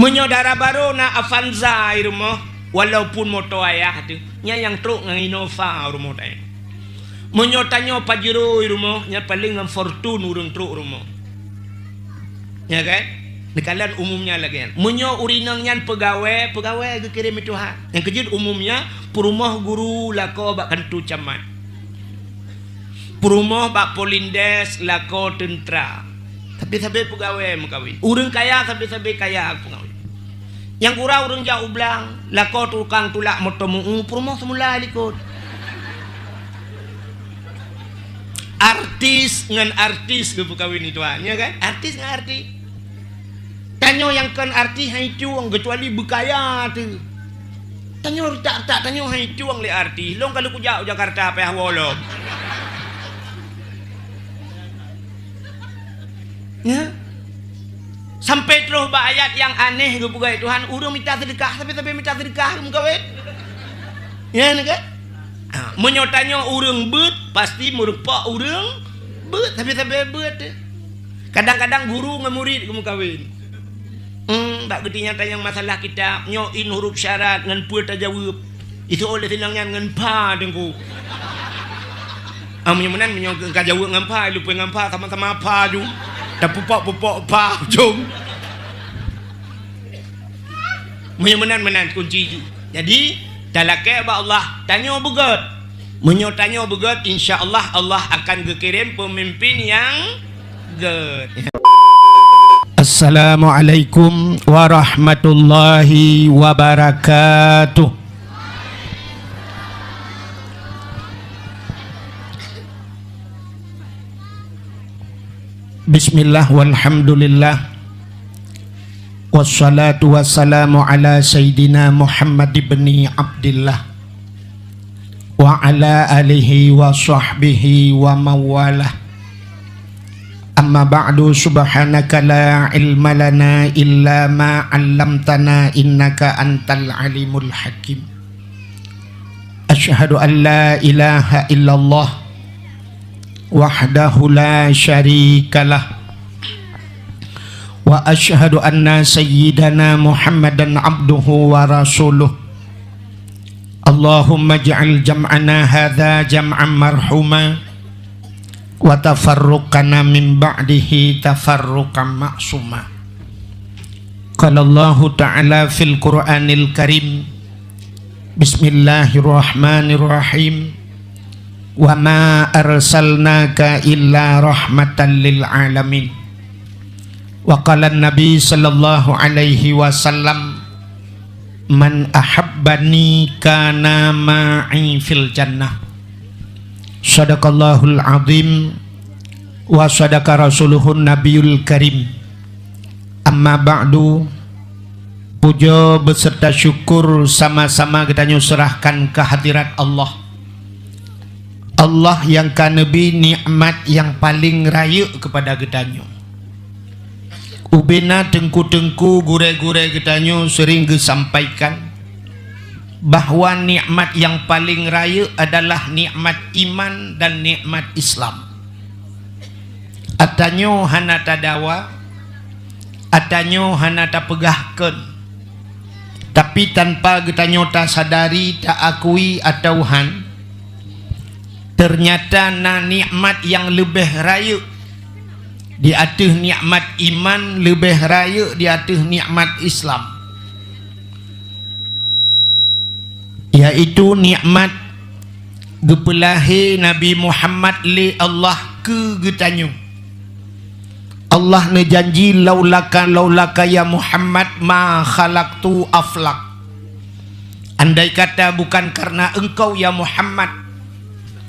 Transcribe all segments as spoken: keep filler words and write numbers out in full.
Meunyoe dara barô na Avanza i rumoh, walaupun moto ayah teuh, nyan nyang trok ngon Innova rumoh tanyoe. Meunyoe tanyoe Pajero i rumoh, nyan paleng ngon Fortuner ureuëng trok rumoh. Ya kan? Neukalon umumnya lagée nyan. Meunyoe ureuëng inong nyan peugawée, peugawée geukirém lé Tuhan. Nyang keujeuet umumnya, peurumoh guru lakoe bak kantô camat. Peurumoh bak polindes lakoe teuntra. Sabe-sabe peugawée meukawen. Ureuëng kaya sabe-sabe kaya peugawée. Nyang gura ureuëng jak u blang, lakoe tukang tulak moto meu-eu, peurumoh seumula likot. Artis ngon artis geupeukawen itu, ya kan? Artis ngon artis. Tanyoe nyang kon artis hai cueng, keucuali beukaya teuh. Tanyoe retak-retak tanyoe hai cueng lé artis. Lôn ka lheueh kujak u Jakarta payah woe lom. Ya. Sampai troh bak ayat nyang aneh geupeugah Tuhan, ureuëng mita seudeukah, sabe-sabe mita seudeukah meukawen. Ya, nyan kan? Ha, meunyoe tanyoe ureuëng beuet, pasti meurumpok ureuëng beuet, sabe-sabe beuet. Kadang-kadang guru ngon murit geumeukawen. Hmm, bak geutanyoe tanyong masalah kitab, nyoe in huruf syarat ngon peue tajaweueb. Itu oleh sinang nyan ngon pha teungku. Ah, meunyoe meunan, meunyoe ka jaweueb ngon pha, lupui ngon pha, sama-sama pha ju. Tapupok-pupok pha jong. Meunyoe meunan, meunan kunci jih. Jadi, talakée bak Allah, tanyoe beugét. Meunyoe tanyoe beugét, insya Allah, Allah akan geukirém peumimpin nyang gét. Assalamualaikum warahmatullahi wabarakatuh. Bismillah, walhamdulillah, wassalatu wassalamu ala sayyidina Muhammad ibni Abdillah, wa ala alihi wa sahbihi wa mawalah. Amma ba'du, subhanaka la ilma lana illa ma 'allamtana, innaka antal alimul hakim. Asyhadu an la ilaha illallah wahdahu la syarikalah, wa asyhadu anna sayyidana Muhammadan abduhu wa rasuluh. Allahumma ij'al jam'ana hadza jam'an marhuma, wa tafarruqana min ba'dihi tafarruqan ma'suma. Qala Allahu ta'ala fil Qur'anil Karim, bismillahirrahmanirrahim. Wa ma arsalnaka illa rahmatan lil alamin. Wa qala Nabi sallallahu alaihi wasallam, "Man ahabbani kana ma'i fil jannah." Sadaqallahul azim wa sadaqa rasuluhun nabiyul karim. Amma ba'du, puja beserta syukur sama-sama geutanyoe serahkan kehadirat Allah. Allah nyang ka neubri nikmat nyang paleng rayeuk keupada geutanyoe. Ubena teungku-teungku, gurée-gurée geutanyoe seuring geusampaikan bahwa nikmat nyang paleng rayeuk adalah nikmat iman dan nikmat Islam. Atanyoe hana tadawa, atanyoe hana tapeugah kheun. Tapi tanpa geutanyoe tasadari, taakui atawa han, teunyata na nikmat nyang leubeh rayeuk di ateueh nikmat iman, leubeh rayeuk di ateueh nikmat Islam, yaitu nikmat geupeulahé Nabi Muhammad lé Allah keu geutanyoe. Allah neujanji, "Laulaka, laulaka ya Muhammad, ma khalaqtu aflak." Andai kata bukan karena engkau, ya Muhammad,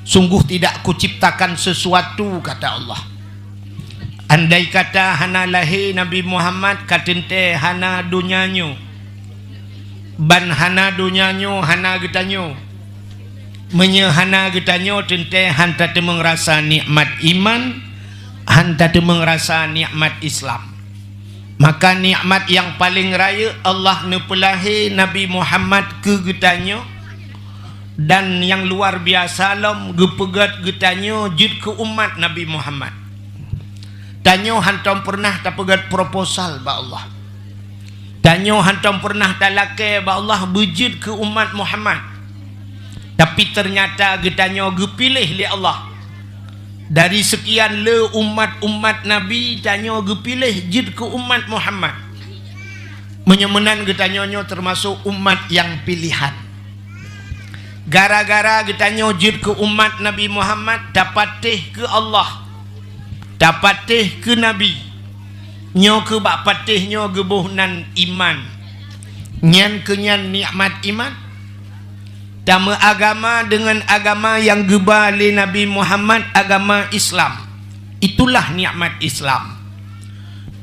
sungguh tidak kuciptakan sesuatu, kata Allah. Andai kata hana lahé Nabi Muhammad, ka teuntée hana donya nyoe. Ban hana donya nyoe, hana geutanyoe. Meunyoe hana geutanyoe, teuntée han tateumeung rasa nikmat iman, han tateumeung rasa nikmat Islam. Maka nikmat nyang paleng rayeuk Allah neupeulahé Nabi Muhammad keu geutanyoe, dan nyang luar biasa lom geupeugét geutanyoe jeuet keu umat Nabi Muhammad. Tanyoe hántom peureunah tapeugét proposal bak Allah. Tanyoe hántom peureunah talakée bak Allah beujeuet keu umat Muhammad. Tapi teunyata geutanyoe geupiléh lé Allah. Dari seukian le umat-umat Nabi, tanyoe geupiléh jeuet keu umat Muhammad. Meunyoe meunan geutanyoe nyoe teumasok umat nyang piléhan. Gara-gara geutanyoe jeuet keu umat Nabi Muhammad, tapatéh keu Allah, tapatéh keu Nabi. Nyoe keuh bak patéh nyoe geuboh nan iman. Nyan keuh nyan nikmat iman. Tameuagama deungon agama nyang geuba lé Nabi Muhammad, agama Islam. Itulah nikmat Islam.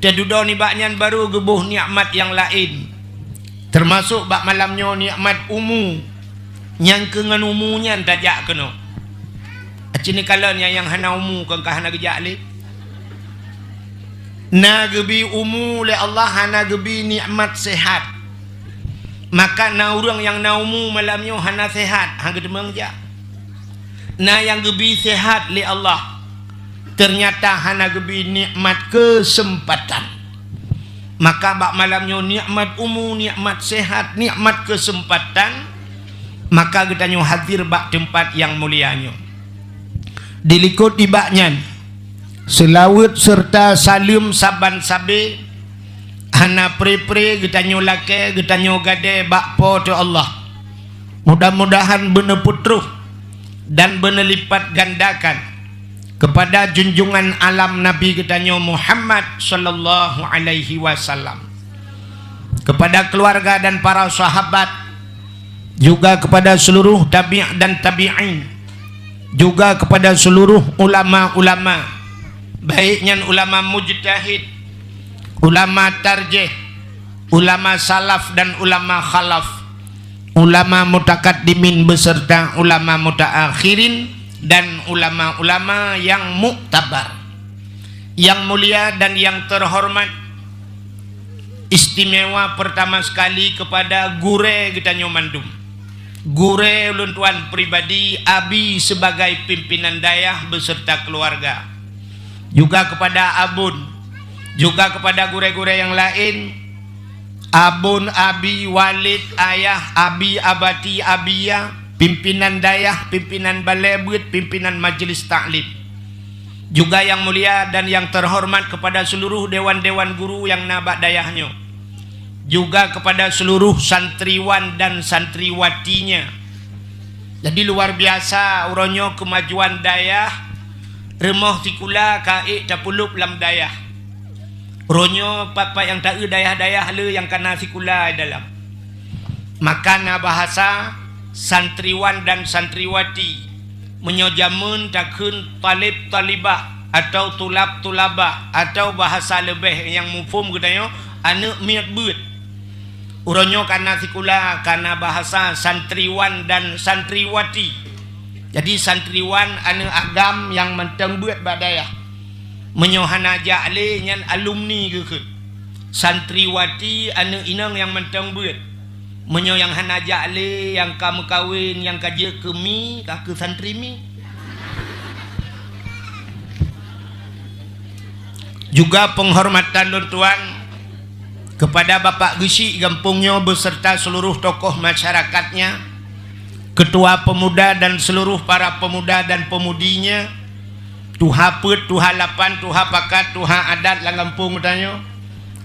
Teududoe nibak nyan barô geuboh nikmat nyang laén. Teumasok bak malam nyoe nikmat umu, nyang keu ngon umu nyan tajak keunoe. Aci neukalon nyang, nyang hana umu kon ka hana geujak lé. Na geubi umu lé Allah, hana geubi nikmat sehat. Maka na ureuëng nyang na umu malam nyoe hana sehat, hana geuteumeung jak. Na nyang geubi sehat lé Allah, teunyata hana geubi nikmat keuseumpatan. Maka bak malam nyoe nikmat umu, nikmat sehat, nikmat keuseumpatan, maka geutanyoe hadir bak teumpat nyang mulia nyoe. Dilikot nibak nyan, seulaweuet seureuta saleuem saban sabe, hana pre-pre geutanyoe lakée, geutanyoe gadée bak Po teu Allah. Mudah-mudahan beuneupeutroh dan beuneulipatgandakan keupada junjungan alam Nabi geutanyoe Muhammad sallallahu alaihi wasallam, keupada keuluwarga dan para sahabat, juga keupada seuluruh tabi' dan tabi'in, juga keupada seuluruh ulama-ulama, baik nyan ulama mujtahid, ulama tarjih, ulama salaf dan ulama khalaf, ulama mutakaddimin beserta ulama mutaakhirin dan ulama-ulama nyang muktabar. Nyang mulia dan nyang teuhoreumat, istimewa peurtama seukali keupada gurée geutanyoe mandum. Gurée ulôn tuan pribadi, abi sibagai pimpinan dayah beserta keuluwarga, juga keupada abon, juga keupada gurée-gurée nyang laén, abon, abi, waled, ayah, abi, abati, abiya, pimpinan dayah, pimpinan balée beuet, pimpinan majelis taklim. Juga nyang mulia dan nyang teuhoreumat keupada seuluruh dewan-dewan guru nyang na bak dayah nyoe, juga keupada seuluruh santriwan dan santriwatinya. Jadi, luar biasa uroe nyoe keumajuan dayah, rumoh sikula ka ék tapeulob lam dayah. Uroe nyoe pat-pat nyang taeu dayah-dayah le nyang ka na sikula di dalam. Maka na bahasa santriwan dan santriwati. Meunyoe jameun takheun taleb talibah atau tulab tulabah atau bahasa leubeh nyang muphom geutanyoe, aneuëk miet beuet. Uroe nyoe ka na sikula, ka na bahasa santriwan dan santriwati. Jadi, santriwan aneuëk agam nyang mantong beuet bak dayah. Meunyoe hana jak lé, nyan alumni geukheun. Santriwati aneuëk inong nyang mantong beuet. Meunyoe nyang hana jak lé, nyang ka meukawen, nyang ka jeuet keu mi, ka keu santri mi. Juga penghormatan lôn tuan kepada Bapak Geuchik gampông nyoe beserta seluruh tokoh masyarakatnya, ketua pemuda dan seluruh para pemuda dan pemudinya, tuha peuet, tuha lapan, tuha pakat, tuha adat lam gampông geutanyoe,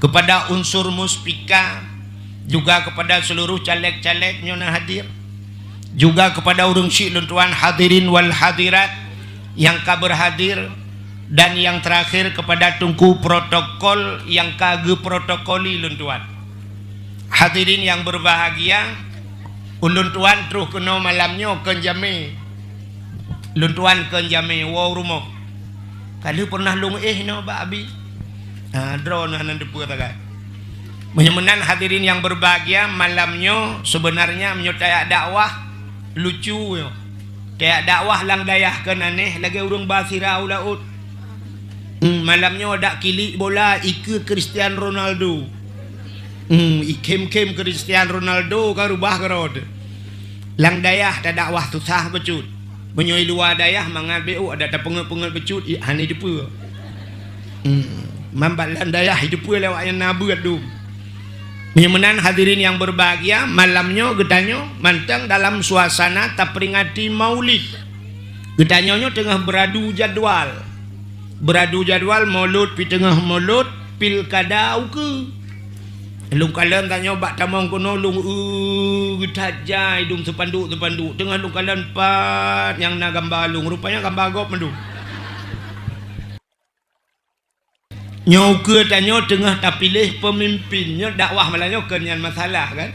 kepada unsur muspika, juga kepada seluruh caleg-caleg nyoe na hadir, juga kepada ureuëng syik lôn tuan hadirin wal hadirat nyang ka berhadir, dan yang terakhir kepada teungku protokol nyang ka geuprotokoli lôn tuan. Hadirin yang berbahagia, ulôn tuan troh keunoe malam nyoe keu jamé. Lôn tuan keu jamé woe rumoh. Ka lheueh pernah lôn éh inoe bak abi. Ha, droeneuh hana teupeue sagai. Meunyoe meunan hadirin yang berbahagia, malam nyoe sebenarnya meunyoe tajak dakwah lucu nyoe. Tajak dakwah lam dayah keu aneuk lagée ureuëng ba sira u laôt. Hmm, malam nyoe dak kilik bola ikeue Cristiano Ronaldo. Hmm, ikhém-khém Cristiano Ronaldo ka rubah keudroe. Lam dayah tadakwah susah bacut. Meunyoe i luwa dayah mangat bék ada tapeungét-peungét bacut, i hana teupeue. Hmm, mangat lam dayah teupeue lé awaknyan na beuet dum. Meunyoe meunan hadirin yang berbahagia, malam nyoe geutanyoe mantong dalam suasana taperingati Maulid. Geutanyoe nyoe teungoh beuradu jadwal. Beuradu jadwal Maulud, pi teungoh Maulud, pilkada ukeue. Lôn kalon tanyoe bak tamong keunoe lôn, eu, geutajai dum seupanduk-seupanduk. Teungoh lôn kalon pat nyang na gamba lôn, rupanya gamba gob mandum. Nyoe ukeue tanyoe teungoh tapiléh peumimpin. Nyoe dakwah malam nyoe kon nyan masalah kan?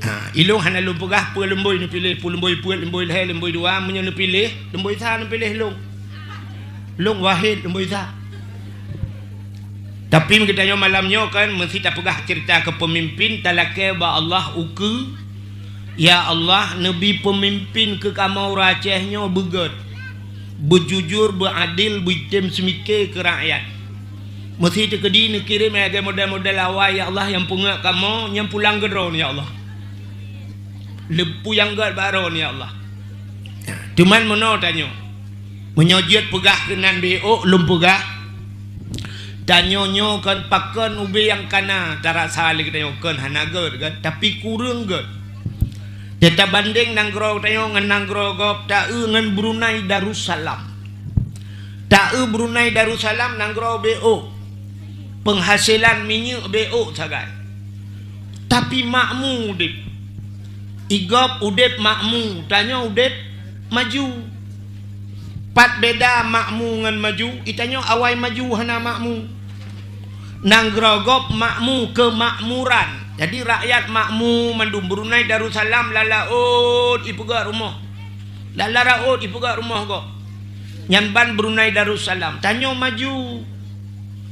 Ha, ilôn hana lôn peugah peue lumboi neupiléh, peue lumboi peuet, lumboi lhée, lumboi dua, meunyoe neupiléh, lumboi sa neupiléh lôn. Lôn Wahid lumboi sa. Tapi geutanyoe malam nyoe kan meusti tapeugah ceurita keu peumimpin, talakée bak Allah ukeue, "Ya Allah, neubi peumimpin keu kamoe ureuëng Aceh nyoe beugét, beujujur, beuadil, beutem seumike keu rakyat." Meusti teukeudi neukirém lagée model-model awai, ya Allah, nyang peungeuet kamoe, nyang pulang keu droe, ya Allah. Leupuyang gét bak droe, ya Allah. Teuma meunoe tanyoe. Meunyoe jeuet peugah keunan beuôk lôn peugah, tanyoe nyoe kon pakon ubé nyang kana tarasa lé geutanyoe kon hana gét kan, tapi kureueng gét. Teutabandeng nanggroe tanyoe ngon nanggroe gob, taeu ngon Brunei Darussalam. Taeu Brunei Darussalam nanggroe beuôk, peunghasilan minyeuk beuôk sagai. Tapi makmu udeb. Igob udeb makmu, tanyoe udeb maju. Pat beda makmu ngon maju, itanyoe awai maju hana makmu. Nanggroe gob makmu keumakmuran. Jadi rakyat makmu mandum Brunei Darussalam lala ôt ipeugét rumoh. Lala raôt ipeugét rumoh gob. Nyan ban Brunei Darussalam. Tanyoe maju.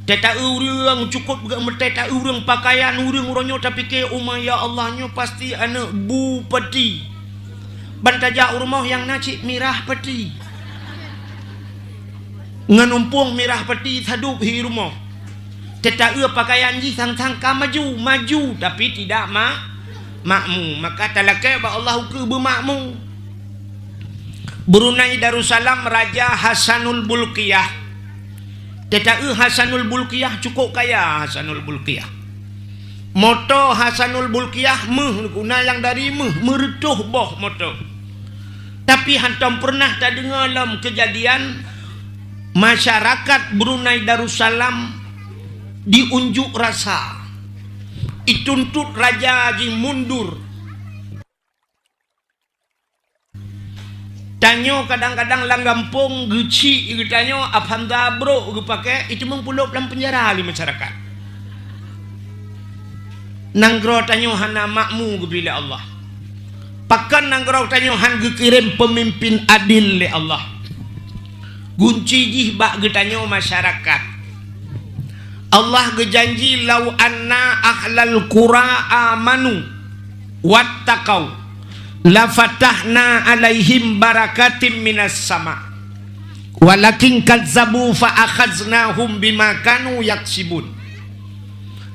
Teuta ureuëng cukôp geumeuteuta ureuëng pakaian ureuëng uroe nyoe tapike uma ya Allah nyoe pasti aneuëk bupati. Ban tajak u rumoh nyang na cit mirah pati. Ngon umpung mirah pati sadub hi rumoh. Teuta pakaian jih sang-sang ka maju, maju tapi tidak ma-, makmu. Maka talakée bak Allah ukeue beumakmu. Brunei Darussalam Raja Hasanul Bulkiah. Teuta Hasanul Bulkiah cukôp kaya Hasanul Bulkiah. Moto Hasanul Bulkiah méuh guna nyang dari méuh, meureutoh boh moto. Tapi hántom peureunah tadeungoe lom keujadian masyarakat Brunei Darussalam diunjuk rasa, ituntut raja jih mundur. Tanyoe kadang-kadang lam gampông geuchik geutanyoe Avanza brok geupakée, itu meupulop lam penjara lé masyarakat. Nanggroe tanyoe hana makmu geubri lé Allah. Pakon nanggroe tanyoe han geukirém peumimpin adil lé Allah. Gunci jih bak geutanyoe masyarakat. Allah geujanji, "Lau anna ahlal qura amanu wattaqau, lafatahna alaihim barakatim minas sama. Walakin kazzabu fa akhaznahum bima kanu yaksibun."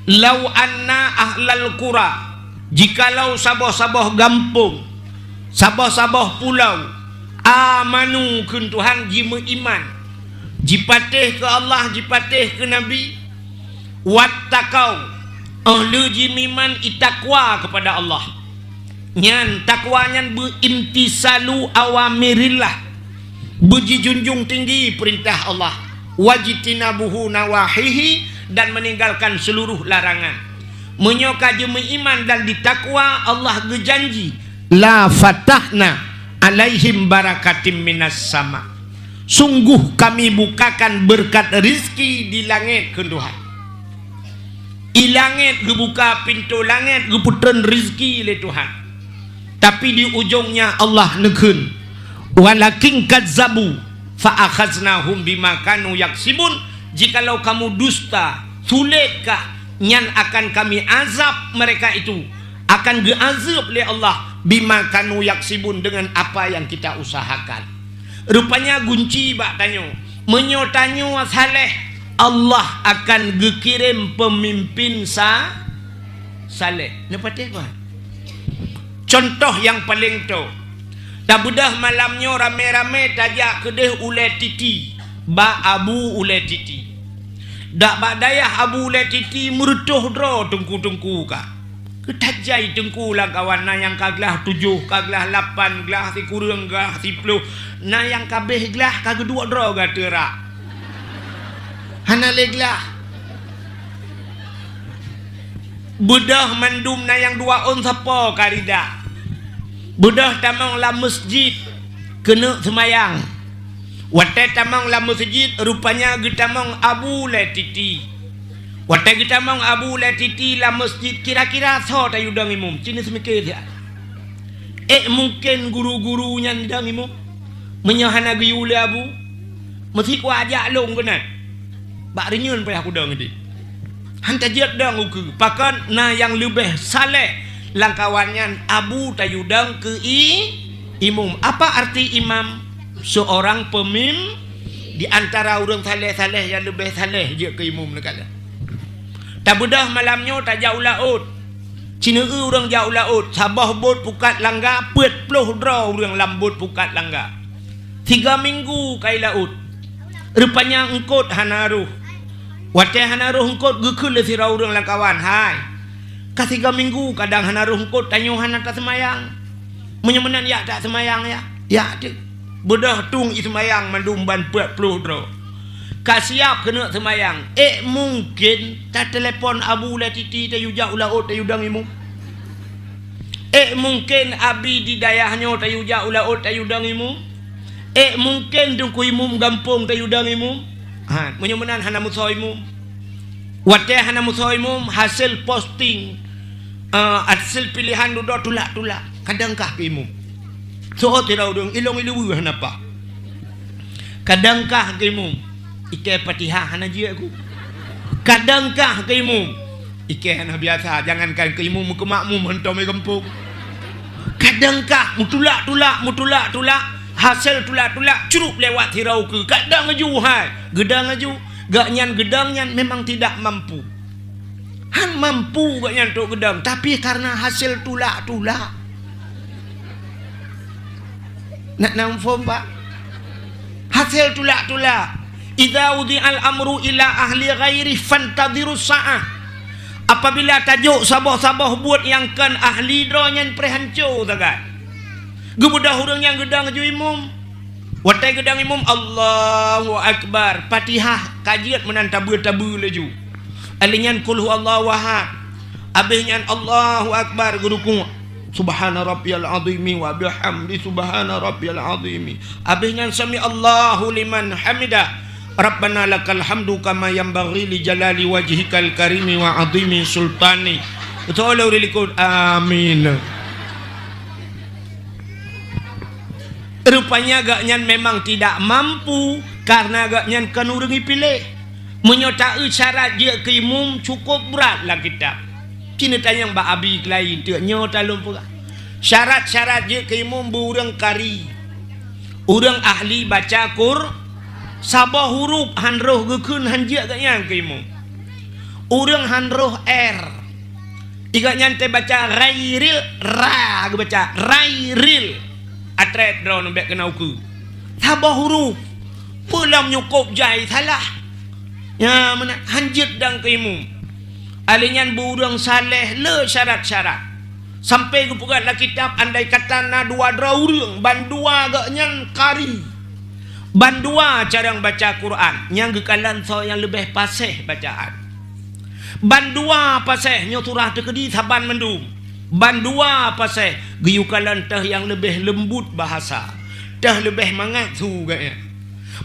Lau anna ahlal qura, jikalau saboh-saboh gampông, saboh-saboh pulau, amanu kheun Tuhan jimeuiman, jipatéh keu Allah, jipatéh keu Nabi, wattaqau, óh lheueh jimeuiman itakwa keupada Allah. Nyan takwa nyan beuimtisalu awamirillah, beujijunjung tinggi peurintah Allah, wajtinabuhu nawahihi, dan meninggalkan seluruh larangan. Meunyoe ka jimeuiman dan jitakwa, Allah geujanji, "La fatahna alaihim barakatim minas sama." Sungguh Kami bukakan beureukat rizki di langét kheun Tuhan. I langét geubuka, pintoe langét geupeutreun rizki lé Tuhan. Tapi di ujongnya Allah neukheun, "Walakin kazzabu fa akhaznahum bima kanu yaksibun." Jikalau kamu dusta, sulet kah, nyan akan Kami azab mereka itu, akan geuazeueb lé Allah, "bima kanu yaksibun," dengan apa yang kita usahakan. Rupanya gunci bak tanyoe. Meunyoe tanyoe saléh, Allah akan geukirém peumimpin sa-, saléh. Neupatéh bah. Contoh nyang paleng toe, tabeudôh malam nyoe ramé-ramé tajak keudeh Ulée Titi, bak Abu Ulée Titi. Dak bak dayah Abu Lé Titi meureutoh droe teungku-teungku ka. Keutajai teungku lam kawan, na nyang ka glah tujoh, ka glah lapan, glah sikureueng, glah siploh, na nyang ka abéh glah ka geuduek droe gata rak. Hana lé glah. Beudôh mandum na nyang dua ôn sapo ka rida. Beudôh tamong lam meuseujid keuneuk seumayang. Watée tamong lam meuseujid, rupanya geutamong Abu Lé Titi. Watée geutamong Abu Lé Titi lam meuseujid, kira-kira soe tayue dong imum? Ci neuseumiké siat. Ék mungken guru-guru nyan dong imum? Meunyoe hana geuyue lé Abu, meusi kuajak lôn keunan. Bak reunyeun payah kudong ideh. Han tajeuet dong ukeue, pakon na nyang leubeh saleh lam kawan nyan Abu tayue dong keu i-, imum. Apa arti imam? Seorang pemim-, di antara ureuëng saleh-saleh nyang leubeh saleh jeuet keu imum leuka lheueh. Tabeudôh malam nyoe tajak u laôt. Ci neueu ureuëng jak u laôt, saboh bot pukat langga, peuet ploh droe ureuëng lam bot pukat langga. Siga minggu ka i laôt. Rupanya eungkot hana rhoh. Watée hana rhoh eungkot, geukheun lé sidroe ureuëng lam kawan, "Hai, ka siga minggu kadang hana rhoh eungkot, tanyoe hana taseumayang. Meunyoe meunan, yak taseumayang, yak." "Yak teuk." Beudôh tueng i seumayang mandum ban peuet ploh droe. Ka siab keuneuk seumayang. Ék mungken tatelepon Abu Lé Titi tayue jak u laôt tayue dong imum? Ék mungken abi di dayah nyoe tayue jak u laôt tayue dong imum? Ék mungken teungku imum gampông tayue dong imum? Ha, meunyoe meunan hana meusoe imum. Watée hana meusoe imum, hasé posting, eh, hasé piléhan dudoe tulak-tulak. Kadang kah keu imum. Soe tira ureuëng ilong iluweue hana paih. Kadang kah keu imum, ikée Fatihah hana jeuet ku. Kadang kah keu imum, ikée hana biasa, jangankan keu imum, keu makmum hantom i gampông. Kadang kah meutulak-tulak, meutulak-tulak, hasé tulak-tulak, crup lewat sidroe ukeue. Kadang laju hai, geudong laju. Gobnyan geudong nyan memang tidak mampu. Han mampu gobnyan trok geudong, tapi karena hasé tulak-tulak. Nak na muphom, Pak? Hasé tulak-tulak. "Idza wudi'al amru ila ahli ghairi fantadhirus sa'ah." Apabila tajok saboh-saboh buet nyang kon ahli droe nyan, preh hanco sagai. Geubeudôh ureuëng nyang geudong ju imum. Watée geudong imum, Allahu Akbar, Fatihah ka jeuet meunan tabeue-tabeue laju. Alheuh nyan, Qul huwallahu ahad. Abéh nyan, Allahu Akbar, geurukuk. Subhana rabbiyal azimi wa bihamdi, subhana rabbiyal azimi. Abéh nyan, sami Allahu liman hamidah. Rabbana lakal hamdu kama yanbaghi li jalali wajhikal karimi wa azimi sultani. Beutôi lé ureuëng likot. Amin. Rupanya gobnyan memang tidak mampu, karena gobnyan kon ureuëng ipiléh. Meunyoe taeu syarat jeuet keu imum, cukup brat lam kitab. Ci neutanyong bak abi keulayi teuk nyoe talôn peugah. Syarat-syarat jeuet keu imum beu ureuëng kari, ureuëng ahli baca Qur-, saboh huruf han rhoh geukheun han jeuet gobnyan keu imum. Ureuëng han rhoh R, i gobnyan teubaca ghairil, ra geubaca ghairil. Atrét droeneuh bék keunoe ukeue. Saboh huruf, peue lom nyukôb jai salah. Nyan meunan, han jeuet dong keu imum. Alheuh nyan beu ureuëng saleh le syarat-syarat. Sampai geupeugah lam kitab, andai kata na dua droe ureuëng, bandua gobnyan kari, bandua carông baca Quran, nyang geukalon soe nyang leubeh paséh bacaan. Bandua paséh nyoe surah teukeudi saban mandum. Bandua paséh geuyue kalon teuh nyang leubeh leumbut bahasa, teuh leubeh mangat su gobnyan.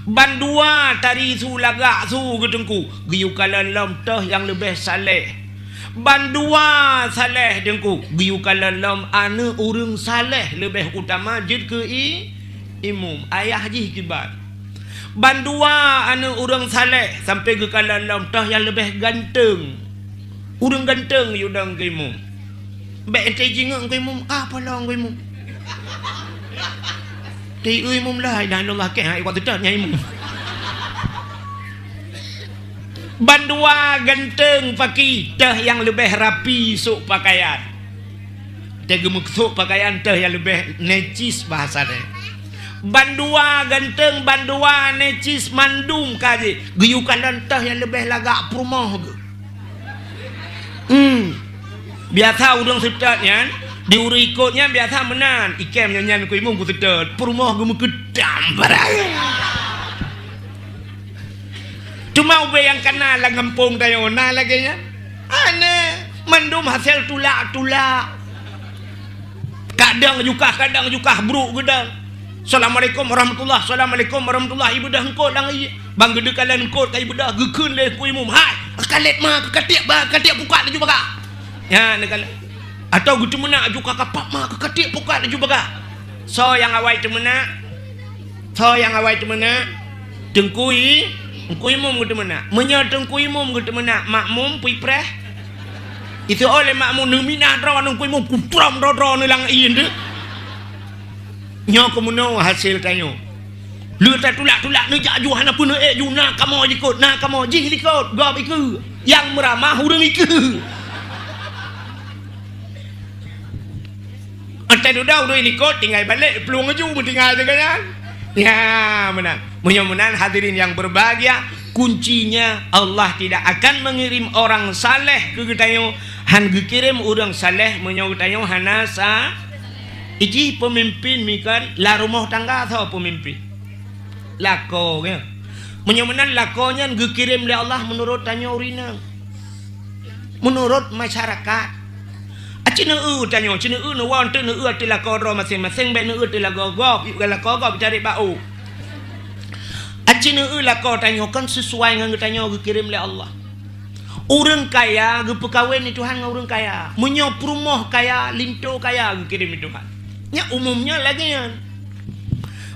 Bandua tari su lagak su geuteungku geuyue kalon lom teuh nyang leubeh saleh. Bandua saleh teungku geuyue kalon lom aneuëk ureuëng saleh leubeh utama jeuet keu i-, imum, ayah jih kiban. Bandua aneuëk ureuëng saleh sampai geukalon lom teuh nyang leubeh ganteueng. Ureuëng ganteueng geuyue dong keu imum. Bék ente jingeuk keu imum, ka polong keu imum. Teu imum la ilaha illallah keh, hai, watée teuh nyan imum. Bandua ganteueng paki teuh nyang leubeh rapi sôk pakaian. Teuh geumeusôk pakaian teuh nyang leubeh necis bahasa teuh. Bandua ganteng, bandua necis mandum ka jih. Geuyue kalon toh nyang leubeh lagak peurumoh geuh. Hmm. Biasa ureueng seutôt nyan, di ureueng ikot nyan biasa meunan. Ikém nyan, nyan Teungku Imum kuseutôt. Peurumoh geumeukeudam barang. Teuma ubé nyang kana lam gampông tanyoe na lagée nyan. Aneh, mandum hasé tulak-tulak. Kadang jukah, kadang jukah brok geudang. "Assalamualaikum warahmatullah, assalamualaikum warahmatullah," ibeudoh eungkôt lam ié. Ban geudeukalan eungkôt ka ibeudoh, geukheun lé Teungku Imum, "Hai, ka lét ma, ka katiek ba, katiek pukak laju bagah." Nyan neukalon. Atau geuteumeunak jukah ka pap ma, ka katiek pukak laju bagah. Soe nyang awai teumeunak? Soe nyang awai teumeunak? Teungku I-, Teungku Imum geuteumeunak. Meunyoe Teungku Imum geuteumeunak, makmum peue ipreh? Iseuôt lé makmum neuminah droeneuh Teungku Imum, kutrom droe-droeneuh lam ié teuh. Nyoe keumeunoe hasé tanyoe. Lheueh tatulak-tulak neujak ju hana peue neuék ju, na kamoe likot, na kamoe jih likot, gob ikeue. Nyang meuramah ureueng ikeue. Watée dudoe ureueng likot, tinggai balek, plueng laju meutinggai deungon nyan. Ya, meunan. Meunyoe meunan, hadirin yang berbahagia, kuncinya Allah tidak akan mengirim orang saleh keu geutanyoe, han geukirém ureueng saleh meunyoe geutanyoe hana sa-, ijih peumimpin mikan lam rumoh tangga soe peumimpin? Lakoe, ya. Meunyoe meunan lakoe nyan geukirém lé Allah meunurot tanyoe ureueng inong. Meunurot masyarakat. Aci neueu tanyoe, ci neueu neuwoe eunteuk neueu ateueh lakoe droe maséng-maséng, bék neueu ateueh lakoe gob, lakoe gob itarek bak ôk. Aci neueu lakoe tanyoe kon sisuai ngon geutanyoe geukirém lé Allah. Ureueng kaya geupeukawen lé Tuhan ngon ureueng kaya. Meunyoe peurumoh kaya, linto kaya geukirém lé Tuhan. Nyan umumnya lagée nyan.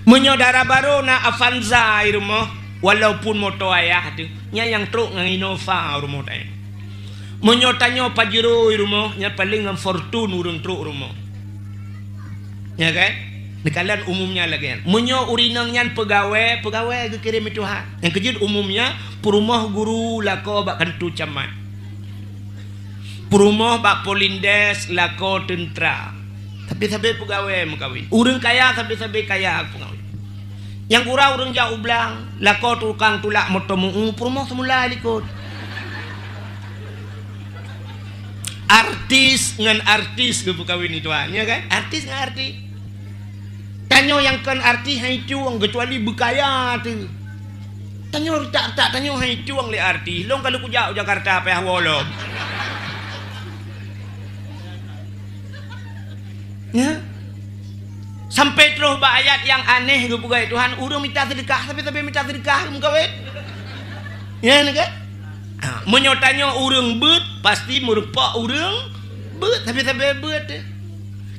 Meunyoe dara barô na Avanza i rumoh, walaupun moto ayah teuh, nyan nyang trok ngon Innova rumoh tanyoe. Meunyoe tanyoe Pajero i rumoh, nyan paleng ngon Fortuner ureueng trok rumoh. Ya kan? Neukalon umumnya lagée nyan. Meunyoe ureueng inong nyan peugawée, peugawée geukirém lé Tuhan. Nyang keujeuet umumnya, peurumoh guru lakoe bak kantô camat. Peurumoh bak Polindes lakoe teuntra. Sabe-sabe peugawée meukawen. Ureueng kaya sabe-sabe kaya peugawée. Nyang gura ureueng jak u blang, lakoe tukang tulak moto meu-eu, peurumoh seumula likot. Artis ngon artis geupeukawen lé Tuhan, ya kan? Artis ngon artis. Tanyoe nyang kon artis han icueng, keucuali beukaya teuh. Tanyoe retak-retak tanyoe han icueng lé artis. Lôn ka lheueh kujak u Jakarta payah woe lom. Ya. Sampai troh bak ayat nyang aneh geupeugah Tuhan, ureueng mita seudeukah, sabe-sabe mita seudeukah meukawen. Ya, nyan kan? Ha, meunyoe tanyoe ureueng beuet, pasti meurumpok ureueng beuet, sabe-sabe beuet.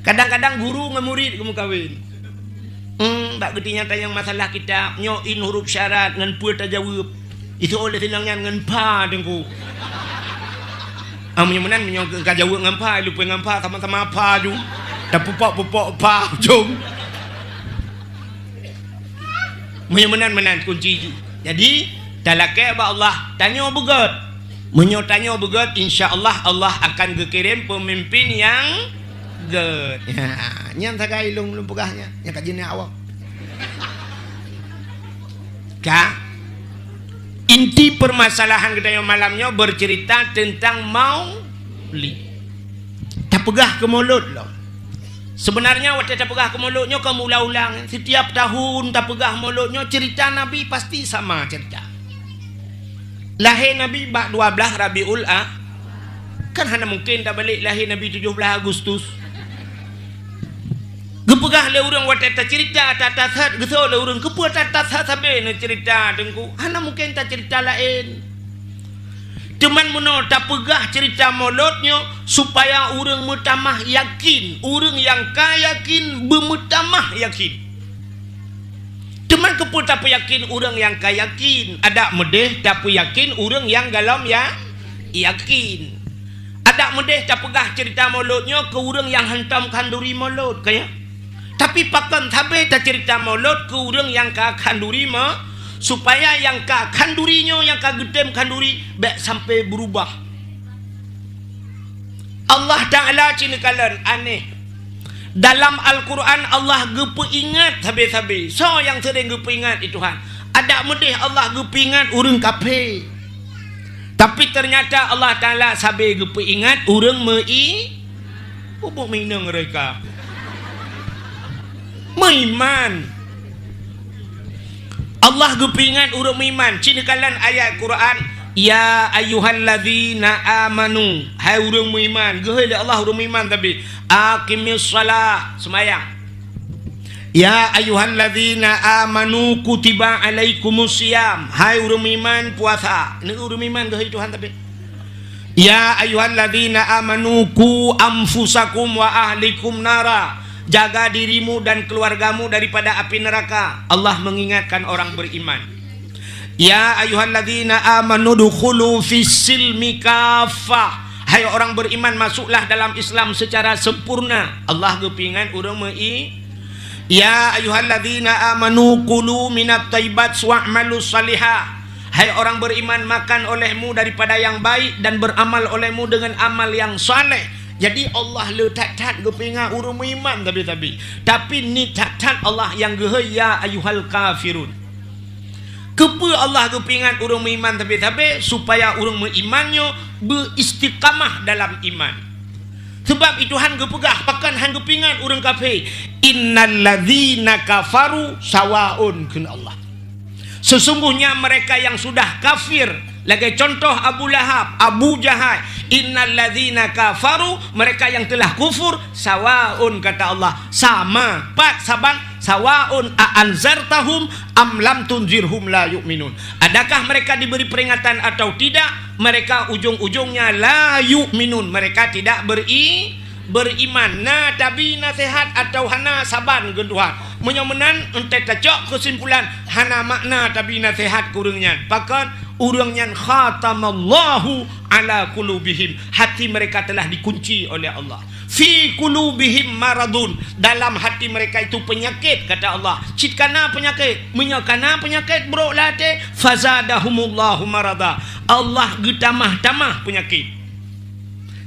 Kadang-kadang guru ngon murit geumeukawen. Hmm, bak geutanyoe tanyong masalah kitab, nyoe in huruf syarat ngon peue tajaweueb. Iseuôt lé sinong nyan ngon pha teungku. Ah, meunyoe meunan, meunyoe ka jaweueb ngon pha, lupée ngon pha, sama-sama pha ju. Tapupok-pupok pha jong. Meunyoe meunan, meunan kunci jih. Jadi, talakée bak Allah, tanyoe beugét. Meunyoe tanyoe beugét, insya Allah, Allah akan geukirém peumimpén nyang gét. Ha, nyan sagai lôn, lôn peugah nyan. Nyang ka jeuet awak. Ka? Inti permasalahan geutanyoe malam nyoe bercerita tentang maulid. Tapeugah keu mulod lom. Sebenarnya watée tapeugah keu mulod nyoe ka meuulang-ulang. Setiap tahun tapeugah mulod nyoe, cerita Nabi pasti sama cerita. Lahé Nabi bak dua blaih Rabiul A-, kan hana mungken tabalek lahé Nabi tujoh blaih Agustus. Geupeugah lé ureuëng watée tacerita that-that that, geuseuôt lé ureuëng, "Keupeue that-that that sabe neucerita, Teungku? Hana mungken tacerita laén." Teuma meunoe tapeugah cerita mulod nyoe supaya ureuëng meutamah yakin, ureuëng nyang ka yakin beumeutamah yakin. Teuma keupeue tapeuyakin ureuëng nyang ka yakin? Adak meudeh tapeuyakin ureuëng nyang galom ya-, yakin. Adak meudeh tapeugah cerita mulod nyoe keu ureuëng nyang hantom khanduri mulod, ka ya? Tapi pakon sabe tacerita mulod keu ureuëng nyang ka khanduri mo-, supaya nyang ka khanduri nyoe, nyang ka geutem khanduri, bék sampai beurubah. Allah Taala cit neukalon aneh. Dalam Al-Quran Allah geupeuingat sabe-sabe. Soe nyang seuring geupeuingat di Tuhan? Adak meudeh Allah geupeuingat ureuëng kafé. Tapi ternyata Allah Taala sabe geupeuingat ureuëng meu-i-, bubuk minong mereka. Meuiman. Allah geupeuingat ureuëng meuiman. Ci neukalon ayat Quran, "Ya ayyuhallazina amanu," hai ureuëng meuiman. Geuhôi lé Allah ureuëng meuiman tapi, "Aqimis shalah," seumayang. "Ya ayyuhallazina amanu kutiba alaikumus siyam," hai ureuëng meuiman puasa. Neu ureuëng meuiman geuhôi Tuhan tapi. "Ya ayyuhalladzina amanu qu anfusakum wa ahlikum nara." Jaga dirimu dan keluargamu daripada api neraka. Allah mengingatkan orang beriman. "Ya ayyuhalladzina amanu dukhulu fis silmi kaffah." Hai orang beriman, masuklah dalam Islam secara sempurna. Allah geupeuingat ureuëng meu-i-, "Ya ayyuhalladzina amanu kulu minat thayyibat wa'malu salihah." Hai orang beriman, makan olehmu daripada yang baik dan beramal olehmu dengan amal yang saleh. Jadi Allah le that-that geupeuingat ureuëng meuiman tapi-tapi. Tapi ni that-that Allah nyang geuhôi, "Ya ayyuhal kafirun." Keupeue Allah geupeuingat ureuëng meuiman tapi-tapi? Supaya ureuëng meuiman nyoe beuistiqamah dalam iman. Sebab i Tuhan geupeugah, pakon han geupeuingat ureuëng kafé? "Innalladzina kafaru sawaun," kheun Allah. Sesungguhnya mereka yang sudah kafir, lagée contoh Abu Lahab, Abu Jahal, "Innalladzina kafaru," mereka yang telah kufur, "sawaun," kata Allah, sama, pat, saban, "sawaun a anzartahum am lam tunzirhum la yu'minun." Adakah mereka diberi peringatan atau tidak? Mereka ujung-ujungnya la yu'minun, mereka tidak beri-, beriman. Na tabi naseuhat atawa hana, saban keu Tuhan. Meunyoe meunan, enteuk tacok keusimpulan, hana makna tabi naseuhat keu ureuëng nyan. Pakon? Ureuëng nyan khatamallahu ala qulubihim. Hati mereka telah dikunci oleh Allah. "Fi qulubihim maradun," dalam hati mereka itu penyakit, kata Allah. Cit kana penyakit. Meunyoe kana penyakit brok lam até, "fazadahumullahu marada," Allah geutamah-tamah penyakit.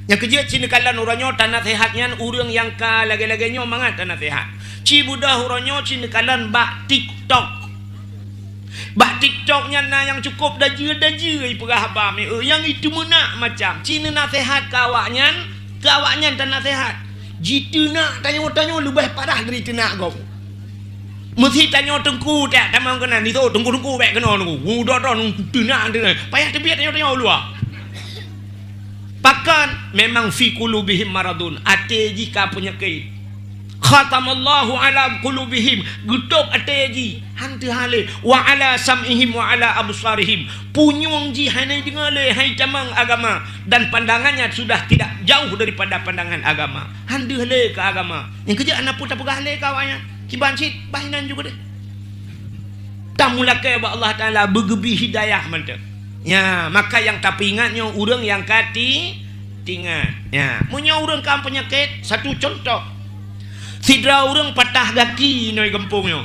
Nyang keujeuet, ci neukalon uroe nyoe tanaseuhat nyan ureuëng nyang ka lagée-lagée nyoe mangat tanaseuhat. Ci beudôh uroe nyoe ci neukalon bak TikTok. Bak TikTok nyan na nyang cukôp dajeue-dajeue ipeugah haba mi, eh, nyang iteumeunak macam. Ci neunaseuhat keu awaknyan, keu awaknyan tanaseuhat. Jiteunak tanyoe-tanyoe leubeh parah dari teunak gob. Meusi tanyoe teungku tak tamong keunan, nito teungku-teungku bék keunoe teungku. Udah-udah teunak, teunak. Payah teubiet tanyoe-tanyoe u luwa. Pakon? Memang fi qulubihim maradun, até jih ka peunyakét. Khatamallahu ala qulubihim, geutôb até jih, han teuha lé. Wa ala sam'ihim wa ala absarihim, punyueng jih hana jideungoe lé, hai tamong agama, dan pandangannya sudah tidak jauh daripada pandangan agama. Han deuh lé keu agama. Nyang keujeuet hana peue tapeugah lé keu awaknyan. Kiban cit, bah inan juga deh. Tamulakée bak Allah Taala beugeubri hidayah mantong. Nya, maka nyang tapeuingat nyoe ureuëng nyang ka ti-, tingat. Nya, meunyoe ureuëng ka peunyakét, satu contoh. Sidroe ureuëng patah gaki nyoe gampông nyoe.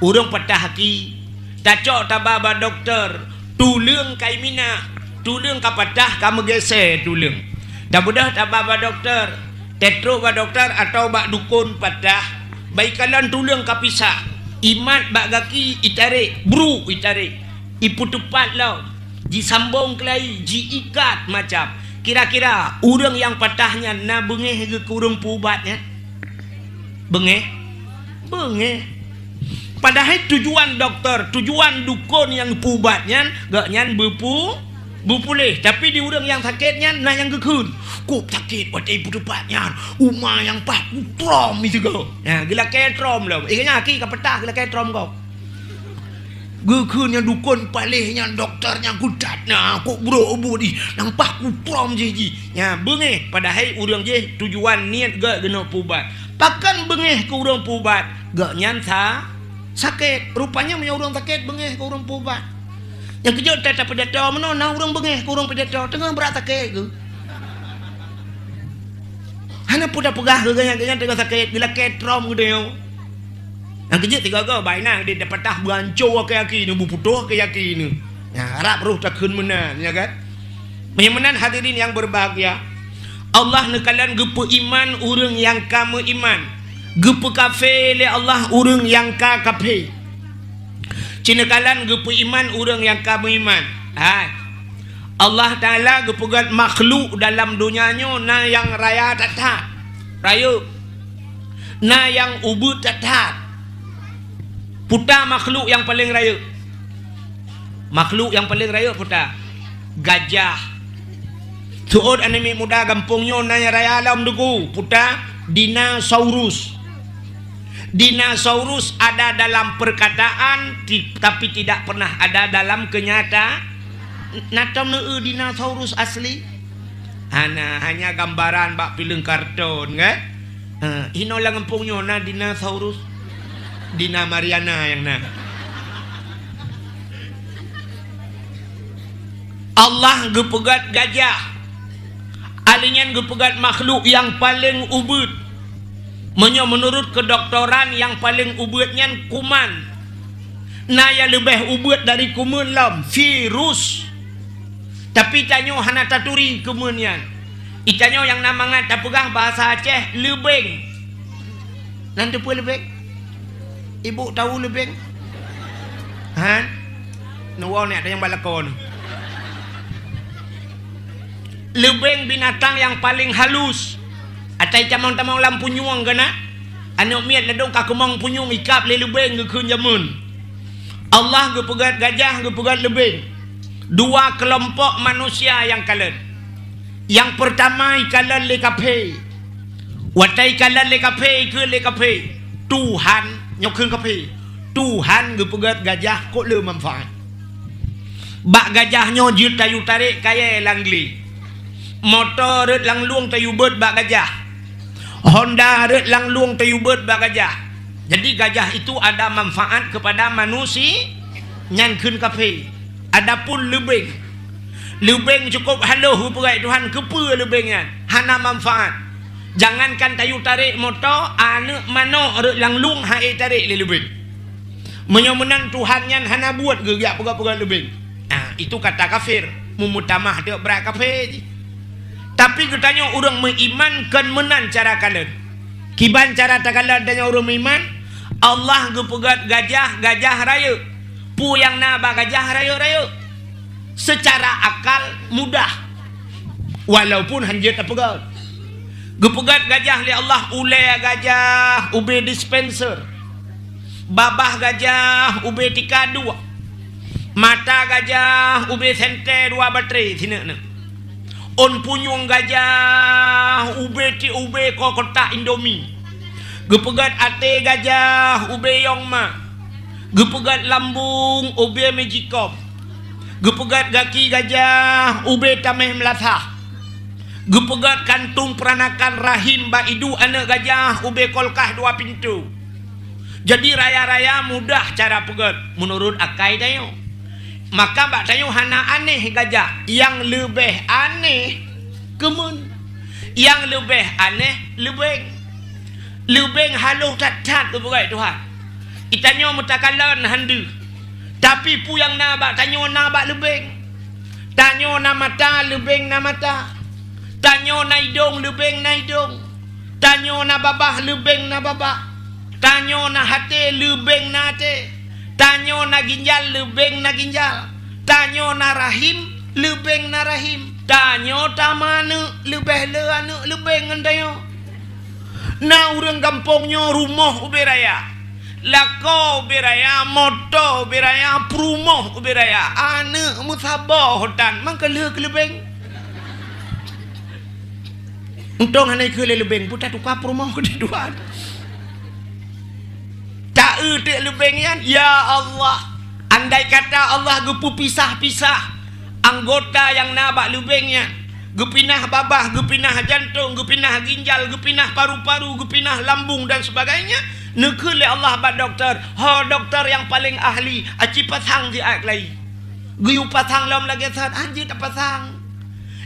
Ureuëng patah gaki, tacok taba bak dokto, tuleueng ka iminak, tuleueng ka patah, ka meugeusé tuleueng. Tabeudôh taba bak dokto, Tetrok bak dokto atawa bak dukon patah, bak ikalon tuleueng ka pisah, imat bak gaki itarek, bru itarek, ipeuteupat lom, jisambong keulai, jiikat macam. Kira-kira ureuëng nyang patah nyan na beungéh geuh keu ureuëng peuubat nyan? Beungéh? Beungéh. Padahai tujuan dokto, tujuan dukon nyang peuubat nyan, gobnyan beupu-, beupuléh. Tapi di ureuëng nyang sakét nyan na nyang geukheun, "Kok sakét watée ipeuteupat nyan, uma nyang paih kutrom sigoe." Nah, geulakée trom lom. Ingat nyan aki ka patah geulakée trom gob. Geukheun nyang dukon paléh nyan, dokto nyang kutat, "Nah, kok brok ubit ih, nyang paih kutrom jih jih." Nya, beungéh, padahai ureuëng jih tujuan niet geuh keuneuk peuubat. Pakon beungéh keu ureuëng peuubat? Gobnyan sa-, sakét. Rupanya meunyoe ureuëng sakét beungéh keu ureuëng peuubat. Nyang keujeuet that tapidato meunoe na ureuëng beungéh keu ureuëng pidato, teungoh brat sakét geuh. Hana peue tapeugah keu gobnyan, gobnyan teungoh sakét, geulakée trom geutanyoe. Nyang keujeuet sigoe-goe bak inan di dapatah beuancô keu gaki nyoe, beuputôh keu gaki nyoe. Nya, harab roh takheun meunan, ya kan? Meunyoe meunan hadirin yang berbahagia, Allah neukalon geupeuiman ureuëng nyang ka meuiman. Geupeukafé lé Allah ureuëng nyang ka kafé. Cineukalan geupeuiman ureuëng nyang ka meuiman. Hai. Allah Taala geupeugét makhluk dalam donya nyoe na nyang raya that-that. Rayeuk. Na nyang ubeuet that-that. Peue ta makhluk nyang paleng rayeuk? Makhluk nyang paleng rayeuk peue ta? Gajah. Seuôt aneuk miet muda gampông nyoe na nyang raya lom deungoe, peue ta? Dinosaurus. Dinosaurus ada dalam perkataan, ti-, tapi tidak pernah ada dalam kenyata-, na tom neueu dinosaurus asli? Hana, hanya gambaran bak filem karton, kan? Ha, inoe lam gampông nyoe na dinosaurus. Dina Mariana nyang na. Allah geupeugét gajah. Ahli nyan geupeugét makhluk nyang paleng ubeuet. Meunyoe meunurot keudoktoran nyang paleng ubeuet nyan kuman. Na nyang leubeh ubeuet dari kuman lom, virus. Tapi tanyoe hana taturi kuman nyan. Itanyoe nyang na mangat tapeugah bahasa Aceh leubeng. Nan teupeue leubeng? Ibu tahu leubeng? Han? Nuwoe nyak tanyong balakon. Leubeng binatang nyang paleng halus. Atai tamong-tamong lam punyueng keunan. Aneuk miet ladôm ka keumong punyueng ikab lé leubeng geukheun jameun. Allah geupeugét gajah, geupeugét leubeng. Dua keulompok manusia nyang kalon. Nyang peurtama ikalon lé kafé. Watée ikalon lé kafé, ikheun lé kafé, "Tuhan," nyoe kheun kafé, "Tuhan geupeugét gajah kok le manfaat. Bak gajah nyoe jeuet tayue tarek kayée lam glé. Moto rot lam lueng tayue beuet bak gajah. Honda rot lam lueng tayue beuet bak gajah." Jadi gajah itu ada manfaat kepada manusia, nyan kheun kafé. Adapun leubeng, leubeng cukup halôh geupeugét Tuhan, keupeue leubeng nyan? Hana manfaat. Jangankan tayue tarek moto, aneuk manok rot lam lueng han ék tarek lé leubeng. Meunyoe meunan Tuhan nyan hana buet geuh jak peugah-peugah leubeng. Ah, itu kata kafir, meumeutamah teuk brat kafé jih. Tapi geutanyoe ureuëng meuiman kon meunan cara kalon. Kiban cara takalon tanyoe ureuëng meuiman, Allah geupeugét gajah, gajah rayeuk. Peue nyang na bak gajah rayeuk-rayeuk? Seucara akal mudah. Walaupun hanjeuet tapeugét. Geupeugét gajah lé Allah, ulée gajah ubé dispenser. Babah gajah ubé tika dua. Mata gajah ubé sentée dua batré sineuk-neuk. Ôn punyueng gajah ubé ti ubé ko-, kotak Indomie. Geupeugét até gajah ubé yong ma. Geupeugét lambung ubé magicom. Geupeugét gaki gajah ubé tameh meulasah. Geupeugét kantong peuranakan rahim bak iduek aneuk gajah ubé kolkah dua pintoe. Jadi raya-raya mudah cara peugét meunurot akai tanyoe. Maka bak tanyoe hana aneh gajah, nyang leubeh aneh keumeun, nyang leubeh aneh leubeng. Leubeng halôh that-that geupeugét Tuhan. Itanyoe meutakalon han deuh. Tapi peue nyang na bak tanyoe na bak leubeng. Tanyoe na mata, leubeng na mata. Tanyoe na idong, leubeng na idong. Tanyoe na babah, leubeng na babah. Tanyoe na até, leubeng na até. Tanyoe na ginjal, leubeng na ginjal. Tanyoe na rahim, leubeng na rahim. Tanyoe tameuaneuk, leubeh le aneuk leubeng ngon tanyoe. Na ureuëng gampông nyoe rumoh ubé raya, lakoe ubé raya, moto ubé raya, peurumoh ubé raya, aneuk meusaboh tan, mangka lheueh keu leubeng. Untông hana ikheun lé leubeng, peue tatuka peurumoh keu dua. Ta-eu teuk leubeng nyan, ya Allah. Andai kata Allah geupeupisah-pisah anggota nyang na bak leubeng nyan, geupinah babah, geupinah jantong, geupinah ginjal, geupinah paru-paru, geupinah lambung dan sebagainya, neukheun lé Allah bak dokto, "Ho dokto nyang paleng ahli, aci pasang siat keulayi." Geuyue pasang lom lagée that, hanjeuet tapasang.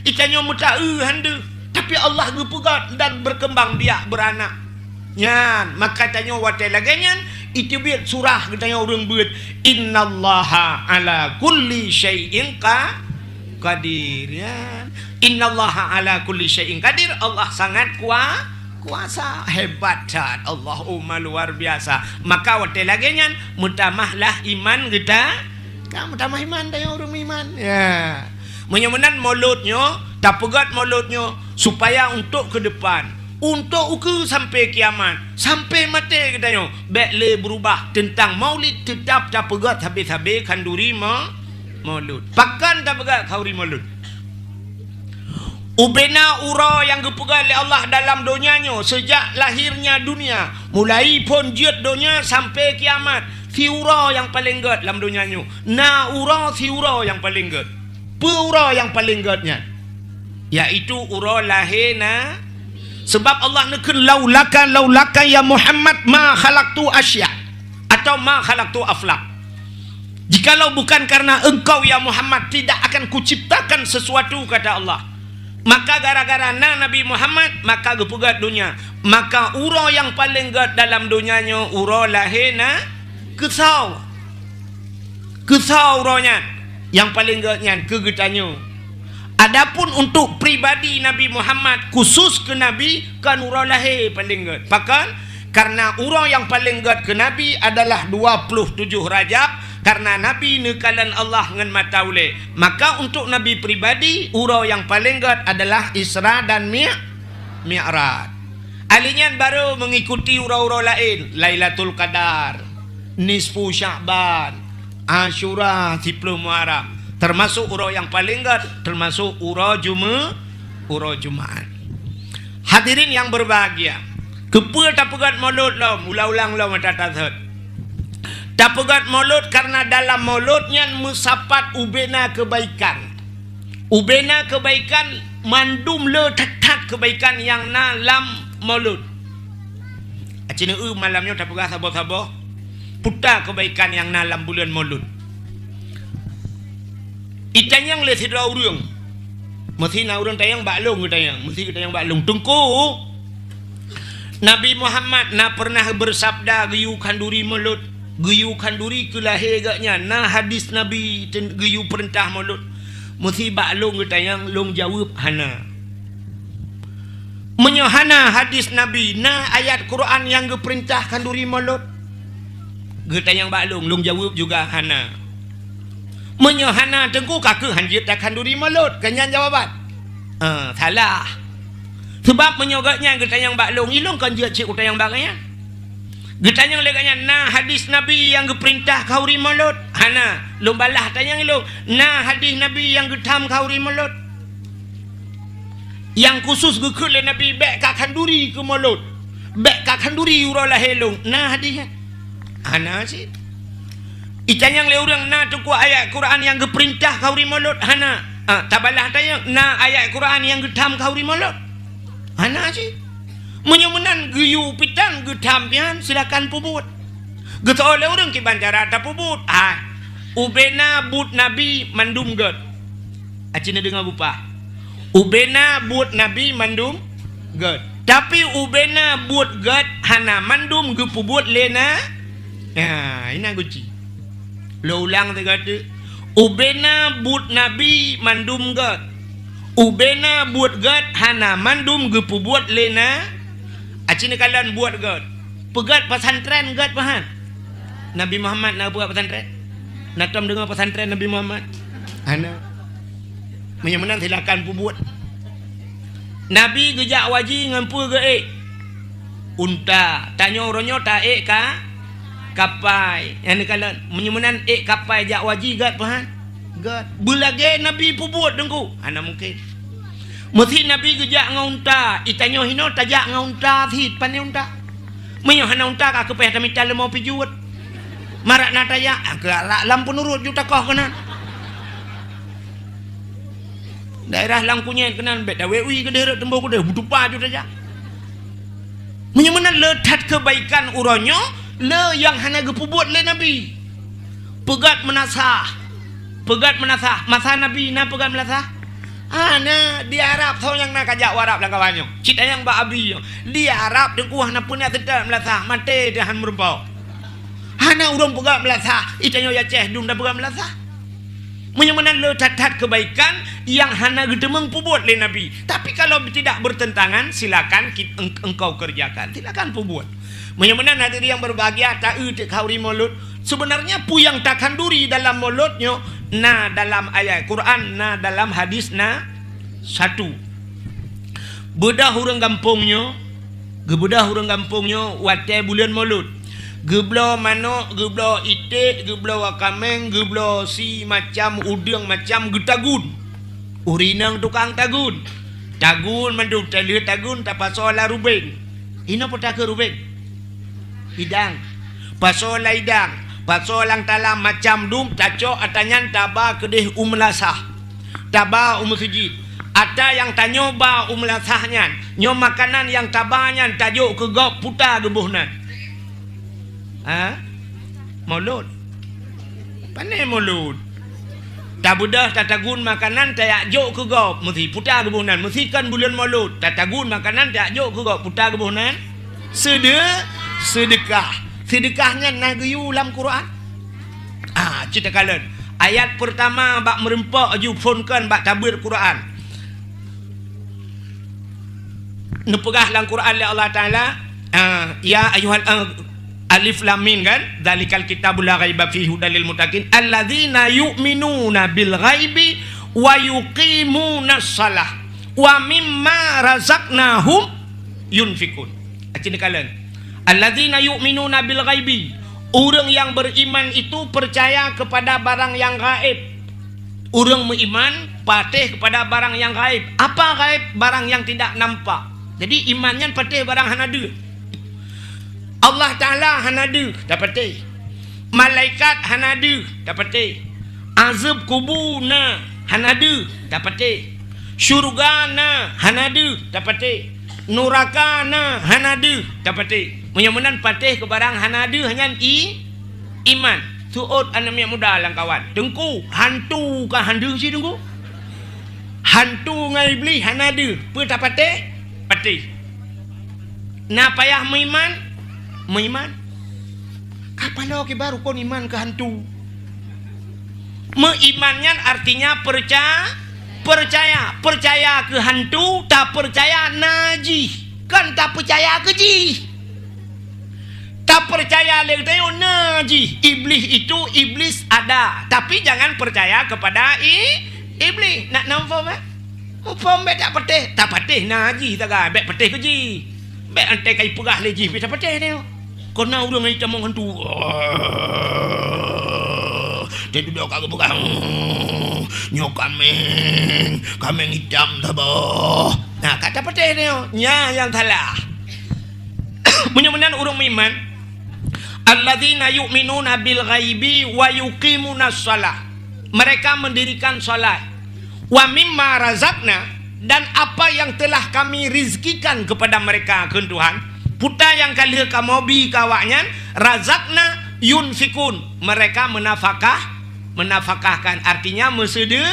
Itanyoe meuta-eu han deuh, tapi Allah geupeugét dan berkembang biak beuranak. Nyan, maka tanyoe watée lagée nyan, iteubiet surah geutanyoe ureuëng beuet, "Innallaha ala kulli syai'in qa-, qadir." Nyan, "Innallaha ala kulli syai'in qadir," Allah sangat kua-, Kuasa hebat that Allah, uma luar biasa. Maka watée lagée nyan, meutamahlah iman geuta. Ka meutamah iman, tanyoe ureuëng meuiman. Ya. Meunyoe meunan Maulud nyoe, tapeugét Maulud nyoe supaya untuk keu depan, untuk ukeue sampai kiamat, sampai maté geutanyoe, bék lé beurubah teuntang Maulid, teutab tapeugét sabe-sabe khanduri ma-, Maulud. Pakon tapeugét khanduri Maulud? Ubena uroe nyang geupeugét lé Allah dalam donya nyoe, seujak lahirnya dunia, mulai phon jeuet donya sampai kiamat, siuroe nyang paleng gét lam donya nyoe. Na uroe siuroe nyang paleng gét. Peue uroe nyang paleng gét nyan? Yaitu uroe lahé na. Sebab Allah neukheun, "Laulaka, laulaka ya Muhammad ma khalaqtu asya," atau "Ma khalaqtu aflak." "Jikalau bukan karena engkau, ya Muhammad, tidak akan kuciptakan sesuatu," kata Allah. Maka gara-gara na Nabi Muhammad, maka geupeugét donya. Maka uroe nyang paleng gét dalam donya nyoe uroe lahé na, keusoe. Keusoe uroe nyan nyang paleng gét nyan keu geutanyoe. Adapun untuk pribadi Nabi Muhammad, khusus keu Nabi, kon uroe lahé paleng gét. Pakon? Karena uroe nyang paleng gét keu Nabi adalah dua puluh tujoh Rajab, karena Nabi neukalon Allah ngon mata ulée. Maka untuk Nabi pribadi, uroe nyang paleng gét adalah Isra dan Mi-, Mi'raj. Ahli nyan baru mengikuti uroe-uroe laén, Lailatul Qadar, Nisfu Sya'ban, Asyura, siploh Muharram, termasuk uroe nyang paleng gét, termasuk uroe Jume-, uroe Jumaat. Hadirin yang berbahagia, keupeue tapeugét Maulud lom, ulang-ulang lom ata tasot. Tapeugét Maulud karena dalam Maulud nyan meusapat ubena kebaikan. Ubena kebaikan, mandum le that-that kebaikan nyang na lam Maulud. Aci neu malam nyoe tapeugah saboh-saboh puta kebaikan nyang na lam buleuen Maulud. Itanyong lé sidroe ureuëng, meusi na ureuëng tanyong bak lôn, geutanyong, meusi geutanyong bak lôn, "Teungku, Nabi Muhammad na pernah bersabda geuyue khanduri Maulud, geuyue khanduri keu lahé geuh nyan, na hadis Nabi ten-, geuyue peurintah Maulud?" Meusi bak lôn geutanyong, lôn jaweueb, "Hana." "Meunyoe hana hadis Nabi, na ayat Quran nyang geupeurintah khanduri Maulud?" Geutanyong bak lôn, lôn jaweueb juga, "Hana." "Meunyoe hana, Teungku, ka kheueh hanjeuet takhanduri Maulud, keu nyan jawaban?" "Eh, salah." Sabab meunyoe geuhnyan geutanyong bak lôn, ilôn kon jeuet cit kutanyong bak geuhnyan. Geutanyong lé geuhnyan, "Na hadis Nabi nyang geupeurintah khanduri Maulud?" "Hana." Lôn balaih tanyong ilôn, "Na hadis Nabi nyang geutham khanduri Maulud?" Nyang khusus geukheun lé Nabi bék ka khanduri keu Maulud, bék ka khanduri uroe lahé lôn, na hadis nyan? Hana cit. Itanyong lé ureuëng, "Na Teungku ayat Quran nyang geupeurintah khanduri Maulud?" "Hana." Ah, tabalaih tanyong, "Na ayat Quran nyang geutham khanduri Maulud?" Hana cit. Meunyoe meunan geuyue pitan geutham pian, silakan peubuet. Geuseuôt lé ureuëng kiban cara tapeubuet. Ah, ubena buet Nabi mandum gét. Aci neudeungoe bupah. Ubena buet Nabi mandum gét. Tapi ubena buet gét hana mandum geupeubuet lé na. Ya, inan kunci. Lôn ulang sigoe teuk. Ubena buet Nabi mandum gét. Ubena buet gét hana mandum geupeubuet lé na. Aci neukalon buet gét. Peugét pesantren gét pahan? Nabi Muhammad na peugét pesantren? Na tom deungoe pesantren Nabi Muhammad? Hana. Meunyoe meunan silakan peubuet. Nabi geujak u haji ngon peue geuék? Unta. Tanyoe uroe nyoe taék ka kapai. Nyang neukalon, meunyoe meunan ék kapai jak u haji gét pahan? Gét. Beulagée Nabi peubuet Teungku? Hana mungken. Meusi Nabi geujak ngon unta, itanyoe hinoe tajak ngon unta cit, pane unta. Meunyoe hana unta ka keupéh tamita leumô pijuet. Marak na tajak, ah, keu arak lam peunurot ju takoh keunan. Daerah lam kunyét keunan bék tawé ui keudeh rot teumbô keudeh, beutupa ju tajak. Meunyoe meunan le that keubaikan uroe nyoe, le nyang hana geupeubuet lé Nabi. Peugét meunasah. Peugét meunasah. Masa Nabi na peugét meunasah? Hana, di Arab soe nyang na kajak u Arab lam kawan nyoe. Cit tanyong bak Abi nyoe. Di Arab teungku hana peue na seutôt meunasah, maté teuh han meurumpok. Hana ureuëng peugét meunasah, itanyoe Aceh dum tapeugét meunasah. Meunyoe meunan le that-that keubaikan nyang hana geuteumeung peubuet lé Nabi. Tapi kalau tidak bertentangan, silakan ki-, eng-, engkau kerjakan. Silakan peubuet. Meunyoe meunan hadirin yang berbahagia, ta-eu teuk khanduri Maulud. Sebenarnya peue nyang takhanduri dalam Maulud nyoe na dalam ayat Quran, na dalam hadis, na satu. Beudôh ureuëng gampông nyoe, geubeudôh ureuëng gampông nyoe watée buleuen Maulud. Geubloe manök, geubloe iték, geubloe kaméng, geubloe si macam udeueng macam geutagun. Ureuëng inong tukang tagun. Tagun mandum, talheueh tagun tapasoe lam rubeng. Inoe peue takheun rubeng? Idang. Pasoe lam idang, pasoe lam talam macam dum, tacok atra nyan taba keudeh u meulasah. Taba u meuseujid. Atra nyang tanyoe ba u meulasah nyan, nyoe makanan nyang taba nyan tajok keu gob, peue ta geuboh nan? Ha? Maulud. Pane Maulud? Tabeudôh tatagun makanan tajak jok keu gob, meusi peue ta geuboh nan? Meusi kon buleuen Maulud, tatagun makanan tajak jok keu gob, peue ta geuboh nan? Seude-, seudeukah. Seudeukah nyan na geuyue lam Quran? Ah, cit takalon. Ayat peurtama bak meureumpok aju phon kon bak tabeuet Quran. Neupeugah lam Quran lé Allah Taala, ah, ya ayyuhal, ah, alif lam mim kan? Dzalikal kitabu la raiba fihi hudal lil muttaqin alladzina yu'minuna bil ghaibi wa yuqimunas shalah wa mimma razaqnahum yunfikun. Aci neukalon. Alladzina yu'minuna bil ghaibi. Ureuëng nyang beriman itu percaya kepada barang yang gaib. Ureuëng meuiman patéh kepada barang nyang gaib. Apa gaib? Barang nyang tidak nampak. Jadi iman nyan patéh barang hana deuh. Allah Taala hana deuh, tapatéh. Malaikat hana deuh, tapatéh. Azeueb kubu na, hana deuh, tapatéh. Syeuruga na, hana deuh, tapatéh. Nuraka na, hana deuh, tapatéh. Meunyoe meunan patéh keu barang hana deuh nyan i-, iman. Seuôt aneuk miet muda lam kawan. Teungku, hantu ka hana deuh cit Teungku? Hantu ngon Iblih hana deuh. Peue tapatéh? Patéh. Na payah meuiman? Meuiman. Ka paloe kiban rukon iman keu hantu. Meuiman nyan artinya perca-, percaya. Percaya keu hantu, tapeucaya na jih. Kon tapeucaya keu jih. Tapeucaya lé geutanyoe na jih. Iblih itu, iblis ada. Tapi jangan percaya kepada i-, iblih. Nak na muphom, eh? Muphom bék tapatéh. Tapatéh na jih sagai, bék patéh keu jih. Bék anté ka ipeugah lé jih, bék tapatéh nyoe. Kon na ureuëng itamong hantu. Teududoe ka geupeugah, "Nyoe kaméng, kaméng itam saboh." Nah, ka tapatéh nyoe. Nyan nyang salah. Meunyoe meunan ureuëng meuiman, alladzina yu'minuna bil ghaibi wa yuqimunas shalah. Mereka mendirikan salat. Wa mimma razaqna, dan apa yang telah Kami rizkikan kepada mereka, kheun Tuhan. Peue ta nyang ka lheueh Kamoe bi keu awaknyan, razaqna yunfikun, mereka menafakah, menafakahkan, artinya meuseude-,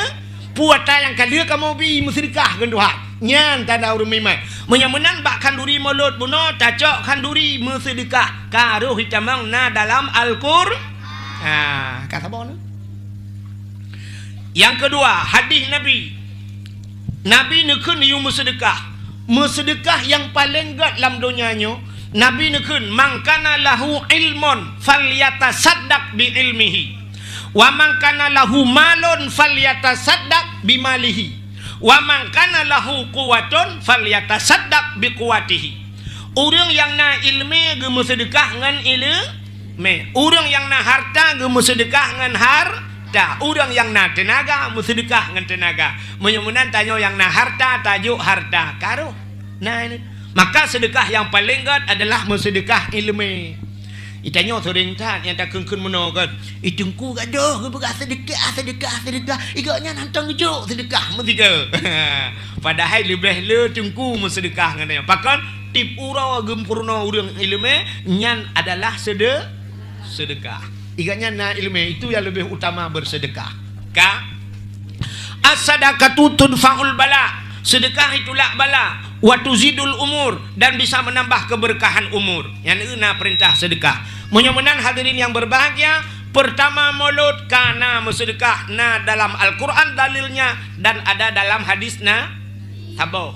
peue ta nyang ka lheueh Kamoe bi meuseudeukah, kheun Tuhan. Nyan tanda ureuëng meuiman. Meunyoe meunan bak khanduri Maulud bunoe, tacok khanduri meuseudeukah, ka roh itamong na dalam Al-Qur-, ha, ka saboh nyoe. Nyang keudua, hadih Nabi. Nabi neukheun yue meuseudeukah. Meuseudeukah nyang paleng gét lam donya nyoe, Nabi neukheun, "Man kana lahu ilmun falyatasaddaq bi ilmihi, wa man kana lahu malun falyatasaddaq bi malihi, wa man kana lahu quwwatun falyatasaddaq bi quwwatihi." Ureuëng nyang na iéleumé geumeuseudeukah ngon iéleumé. Ureuëng nyang na hareuta geumeuseudeukah ngon hareuta. Ureuëng nyang na teunaga meuseudeukah ngon teunaga. Meunyoe meunan tanyoe nyang na hareuta tajok hareuta, ka roh. Nah, ini. Maka seudeukah nyang paleng gét adalah meuseudeukah iéleumé. Geutanyoe seuring that nyang takheun-kheun meunoe kan. "Ih, Teungku gadôh geupeugah seudeukah, seudeukah, seudeukah. Ih, gobnyan hantom geujok seudeukah meusigoe." Padahai leubeh le Teungku meuseudeukah ngon nyan. Pakon? Tiep uroe geupeurunoe ureuëng iéleumé nyan adalah seude-, seudeukah. Ih, gobnyan na iéleumé, itu nyang leubeh utama beuseudeukah. Ka? As-sadaqatu tudfa'ul bala. Seudeukah itulak bala. Wa tuzidul umur. Dan bisa menambah keberkahan umur. Nyan na peurintah seudeukah. Meunyoe meunan hadirin nyang berbahagia, Pertama, mulod ka na meuseudeukah, na dalam Al-Quran dalilnya dan ada dalam hadis na saboh.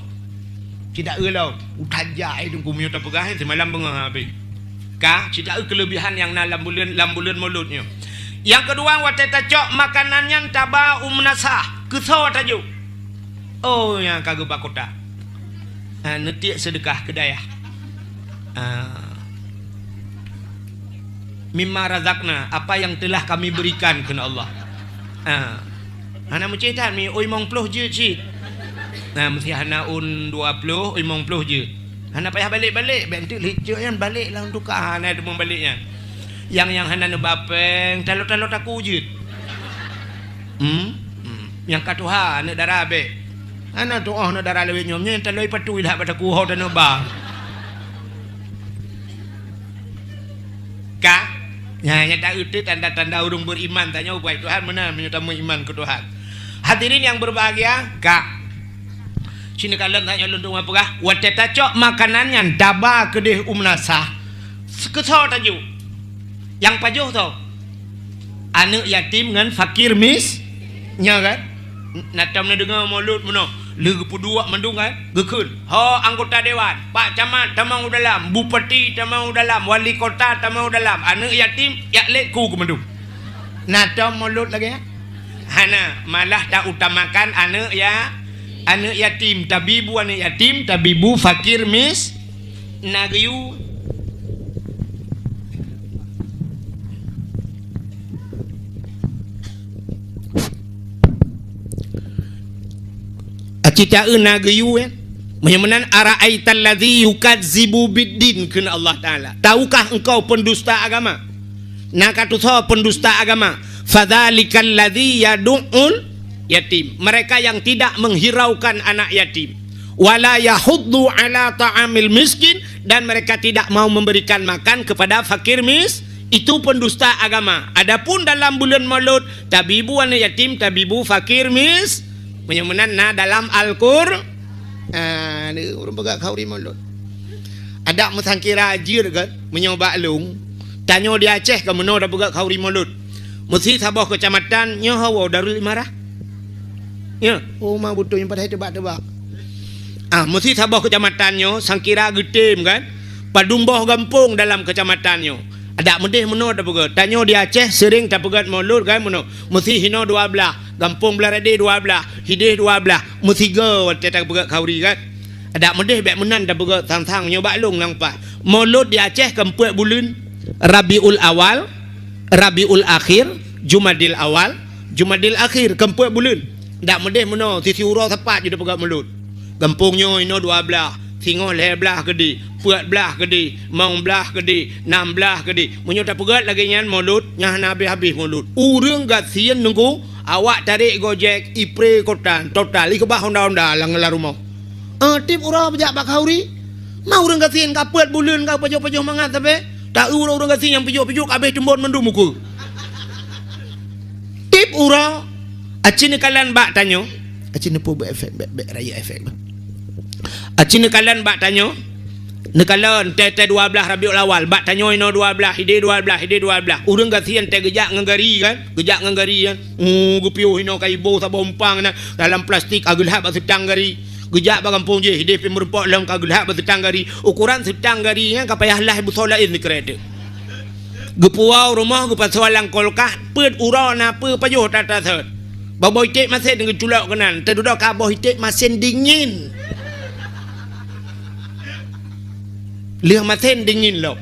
Cit taeu lom, utajak itu ku meunyoe tapeugah, eh, seumalam beungoh habéh. Ka, cit taeu keulebihan nyang na lam buleuen, lam buleuen mulod nyoe. Nyang keudua, watée tacok makanan nyan taba u meunasah, keusoe tajok. Oh, nyang ka geuba kota. Ah, neutiek seudeukah keu dayah. Ah. Mimma razaqna, apa yang telah Kami berikan, kheun Allah. Ah. Hana meucéh that, mi oi mong ploh jeuet cit. Nah, meusti hana un dua ploh, oi mong ploh jeuet. Hana payah balek-balek, bék enteuk lheueh jeuet nyan balek lam tuka, hana teuma balek nyan. Nyang, nyang hana neuba péng, talo-talo taku jeuet. Hmm? Hmm. Nyang ka tuha, aneuk dara bék. Hana tuoh aneuk dara lawét nyoe, nyan taloi patui dak bak taku ho tanoh ba. Ka? Nyan, nyan taeuti tanda-tanda ureuëng beriman, tanyoe buai Tuhan meunan meunyoe tameuiman keu Tuhan. Hadirin yang berbahagia, ka. Sini kalon tanyoe lôn tueng peugah, watée tacok makanan nyan taba keudeh u meunasah, keusoe tajok. Nyang pajoh soe? Aneuk yatim ngon fakir mis-, nya kan? Na tom neudeungoe mulod meunoe, lheueh geupeuduek mandum kan? Geukheun, "Ho anggota dewan, pak camat tamong u dalam, bupati tamong u dalam, wali kota tamong u dalam, aneuk yatim jak lét ku keu mandum." Na tom mulod lagée nyan? Hana, malah tautamakan aneuk ya-, aneuk yatim, tabibu aneuk yatim, tabibu fakir mis-, na geuyue. Aci taeu na geuyue, eh? Meunyoe meunan, "Ara'aital ladzi yukazzibu biddin," kheun Allah Taala. "Tahukah engkau pendusta agama?" Na ka tusoe pendusta agama. "Fadzalikal ladzi yadu'ul yatim." Mereka yang tidak menghiraukan anak yatim. "Wala yahuddu ala ta'amil miskin," dan mereka tidak mau memberikan makan kepada fakir mis-, itu pendusta agama. Adapun dalam buleuen mulod, tabibu aneuk yatim, tabibu fakir mis-, meunyoe meunan na dalam Al-Qur-, ah, ureuëng peugah khauri mulod. Adak meusangkira jeuet kan, meunyoe bak lôn, tanyoe di Aceh ka meunoe tapeugah khauri mulod. Meusi saboh keucamatan nyoe hawa Darul Imarah. Ya, oh, ma beutôi nyang padahai teubak-teubak. Ah, meusi saboh keucamatan nyoe sangkira geutem kan, padum boh gampông dalam keucamatan nyoe. Adak meudeh meunoe tapeugah. Tanyoe di Aceh sering tapeugah mulod kan meunoe. Meusi hinoe dua blah, gampông Blah Radé dua blah, hideh dua blah, meusigoe watée tapeugah khauri kan. Adak meudeh bék meunan tapeugah sang-sang nyoe bak lôn nyang paih. Mulod di Aceh keumpeuet buleuen, Rabiul Awal, Rabiul Akhir, Jumadil Awal, Jumadil Akhir, keumpeuet buleuen. Dak meudeh meunoe, sisi uroe sapat jeuet tapeugah mulod. Gampông nyoe inoe dua blah, singoh lhée blah keudeh, peuet blah keudeh, limong blah keudeh, nam blah keudeh. Meunyoe tapeugah lagée nyan mulod, nyan hana habéh-habéh mulod. Ureuëng gasien nunggu, awak tarek Gojek, ipré kota, total, ikeubah honda-honda lam, lam rumoh. Ah, tieb uroe beujak bak khauri. Ma ureuëng gasien ka peuet buleuen ka pajoh-pajoh mangat sabe. Taeu ureuëng gasien nyang pijoh-pijoh ka abéh teumbon mandum ukeue. Tieb uroe, aci neukalon bak tanyoe. Aci neupeu beu efek, bék, bék rayeuk efek. Aci neukalon bak tanyoe. Neukalon tée-tée dua blah Rabiul Awal. Bak tanyoe inoe dua blah, hideh dua blah, hideh dua blah. Ureuëng gasien tée geujak ngon gari kan? Geujak ngon gari kan? Oh, geupiôh inoe ka iboh saboh umpang na dalam plastik, ka geulhab bak seutang gari. Geujak bak gampông jih, hideh pih meurumpok lom ka geulhab bak seutang gari. Ukuran seutang gari nyan ka payah lah beusoe laén sikrek teuk. Geupuwoe rumoh, geupasoe lam kulkas, peuet uroe na peue pajoh that-that sot. Bak boh iték masen geuculok keunan, teududoe ka boh iték masen dingin. Lheueh masen dingin lom.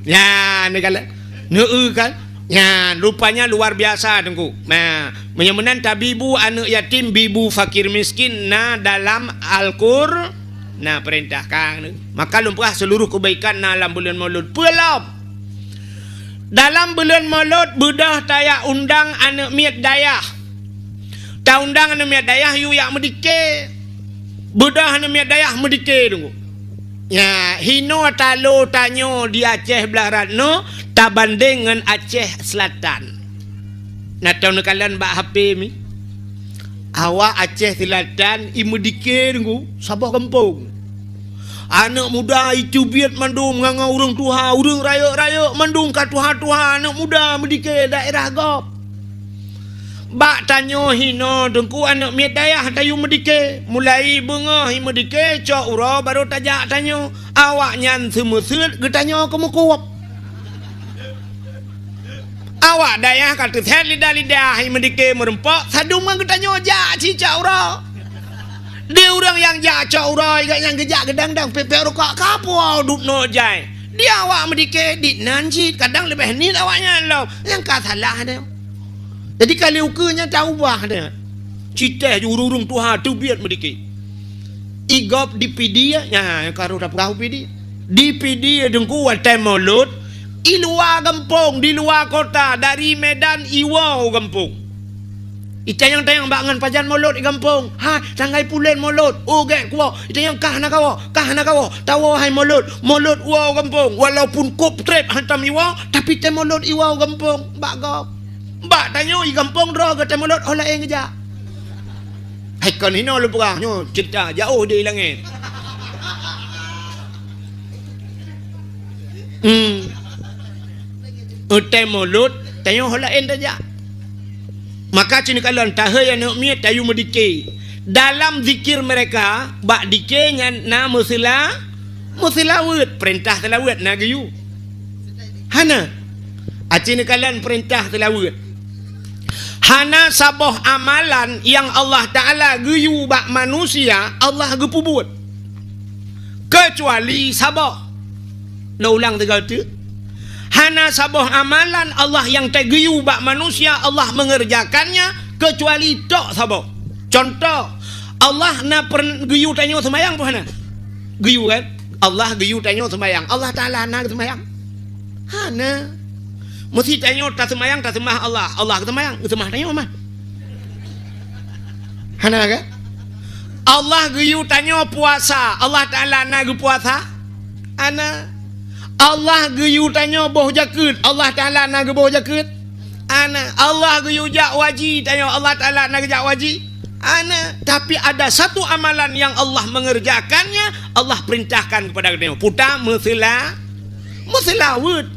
Nyan, neukalon. Neu-eu kan? Nyan, rupanya luar biasa, Teungku. Nah, meunyoe meunan tabibu aneuk yatim, bibu fakir miskin na dalam Al-Qur-, na peurintah kang. Maka lôn peugah seluruh keubaikan na lam buleuen Maulud. Peue lom? Dalam buleuen Maulud beudôh tajak undang aneuk miet dayah. Taundang aneuk miet dayah yue jak meudike. Beudôh aneuk miet dayah meudike, Teungku. Nya, hinoe talo tanyoe di Aceh blah Ratno tabandeng ngon Aceh Selatan. Na tau neukalon bak H P mi. Awak Aceh Selatan i meudike, Teungku, saboh gampông. Aneuk muda iteubiet mandum ngon ureuëng tuha, ureuëng rayeuk-rayeuk mandum ka tuha-tuha, aneuk muda meudike daerah gob. Bak tanyoe hinoe Teungku aneuk miet dayah tayue meudike, mulai beungoh i meudike cok uroe barô tajak tanyoe. Awaknyan seumeuseuet geutanyoe keumeukueb. Awak dayah ka teusét lidah-lidah i meudike meureumpok, sadum ngon geutanyoe jak cicak uroe. Di ureuëng nyang jak cok uroe, gobnyan geujak geudang-dang peuet-peuet rukok, ka puwoe dubnoe jai. Di awak meudike, di nan cit, kadang leubeh niet awaknyan lom. Nyang ka salah deh. Jadi ka lheueh ukeue nyan taubah deh. Citeh ju ureuëng tuha teubiet meudike. I gob di Pidie, nya, ka rôh tapeugah u Pidie. Di Pidie Teungku watée Molot, i luwa gampông, di luwa kota, dari Medan iwoe u gampông. Itanyong-tanyong bak ngon pajan Molot i gampông. Ha, tanggai pulen Molot. Oh, gét kuwoe. Itanyong kah na kawoe, kah na kawoe. Tawoe hai Molot. Molot woe u gampông. Walaupun kop treb hantom iwoe, tapi tée Molot iwoe u gampông. Bak gob. Bak tanyoe i gampông droe geutanyoe Molot ho laén geujak. Hai kon hinoe lôn peugah nyoe cerita jauh di langét. Hmm. Watée Molot, tanyoe ho laén tajak. Maka cit neukalon tahei aneuk miet tayue meudike. Dalam zikir mereka, bak dike nyan na meuseula-, meuseulaweuet, peurintah seulaweuet na geuyue. Hana. Aci neukalon peurintah seulaweuet. Hana saboh amalan nyang Allah Taala geuyue bak manusia, Allah geupeubuet. Keucuali saboh. Lôn ulang sigoe teuk. Hana saboh amalan Allah nyang teugeuyue bak manusia, Allah mengerjakannya, keucuali tok saboh. Contoh, Allah na per-, geuyue tanyoe seumayang peue hana? Geuyue kan? Allah geuyue tanyoe seumayang. Allah Taala na geuseumayang? Hana. Meusti tanyoe taseumayang, taseumah Allah. Allah geuseumayang, geuseumayang tanyoe mah. Hana kan? Allah geuyue tanyoe puasa. Allah Taala na geupuasa? Hana. Allah geuyue tanyoe boh jakeuet. Allah Taala na geuboh jakeuet? Hana. Allah geuyue jak haji tanyoe. Allah Taala na geujak haji? Hana. Tapi ada satu amalan yang Allah mengerjakannya, Allah perintahkan kepada geutanyoe. Puta meuseula-, meuseulaweuet.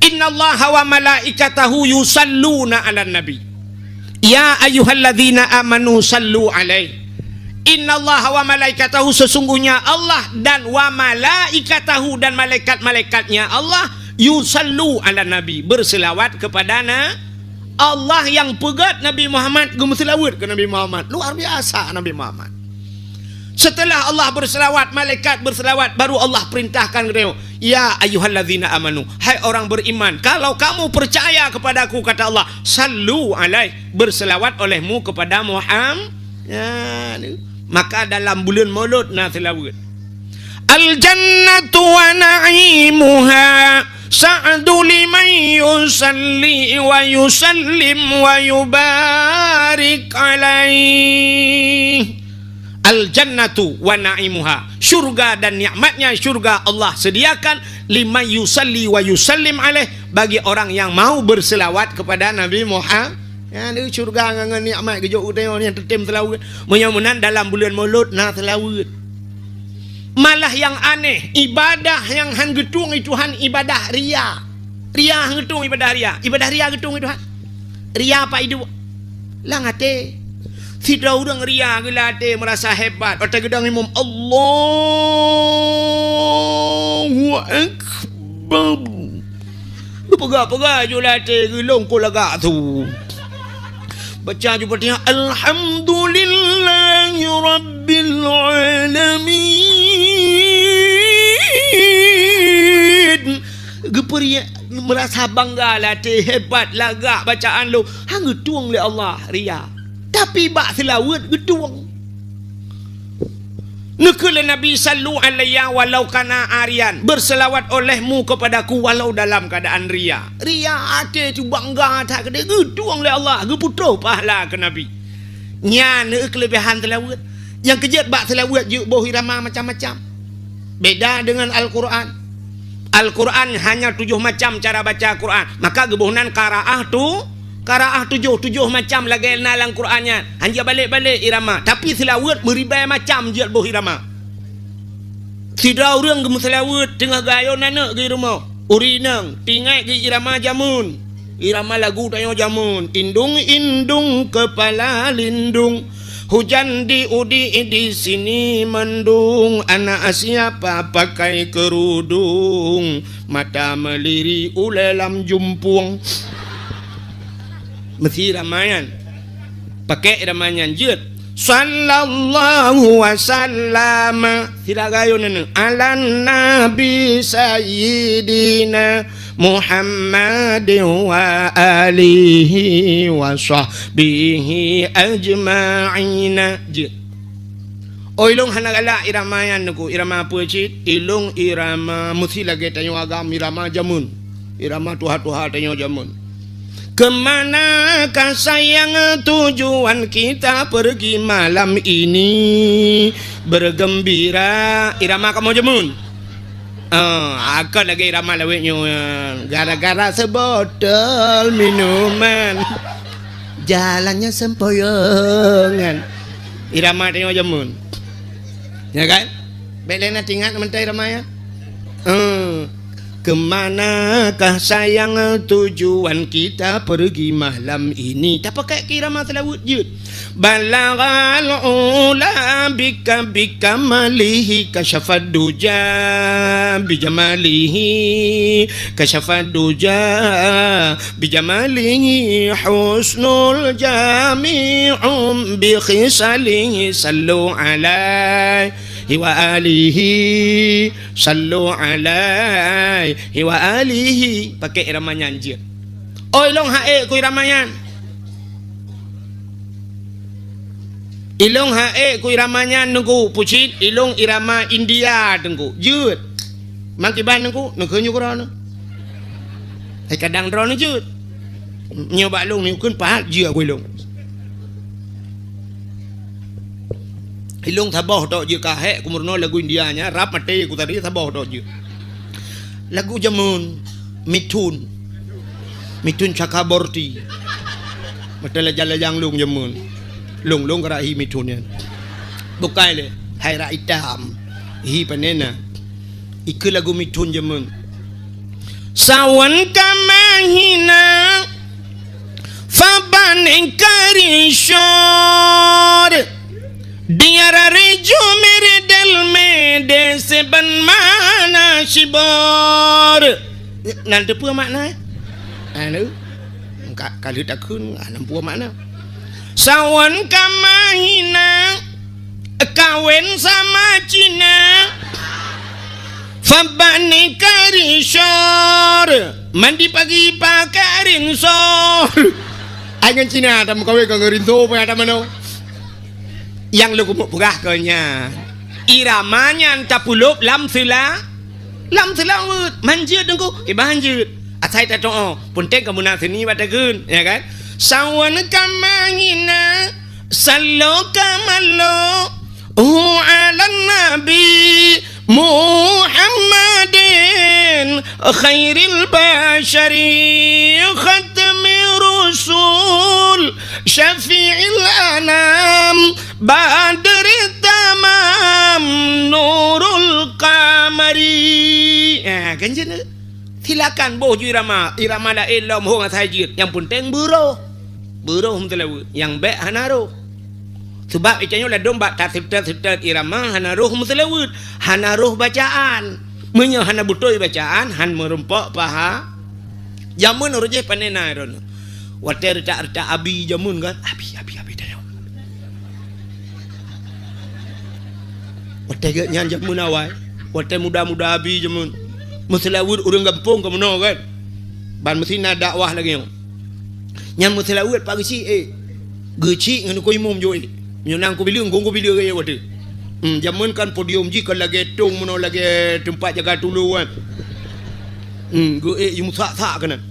Innallaha wa malaikatahu yusalluna 'alan nabi. Ya ayyuhalladzina amanu sallu 'alaihi. Innallaha wa malaikatahu, sesungguhnya Allah dan wa malaikatahu, dan malaikat-malaikatnya Allah, yusallu 'alan nabi, berselawat kepada na-, Allah nyang peugét Nabi Muhammad, geumeuseulaweuet keu Nabi Muhammad. Luar biasa Nabi Muhammad. Setelah Allah berselawat, malaikat berselawat, baru Allah perintahkan kepada, "Ya ayyuhalladzina amanu, hai orang beriman, kalau kamu percaya kepada-Ku," kata Allah, "sallu 'alaihi, berselawat olehmu kepada Muhammad." Ya, ni. Maka dalam buleuen Molot na seulaweuet. Al-jannatu wa na'imuha sa'du liman yusalli wa yusallim wa yubarik alaih. Al-jannatu wa na'imuha. Syurga dan nikmatnya syurga Allah sediakan liman yusalli wa yusallim alaih, bagi orang yang mau berselawat kepada Nabi Muhammad. Ya, ni syurga ngon, ngon nikmat geujok u tanyoe nyang teutem seulaweuet. Meunyoe meunan dalam buleuen Molot na seulaweuet. Malah nyang aneh, ibadah nyang han geutueng lé Tuhan ibadah ria. Ria han geutueng ibadah ria. Ibadah ria geutueng lé Tuhan. Ria apa iduek? Lam até. Sidroe ureuëng ria geuh lam até meurasa hebat. Watée geudong imum, "Allahu Akbar." Geupeugah-peugah ju lam até geulong ko lagak su. Baca ju Fatihah, "Alhamdulillahi Rabbil Alamin." Geupeuriak, meurasa bangga lam até, hebat lagak bacaan lôn. Han geutueng lé Allah ria. Tapi bak seulaweuet geutueng. Neukheun lé Nabi, "Sallu alayya walau kana ariyan." Berselawat olehmu kepada-Ku walau dalam keadaan ria. Ria até tu bangga that keudeh, geutueng lé Allah, geupeutroh pahala keu Nabi. Nyan keuleubiehan seulaweuet. Nyang keujeuet bak seulaweuet jeuet boh irama macam-macam. Beda dengan Al-Quran. Al-Quran hanya tujoh macam cara baca Quran. Maka geuboh nan qiraah tu, qiraah tujoh, tujoh macam lagée na lam Quran nyan. Hana balek-balek irama, tapi seulaweuet meuribée macam jeuet boh irama. Sidroe ureuëng geumeuseulaweuet teungoh geuayon aneuëk geuh rumoh. Ureuëng inong, teuingat geuh irama jameun. Irama lagu tanyoe jameun. Indung-indung kepala lindung. Hujan di udi di sini mendung. Anak siapa pakai kerudung? Mata melirik ulée lam jumpueng. Meusi irama nyan. Pakai irama nyan jeuet. Sallallahu wasallam. Sira gayun nyan. Ala Nabi Sayyidina Muhammad wa alihi wa sahbihi ajma'ina. Jeuet. Oh, ilong hana galak irama nyan Teungku, irama peue cit? Ilong irama meusi lagée tanyoe agam, irama jameun. Irama tuha-tuha tanyoe jameun. Kemanakah sayang tujuan kita pergi malam ini? Bergembira. Irama kamoe jameun. Ah, kon lagée irama lawét nyoe, gara-gara sebotol minuman. Jalannya sempoyongan. Irama tanyoe jameun. Ya kan? Bék lé na teuingat mantong irama nyan. Eh, kemanakah sayang tujuan kita pergi malam ini? Tapakai keu irama seulaweuet jeuet. Balaghal ula bika bika malihi kasyafad duja bijamalihi kasyafad duja bijamalihi husnul jami'u bi khisalihi sallu alaihi wa alihi sallu alaihi wa alihi. Pakai irama nyan jeuet. Oi, long haé ku irama nyan. Ilong haé ku irama nyan Teungku, pucit ilong irama India Teungku. Jeuet. Makiban Teungku, neukeu nyoe keudroe. Hai kadang droe jeuet. Nyoe bak long ni kheun pahat jeuet ku ilong. Ilong saboh tok jeuet ka hék ku meurunoe lagu India nyan, rab maté ku tadi saboh tok jeuet. Lagu jameun, Mithun. Mithun Chakraborty. Mata lajang-lajang long jameun. Long, long gerak hi Mithun nyan. Bukai lé, hai rak itam. Hi panena. Ikeue lagu Mithun jameun. Sawan ka mahina, faban ingkarishor. Diara reju meredel mede seban mana shibor. Nan teupeue makna? Anu, ka, ka lheueh takheun, ah, nan peue makna? Sawan ka mahina, kawen sama Cina. Fabani karishor, mandi pagi pakai rinso. Ai ngon Cina tameukawen ka ngon rinso, peue tamanoe. Nyang lôn keumeung peugah keu nyan, irama nyan tapeulôb lam seula-, lam seulaweuet. Man jeuet Teungku, kiban jeuet. Asai tatoe, peunteng kamoe na seuni bak takheun, ya kan? Sawan ka mahina, salo ka malo, hu alan nabi, Muhammadin khairil basyari khatmi rusul syafi'il anam badri tamam nurul qamari. Ah, kan jeuet. Silakan boh ju irama, irama laén lom hong asai jeuet. Nyang peunteng beuroh. Beuroh meuseulaweuet, nyang bék hana roh. Sabab geutanyoe ladôm bak that seutôt-seutôt irama hana roh meuseulaweuet, hana roh bacaan. Meunyoe hana beutôi bacaan, han meurumpok paha. Jameun roh jih pane na droeneuh. Watée reutak-reutak abi jameun kan, abi, abi, abi tanyoe. Watée gét nyan jameun awai, watée muda-muda abi jameun. Meuseulaweuet ureuëng gampông ka meunoe kan. Ban meusi na dakwah lagée nyoe. Nyan meuseulaweuet pak geuchik ék. Geuchik ngon keu imum jok ék. Meunyoe na keu bileung, keu bileung ék watée. Hmm, jameun kan podium jih kan lagée tong meunoe lagée teumpat jaga tulông kan. Hmm, geu ék jimeusak-sak keunan.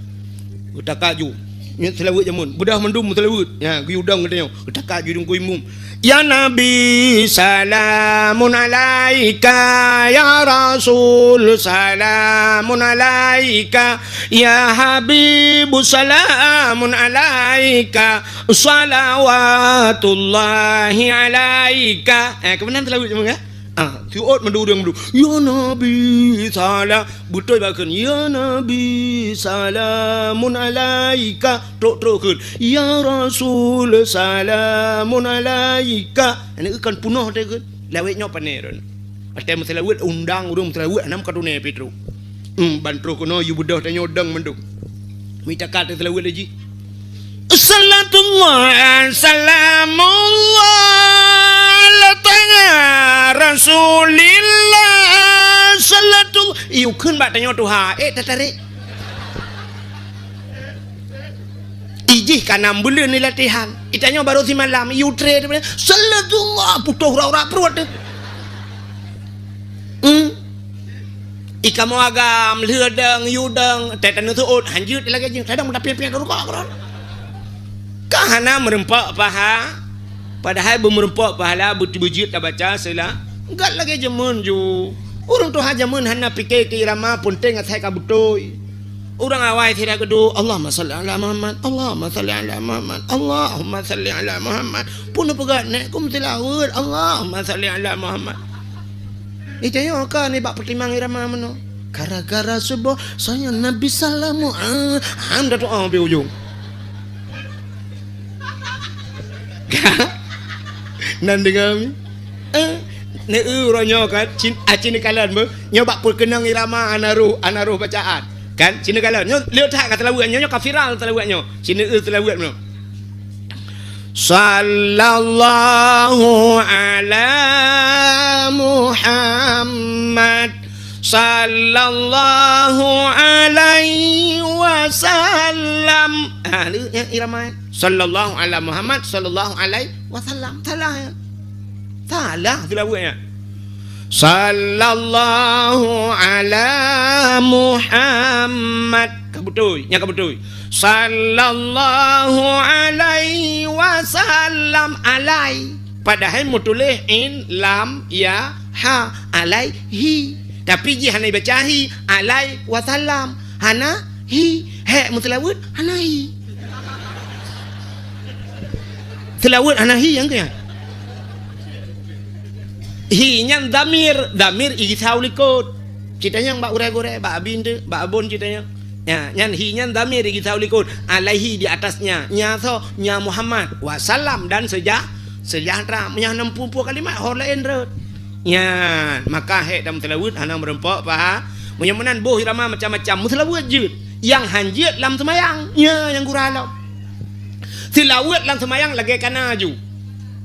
Geutaka ju. Nyan seulaweuet jameun. Beudah mandum meuseulaweuet. Ya, geuyue dong geutanyoe. Geutaka ju dong keu imum. Ya Nabi, salamun alaika. Ya Rasul, salamun alaika. Ya Habibu, salamun alaika. Salawatullahi alaika. Eh, keumanan seulaweuet jameun, ya? Ah, siôt mandum ureuëng mandum, "Ya Nabi, salam." Beutôi bak kheun, "Ya Nabi, salamun alaika." Trok-trok kheun, "Ya Rasul, salamun alaika." Aneuk kan peunoh teuh kheun. Lawét nyoe pané ron. Até meuseulaweuet, undang ureuëng meuseulaweuet, hana meukaduné Petrus. Hmm, ban troh keunoe yue beudôh tanyoe dong mandum. Mita ka teuseulaweuet lé jih. Salatullah, salamullah, ala taha Rasulillah, salatullah. Yue kheun bak tanyoe tuha, eh, tatarek. Ijih ka nam buleuen ni latihan. Itanyoe baru simalam, yue tré tu, salatullah, putôh urat-urat pruet tu. Hmm. Ikamoe agam, lheueh dong, yue dong, teuh taneusuôt, hanjeuet lagée jih, kadang meudapiet-piet rukok keudroe. Ka hana meureumpok paha, padahai beumeurumpok pahala beut-, beujeuet tabaca seula. Gat lagée jameun ju. Ureuëng tuha jameun hana pike keu irama, peunteng asai ka beutôi. Ureuëng awai sira geuduek, "Allahumma shalli ala Muhammad, Allahumma shalli ala Muhammad, Allahumma shalli ala Muhammad." Pun neupeugah, "Nek kum tilaweuet, Allahumma shalli ala Muhammad." Itanyoe ka nibak peutimang irama meunoe. Gara-gara suboh, saya Nabi salamu, ah, am, dah tu, ah, di ujung. Nan deungoe mi? Eh, neu-eu uroe nyoe kan, cin, ah, cin kalon beuh. Nyoe bak peukeunong irama ana roh, ana roh bacaan. Kan, cin kalon. Nyoe, lheueh that ka seulaweuet nyoe, nyoe ka viral seulaweuet nyoe. Cin neu-eu seulaweuet nyoe. Sallallahu ala Muhammad. Sallallahu alaihi wasallam. Ah, lheueh nyan irama. Sallallahu ala Muhammad, sallallahu alaihi wasallam. Salah, ya. Salah seulaweuet nyan. Sallallahu ala Muhammad. Ka beutôi, nyan ka beutôi. Sallallahu alaihi wasallam, alai. Padahai meutuléh in, lam, ya, ha, alaihi. Tapi jih hana ibaca hi, alai wasallam. Hana hi, hék meuseulaweuet, hana hi. Seulaweuet hana hi nyang keu nyan. Hi nyan dhamir, dhamir igisa u likot. Cit nyan bak gurée-gurée, bak abi eunteuk, bak abon cit nyan. Nya, nyan hi nyan dhamir igisa u likot. Alaihi di atasnya. Nya soe? Nya Muhammad. Wasallam dan seja-, sejahtera. Meunyo hana muphom kalimat, ho laén rhot. Nyan, maka hék tameuseulaweuet hana meurumpok paha. Meunyo meunan boh irama macam-macam, meuseulaweuet jeuet. Nyang han jeuet lam seumayang, nya nyang gura lom. Seulaweuet lam seumayang lagée kana ju.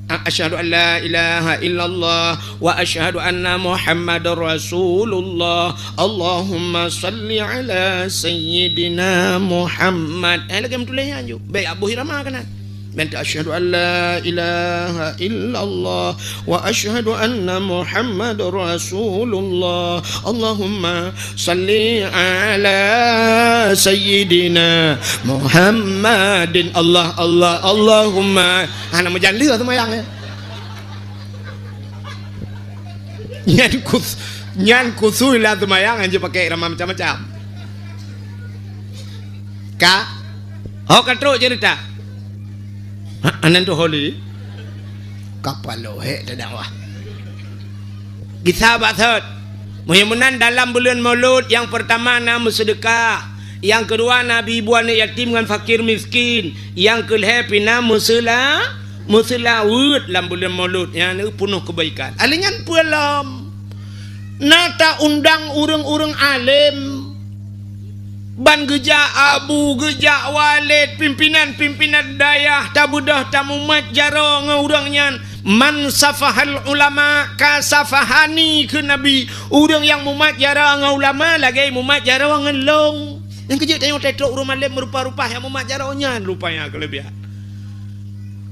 A-, asyhadu an la ilaha illallah wa asyhadu anna Muhammadar Rasulullah. Allahumma salli ala sayyidina Muhammad. Eh, lagée meutuléh nyan ju. Bék boh irama kana. Mantong asyhadu an la ilaha illallah wa asyhadu anna Muhammadar Rasulullah. Allahumma salli ala sayyidina Muhammadin. Allah, Allah, Allahumma. Hana meujan lheueh seumayang, ya. Nyan kus-, nyan kusui lam seumayang hana jipakai irama macam-macam. Ka? Ho ka trok cerita. Ha, anan tu holi. Kapalo hék teudakwah. Gisa bak thot. Meunyo meunan dalam buleuen Maulud, nyang peurtama na meuseudeukah, nyang keudua na bi ibu aneuk yatim ngon fakir miskin, nyang keulhée pih na meuseula-, meuseulaweuet lam buleuen Maulud, nyan peunoh keubaikan. Alèh nyan peue lom? Na ta-undang ureuëng-ureuëng além. Ban geujak abu, geujak walét, pimpinan-pimpinan dayah, tabeudôh tamumat jaroe ngon ureuëng nyan. "Man safahal ulama, ka safahani," kheun Nabi. Ureuëng nyang mumat jaroe ngon ulama, lagée mumat jaroe ngon lôn. Nyang keujeuet tanyoe teutrok ureuëng malém meurupa-rupa nyang mumat jaroe nyan rupanya keuleubihan.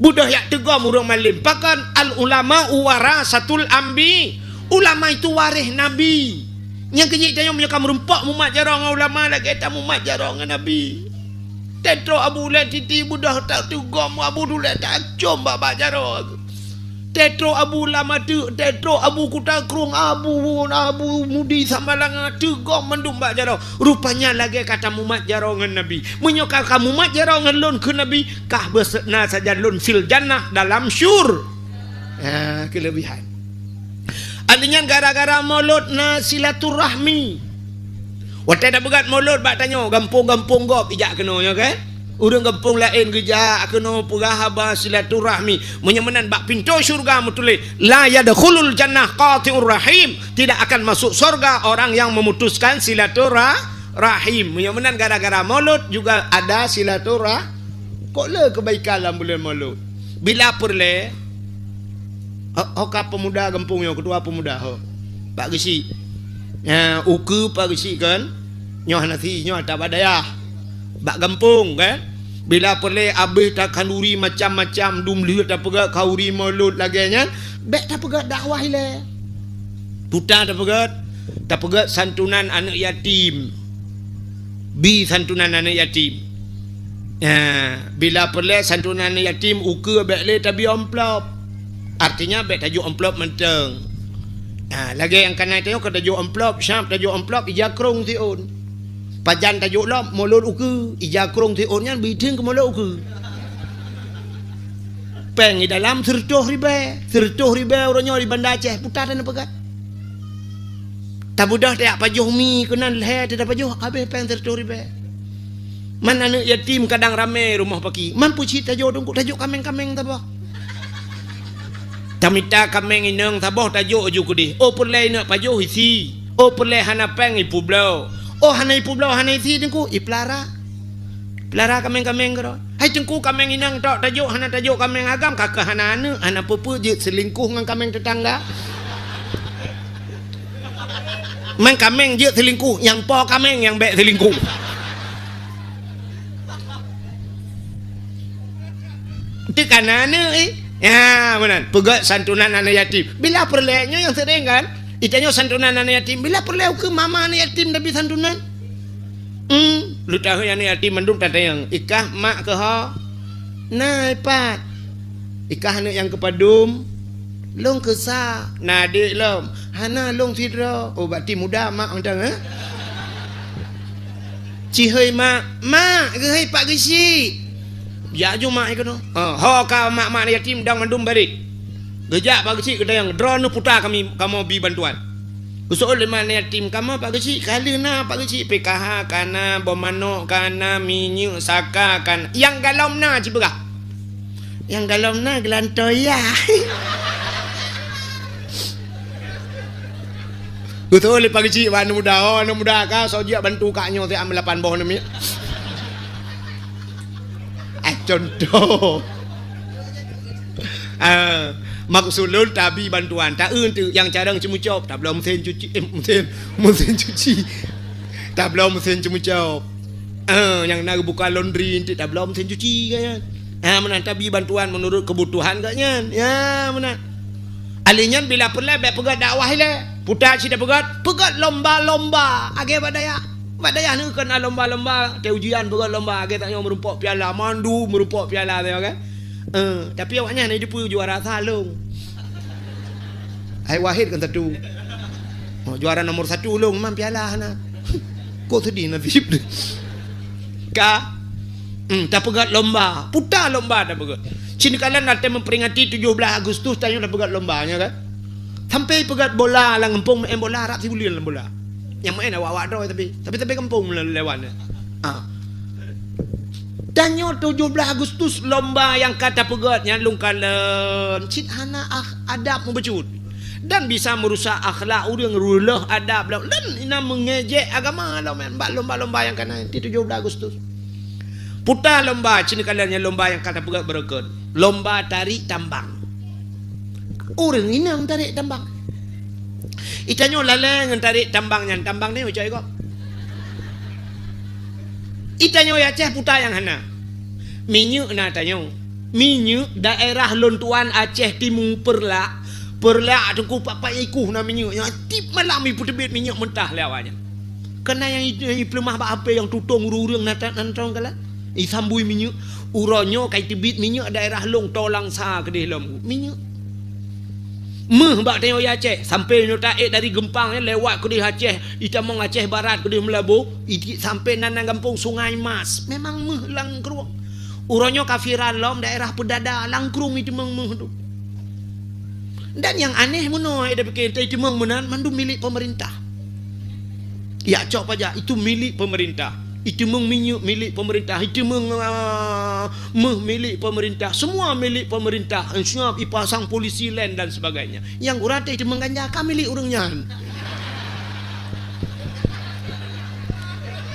Beudôh jak teugom ureuëng malém. Pakon? Al ulama warasatul ambi. Ulama itu waréh nabi. Nyang keujeuet tanyoe meunyoe ka meurumpok mumat jaroe ngon ulama lagée tamumat jaroe ngon nabi. Teutrok abu ulée titi beudôh tateugom abu dulée tacom bak-bak jaroe. Teutrok abu lam ateuk, teutrok abu kuta krueng, abu, abu mudi samalanga teugom mandum bak jaroe. Rupanya lagée ka tamumat jaroe ngon nabi. Meunyoe ka, ka mumat jaroe ngon lôn kheun nabi, kah beuseutina sajan lôn fil jannah dalam syur-, ha, keuleubihan. Lheueh nyan gara-gara mulod na silaturahmi. Watèe tapeugah mulod bak tanyoe, gampông-gampông gob ijak keunoe, nyo kan? Ureueng gampông laén geujak keunoe peugah haba silaturahmi. Meunyoe meunan bak pintoe syeuruga meutuléh, "La yadkhulul jannah qati'ur rahim." Tidak akan masuk surga orang yang memutuskan silatura-, rahim. Meunyoe meunan gara-gara mulod juga ada silatura-, kok le keubaikan lam buleuen mulod. Bila peureulèe, ho, ho ka pemuda gampông nyoe, ketua pemuda, ho. Pak Geuchik. Nyan, ukeue Pak Geuchik kan? Nyoe hana si, nyoe ata bak dayah. Bak gampông kan? Bila peureulèe abéh takhanduri macam-macam, dum lheueh tapeugah khanduri mulod lagèe nyan, bèk tapeugah dakwah ilèe. Peue tapeugah? Tapeugah santunan aneuk yatim. Bi santunan aneuk yatim. Nah, bila peureulèe santunan aneuk yatim, ukeue bèk lé tabi amplop. Artinya, bèk tajok amplop mantong. Nah, lagèe nyang ka na tanyoe ka tajok amplop, siap tajok amplop, ija krông siôn. Pajan tajok lom, mulod ukeue, ija krông siôn nyan bri thèng keu mulod ukeue. Péng di dalam sireutôh ribèe, sireutôh ribèe uroe nyoe di Banda Aceh, peue tapeugah. Tabeudôh tajak pajoh mi keunan lhèe teuh tapajoh, habéh péng sireutôh ribèe. Man aneuk yatim kadang ramè rumoh paki. Man peue cit tajok teungku, tajok kaméng-kaméng saboh. Tamita kaméng inong saboh tajok ju keudéh. Oh peureulèe inong pajoh isi. Oh peureulèe hana péng ipeubloe. Oh hana ipeubloe hana isi teungku, ipeulara. Peulara kaméng-kaméng keudroe. Hai teungku, kaméng inong tok tajok, hana tajok kaméng agam, ka keuh hana aneuk, hana peue-peue jeuet seulingkoh ngon kaméng teutangga. Man kaméng jeuet seulingkoh, nyang po kaméng nyang bèk seulingkoh. Teuka na aneuk, eh. Ya, meunan. Peugöt santunan aneuk yatim. Bila peureulèe nyoe nyang seuréng kan? Itanyoe santunan aneuk yatim. Bila peureulèe ukeue mama aneuk yatim tabi santunan? Hmm, lheueh tahu aneuk yatim mandum tatanyong, "Ikah mak keuh ho?" "Na, i pat." "Ikah aneuk nyang keupadum?" "Lôn keusa." "Na adék lom?" "Hana, lôn sidroe." "Oh, berarti muda mak mantong, eh?" "Cihôi mak." "Mak, geuhôi Pak Geuchik." Jak ju mak keunoe. "Oh, ho ka mak-mak yatim dang mandum barit." Geujak Pak Geuchik geutanyong, "Droeneuh peue kamoe bi bantuan?" Geuseuôt lé mak yatim, "Kamoe Pak Geuchik, ka lheueh na Pak Geuchik, P K H ka na, boh manok ka na, minyeuk saka ka na, nyang galom na cit peugah." "Nyang galom na geulantoe ya." Geuseuôt lé Pak Geuchik bak aneuk muda, "Oh, aneuk muda ka, soe jeuet bantu kak nyoe siat meulapan boh aneuk miet." Ah, contoh. Ah, maksud lôn tabi bantuan. Ta eu teu nyang carông ceumeucop, tabloe meusén cuci, eh, meusén, meusén cuci. Tabloe meusén ceumeucop. Ah, nyang na geubuka laundry, enteuk tabloe meusén cuci, kan? Ah, meunan tabi bantuan meunurot keubutuhan gobnyan. Ya, meunan. Alèh nyan bila peureulèe bèk peugöt dakwah ilèe. Puta cit tapeugöt, peugöt lomba-lomba. Agè bak dayah. Bak dayah nyoe kon na lomba-lomba, teu ujian peugöt lomba, agè tanyoe meurumpok piala, mandum meurumpok piala tanyoe kan. Eh, tapi awaknyan hana jiteupeue juara sa lôn. Hai Wahid kan satu. Oh, juara nomor satu lôn, man piala hana. Kok sedih nasib. Ka, hmm, tapeugöt lomba, puta lomba tapeugöt. Cit neukalon watèe memperingati tujuh belas Agustus tanyoe tapeugöt lomba nyoe kan. Sampai peugöt bola lam gampông, meu'en bola rab sibuleuen lam bola. Nyang meu'en awak-awak droe tapi, tapi, tapi gampông lewat. Ah. Tanyoe tujuh belas Agustus lomba nyang ka tapeugöt nyan lôn kalon cit hana ah, adab mubacut. Dan bisa meurusak akhlak ureueng, reuloh adab lom, dan ina meungejek agama lom, bak lomba-lomba nyang ka na di tujuh belas Agustus. Puta lomba, cit neukalon nyan lomba nyang ka tapeugöt beureukat. Lomba tarék tambang. Ureueng inong tarék tambang. Itanyoe lalè ngon tarék tambang nyan, tambang nyoe cok i gob. Itanyoe i Aceh puta nyang hana. Minyeuk na tanyoe. Minyeuk daerah lôn tuan Aceh Timu Peureulak. Peureulak teungku pat-pat ikoh na minyeuk. Nyang tiep malam ipeuteubiet minyeuk mentah lé awaknyan. Keunan nyang i-, ipeuleumah bak hapé nyang tutong ureueng-ureueng na ta-, na nonton kalon. Isambui minyeuk. Uroe nyoe ka iteubiet minyeuk daerah lôn, toe Langsa keudéh lom. Minyeuk. Méuh bak tanyoe i Aceh, sampoe nyoe taék dari Geumpang, eh, lewat keudéh Aceh, itamong Aceh Barat keudéh Meulaboh, itiek sampoe nan, nan gampông Sungai Mas. Memang méuh lam krueng. Uroe nyoe ka viral lom daerah Peudada, lam krueng iteumeung méuh tu. Dan nyang aneh meunoe, ida pikir, teutimong meunan mandum milik pemerintah. Ya, cok pajak, itu milik pemerintah. Itimong minyeuk milik pemerintah. Itimong, ah, meuh milik pemerintah. Semua milik pemerintah. Siap ipasang polisi lain dan sebagainya. Nyang gura teutimong ganja ka milik ureueng nyan.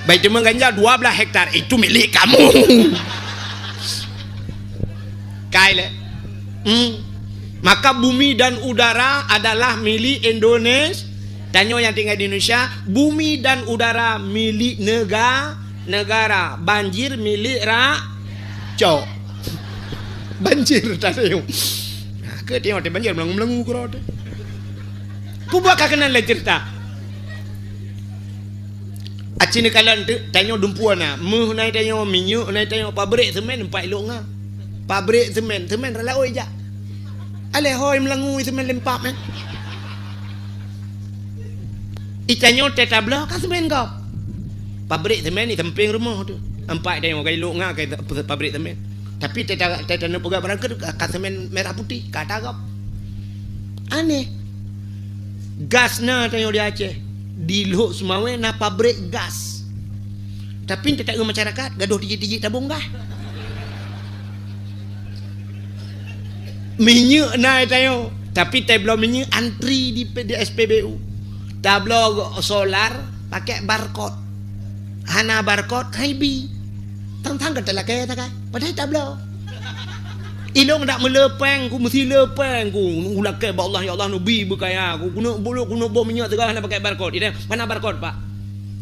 Baik, timong ganja dua belas hektar, itu milik kamu. Kai lé. Hmm. Maka bumi dan udara adalah milik Indonesia. Tanyoe nyang tinggai di Indonesia, bumi dan udara milik nega-, negara, banjir milik ra-, cok. Banjir tadi. Nah, ke tengok teh banjir melengu-melengu keudroe teh. Peue buet ka keunan lé cerita. Aci neukalon teuk, tanyoe dumpeue na. Meuh na tanyoe, minyeuk na tanyoe, pabrik semen empat lok nga. Pabrik semen, semen rot laôt jak. Aléh hôi meulangui semen lempap, eh. Itanyoe teutabloe ka semen gob. Pabrik semen di sampéng rumoh tu. Empat tanyoe ka ilok nga ka pabrik semen. Tapi teuta-, teutanyoe peugah barang keu ka semen merah putih, ka ata gob. Aneh. Gas na tanyoe di Aceh. Di Lhok Seumawé na pabrik gas. Tapi teuta masyarakat gadoh tijik-tijik tabong gas. Minyeuk na tanyoe, tapi tabloe minyeuk antri di, di S P B U. Tabloe solar pakai barcode. Hana barcode, hai bi. Tang-tang ka talakée takai. Padahai tabloe. Ilong dak meulepeng ku, meusi lepeng ku. Ulakée bak Allah, ya Allah, neubi beukaya ku. Kuneuk buluk, kuneuk boh minyeuk segala hana pakai barcode. Ida, mana barcode, Pak?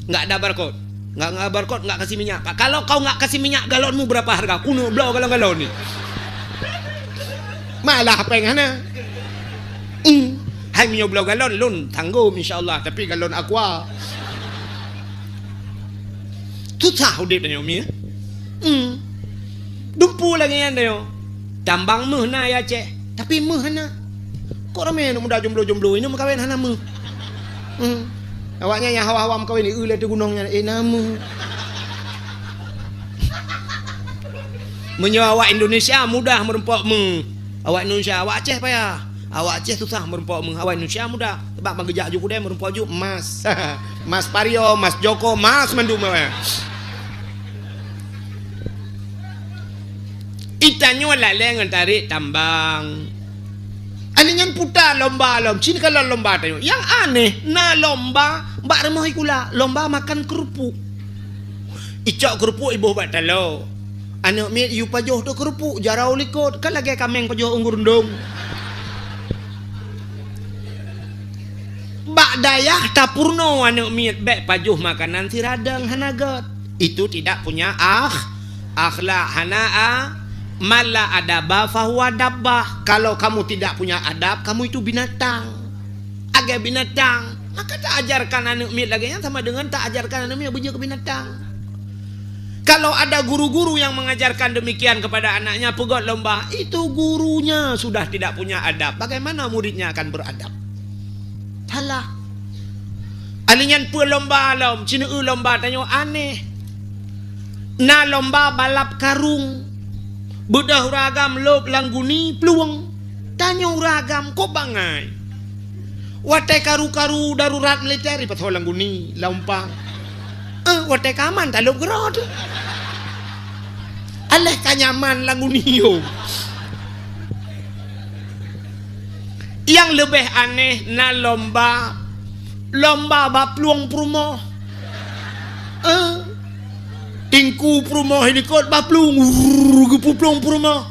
Enggak ada barcode. Enggak, enggak barcode, enggak kasih minyak. Pak, kalau kau enggak kasih minyak, galonmu berapa harga? Kuneuk bloe galon-galon ni. Malah péng hana. Hmm. Hai meunyoe bloe galon, lôn tanggom insya Allah, tapi galon aqua. Susah udép tanyoe mi. Hmm. Dumpeue lagée nyan tanyoe. Tambang meuh na ya Aceh, tapi meuh hana. Kok ramé aneuk muda jomblo-jomblo, ini meukawen hana meuh. Hmm. Awaknyan nyang hawa-hawa meukawen, ieu lé teuh gunong nyan, eh, na meuh. Meunyoe awak Indonesia mudah meurumpok meuh. Awak Indonesia, awak Aceh payah. Awak Aceh susah meurumpok meuh. Awak Indonesia mudah. Sebab ban geujak ju keudè meurumpok ju emas. Emas Pario, emas Joko, emas mandum awak. Itanyoe lalée ngon tarek tambang. Aneh nyan puta lomba lom, cit ka lom lomba tanyoe. Nyang aneh, na lomba bak rumoh sikula, lomba makan keurupuk. Icok keurupuk iboh bak taloe. Aneuk miet yue pajoh teuh keurupuk, jarau likot, kan lagée kaméng pajoh unggur undong. Bak dayah tapeurunoe aneuk miet bék pajoh makanan siradang hana gét. Itu tidak punya akh-, akhlak, hana a-, man la adaba fahuwa dabbah. Kalau kamu tidak punya adab, kamu itu binatang. Agak binatang. Maka tak ajarkan aneuk miet lagée nyan sama dengan tak ajarkan aneuk miet beujeuet keu binatang. Kalau ada guru-guru yang mengajarkan demikian kepada anaknya, peugét lomba, itu gurunya sudah tidak punya adab. Bagaimana muridnya akan beradab? Salah. Alinyan peue lomba lom, cit na lomba tanyoe aneh. Na lomba balap karung. Beudôh ureueng agam lôb lam guni plueng. Tanyoe ureueng agam kok bangai. Watée karu-karu darurat militer, ipasoe lam guni, lam umpang. Eh, watée ka aman, talôb keudroe teuh. Aléh ka nyaman lam guni yo. Nyang leubeh aneh na lomba, lomba baplueng peurumoh. Eh, tingku peurumoh likot baplueng, wurr, geupuplueng peurumoh.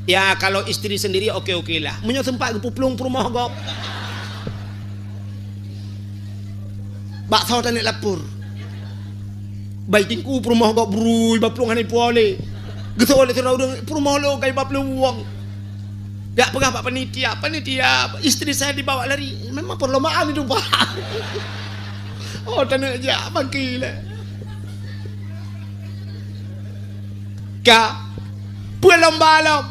Ya, kalau istri sendiri oke-oke lah. Meunyoe sempat geupuplueng peurumoh gob. Bak soe taneuk lapor. Bai tingku peurumoh gob brui baplueng hana ipuwoe lé. Geuseuôt lé sidroe ureueng peurumoh lôn kai baplueng. Jak peugah bak panitia, "Panitia, istri saya dibawa lari." Memang perlombaan itu, Pak. Oh, taneuk jak bangki lé. Ka. Peue lomba lom?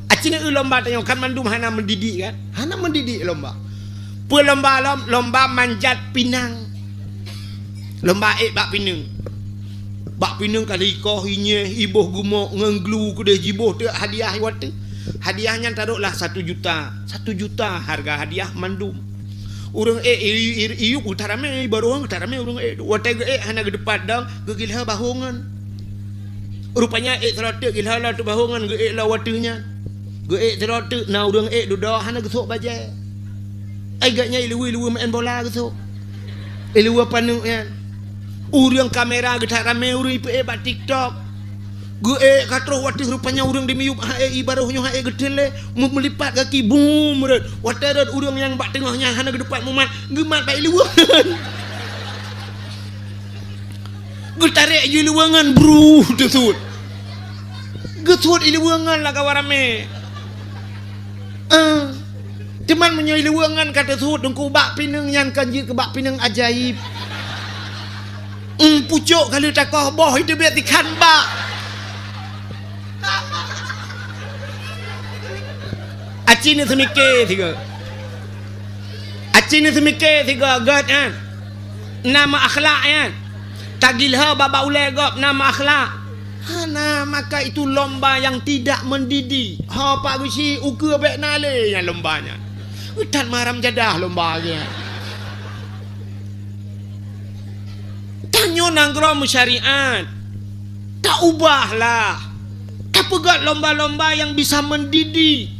Aci na lomba tanyoe kan mandum hana mendidik kan? Hana mendidik lomba. Peue lomba lom? Lomba manjat pinang. Lomba ék bak pineung. Bak pineung ka likoh inyeh, iboh geumo ngon glu keudeh jiboh teuk hadiah iwat teuh. Hadiah nyan taruhlah satu juta. Satu juta harga hadiah mandum. Ureuëng ék, i-, i-, iyup geutak ramé, i barô geutak ramé ureuëng ék. Watée geuék hana geuteupat dong, geugilhée bahô ngon. Rupanya ék sidroe teuk gilhée lom teuk bahô ngon geuék lom watée nyan. Geuék sidroe teuk na ureuëng ék dudoe hana geusôk bajée. Ai gobnyan iluweue-luweue meu'en bola geusôk. Iluweue paneuk nyan. Ureuëng kamera geutak ramé ureuëng ipeuék bak TikTok. Geuék ka troh watée rupanya ureuëng dimiyup ha'ék i barô nyoe ha'ék geuteun lé, meu-, meulipat gaki bum rot. Watée rot ureuëng nyang bak teungoh nyan hana geuteupat mumat, geumat bak iluweue. Geutarek ju iluweue ngon bru teusut. Geusut iluweue ngon lagée awak ramé. Eh, teuma meunyoe iluweue ngon ka teusut teungku bak pineung nyan kan jeuet keu bak pineung ajaib. Em, pucôk ka lheueh takoh boh iteubiet tikhan bak. Aci ni seumike sigoe. Aci ni seumike sigoe gét nyan. Na meuakhlak nyan. Tagilhée bak-bak ulée gob na meuakhlak. Hana, maka itu lomba yang tidak mendidik. Ho pak geusi ukeue bék na lé nyan lomba nyan. Utat maram jadah lomba nyan. Tanyoe nanggroe meusyariat. Taubahlah. Tapeugét lomba-lomba yang bisa mendidik.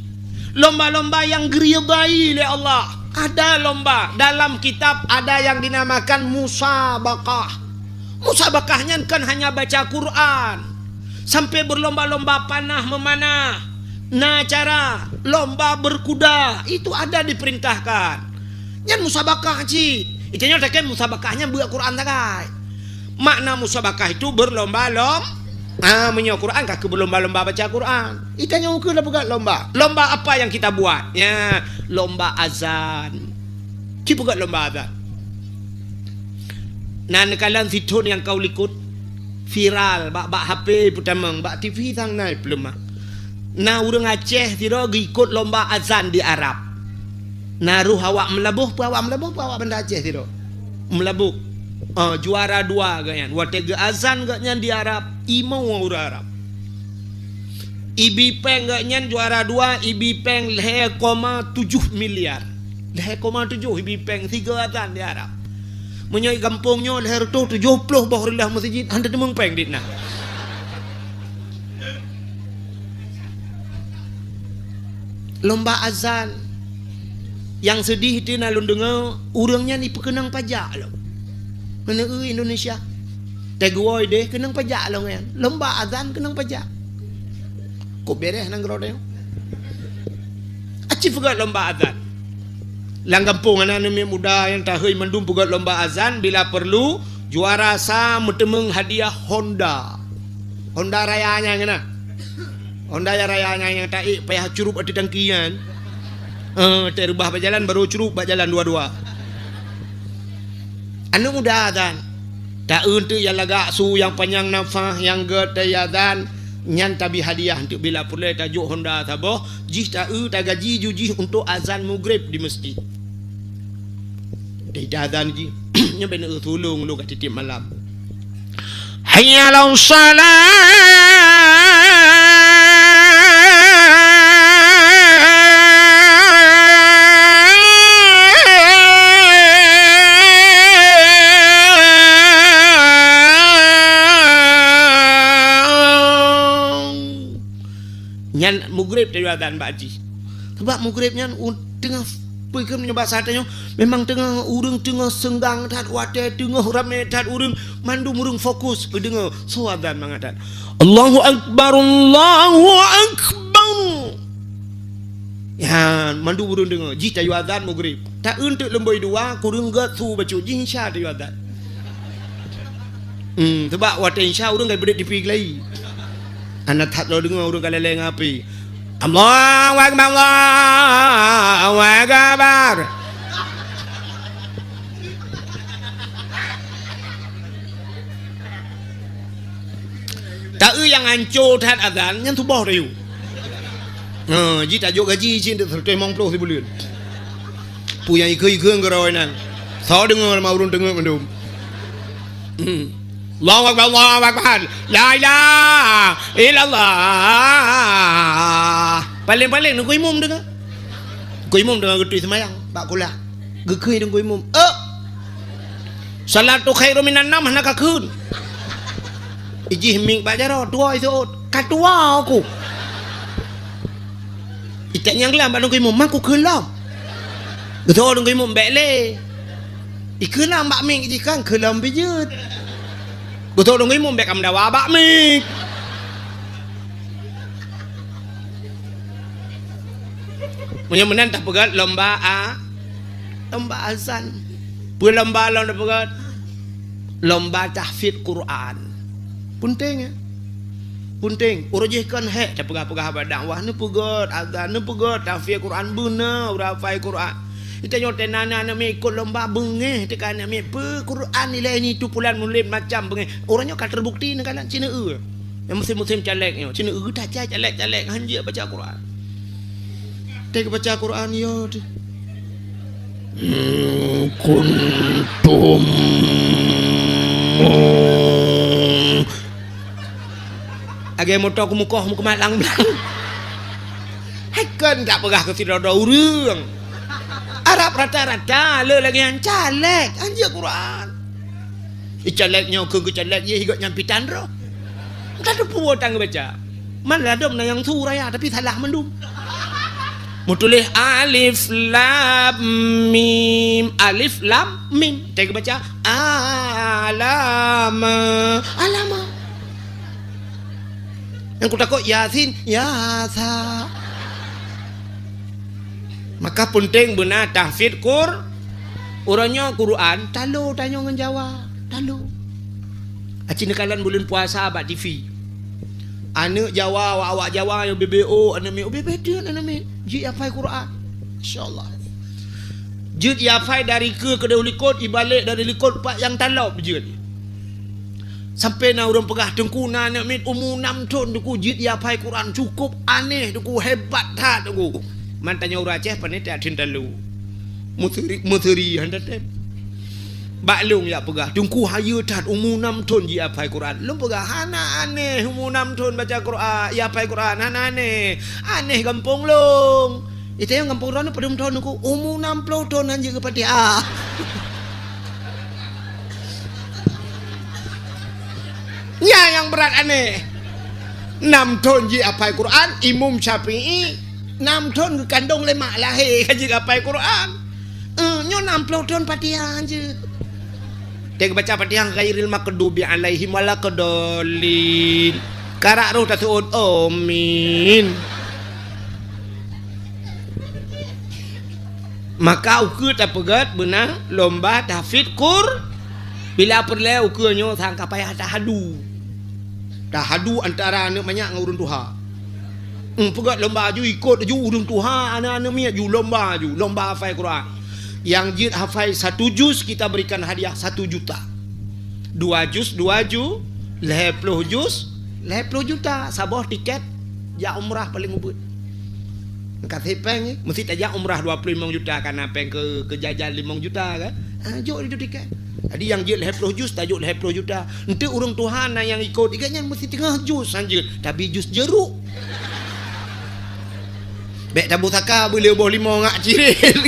Lomba-lomba yang geuridai lé Allah. Ada lomba, dalam kitab ada yang dinamakan musabaqah. Musabaqah nyan kan hanya baca Quran. Sampai berlomba-lomba panah memanah. Na acara lomba berkuda, itu ada diperintahkan. Nyan musabaqah cit. Itanyoe takheun musabaqah nyan beuet Quran sagai. Makna musabaqah itu berlomba-lom-, ah, meunyoe Quran ka keu berlomba-lomba baca Quran. Itanyoe keu na peugét lomba. Lomba apa yang kita buat? Ya, lomba azan. Ci peugét lomba azan. Na neukalon sithon nyang ka u likot viral bak, bak H P peutamong, bak T V sang na ipeuleumah. Na ureuëng Aceh sidroe geuikot lomba azan di Arab. Na roh awak meulaboh, peue awak meulaboh, peue awak Banda Aceh sidroe. Meulaboh. Ah, juara dua gobnyan. Watée geuazan gobnyan di Arab, imoe ureuëng Arab. Ibi péng gobnyan juara dua, ibi péng lhée koma tujoh miliar. Lhée koma tujoh ibi péng sigoe azan di Arab. Meunyoe gampông nyoe lhée reutôh tujoh ploh boh reulah meuseujid, hana teumeung péng dit na. Lomba azan. Nyang seudeh teuh na lôn deungoe, ureuëng nyan ipeukeunong pajak lom. Ngon eu Indonesia. Teguoi deh keunong pajak lom nyan. Lomba azan keunong pajak. Kok bereh nanggroe nyoe? Aci peugét lomba azan. Lam gampông hana aneuk muda nyang tahôi mandum peugét lomba azan, bila perlu juara sa meuteumeung hadiah Honda. Honda Raya nyan keunan. Honda nyang raya nyan nyang taék payah curup ateueh tangki nyan. Eh, teuk reubah bak jalan, barô curup bak jalan dua-dua. Aneuk muda tan. Ta-eu teuk nyang lagak su, nyang panyang nafah, nyang gét teuh azan, nyan tabi hadiah teuk bila peureulée tajok Honda saboh, jih ta-eu tagaji ju jih untuk azan Maghrib di meuseujid. Dai ta azan jih, nyoe bèk na-eu tulông lôn ka tiep-tiep malam. Hayya 'alas shalah. Nyan Maghrib tajak azan bak jih. Sabab Maghrib nyan u-, teungoh, peue keuh meunyoe basa tanyoe, memang teungoh ureuëng teungoh seunggang that watée, teungoh ramé that ureuëng, mandum ureuëng fokus geudeungoe su azan mangat that. Allahu Akbar, Allahu Akbar. Nyan, mandum ureuëng deungoe, jih tajak azan Maghrib. Ta-eu teuk lumbôi dua, kureueng gét su bacut jih Isya tajak azan. Hmm, sabab watée Isya ureuëng ka beudeuet tipi keulayi. Hana that lôn deungoe ureuëng ka lé-lé ngon api. Allahu Akbar, Allahu Akbar. Ta-eu nyang hanco that azan, nyan suboh tayue. Ha, jih tajok gaji cit seureutoh limong ploh sibuleuen. Peue nyang ikeu-ikeu keurôi nyan. Soe deungoe lam ureuëng teungoh mandum. Hmm. Allahu Akbar, Allahu Akbar. La ilaha illallah. Paleng-paleng Teungku Imum deungoe. Teungku Imum deungoe geutui seumayang bak kulah. Geukheun Teungku Imum, "Eh! Salatu khairum minan naum hana kakheun." Ijih mieng bak jaroe, tuwoe iseuôt. "Ka tuwoe ku." Itak nyang lam bak Teungku Imum, "Ma kukheun lom." Geuteuôt Teungku Imum, "Bék lé." Ikheun lom bak mieng, ijih kan kheun lom pih jeuet. Geuteuôt Teungku Imum, "Bék kameudawa bak mieng." Meunyoe meunan tapeugét lomba a-, lomba azan. Peue lomba lom tapeugét? Lomba tahfidz Quran. Peunteng, ya? Peunteng. Uroe jih kon hék tapeugah-peugah bak dakwah, neupeugét azan, neupeugét tahfidz Quran, beuna ureuëng hafai Quran. Geutanyoe teunan aneuk miet ikot lomba beungéh teuka aneuk miet, "Peue Quran ilée nyoe tupulan mulod macam beungéh." Uroe nyoe ka teubukti neukalon cit neueu. Nyang musém-musém caleg nyoe, cit neueu that cai caleg-caleg hanjeuet baca Quran. Teuka baca Quran yo teuh. Hmm, kuntum. Lagée moto keumukoh meukeumah lang-lang. Hai kon tapeugah keu sidroe-droe ureuëng. Arab rata-rata le lagée nyan caleg, hanjeuet Quran. Icaleg nyoe keu geucaleg, ye higot nyang pitan roh. Ka teupeue tan geubaca. Man ladom na nyang su raya, tapi salah mandum. Meutuléh alif lam mim, alif lam mim. Teuka baca alama, alama. Nyang kutakot Yasin, yasa. Maka peunteng beuna tahfidz Qur-, uroe nyoe Quran, talo tanyoe ngon Jawa, talo. Aci neukalon buleuen puasa bak T V. Aneuk Jawa, awak-awak Jawa nyang B B O, aneuk miet, B B T aneuk miet, jeuet hafai Quran. Masya Allah. Jeuet hafai dari keue keudeh likot, ibalek dari likot pat nyang talop jeuet. Sampai na ureuëng peugah, "Teungku, na aneuk miet umu nam thon, Teungku, jeuet hafai Quran, cukup aneh, Teungku, hebat that, Teungku." Man tanyoe ureuëng Aceh pane that thon talo. Meuseuri, meuseuri han tatem. Bak lôn jak peugah, "Teungku, hayeue that, umu nam thon jeuet hafai Quran." Lôn peugah, "Hana aneh umu nam thon baca Quran, hafai Quran, hana aneh. Aneh gampông lôn." Itayong gampông droeneuh padum thon, Teungku? "Umu nam ploh thon han jeuet geufatihah." Nyan nyang brat aneh. Nam thon jeuet hafai Quran, Imam Syafi'i nam thon geukandong lé mak lahé ka jeuet hafai Quran. Eh, nyoe nam ploh thon Fatihah han jeuet. Teuka baca Fatihah, ghairil maghdubi alaihim waladdallin. Karak roh taseuôt, amin. Maka ukeue tapeugét beuna lomba tahfidz Qur-, bila peureulée ukeue nyoe sang ka payah tahadu. Tahadu antara aneuk manyak ngon ureuëng tuha. Hmm, peugét lomba ju, ikot ju ureuëng tuha, aneuk-aneuk miet ju lomba ju, lomba hafai Quran. Nyang jeuet hafai satu juz, kita berikan hadiah satu juta. Dua juz, dua ju, lhée ploh juz, lhée ploh juta. Saboh tiket jak umrah paleng ubit. Ka sipéng, eh? Meusti tajak umrah dua ploh limong juta, kana péng keu, keu jajan limong juta kan? Ah, jok itu tiket. Jadi nyang jeuet lhée ploh juz, tajok lhée ploh juta. Enteuk ureuëng tuha na nyang ikot, ikat nyan meusti teungoh juz han jeuet, tapi juz jeruk. Bék tapusaka beuleuboh limo ngak cirét.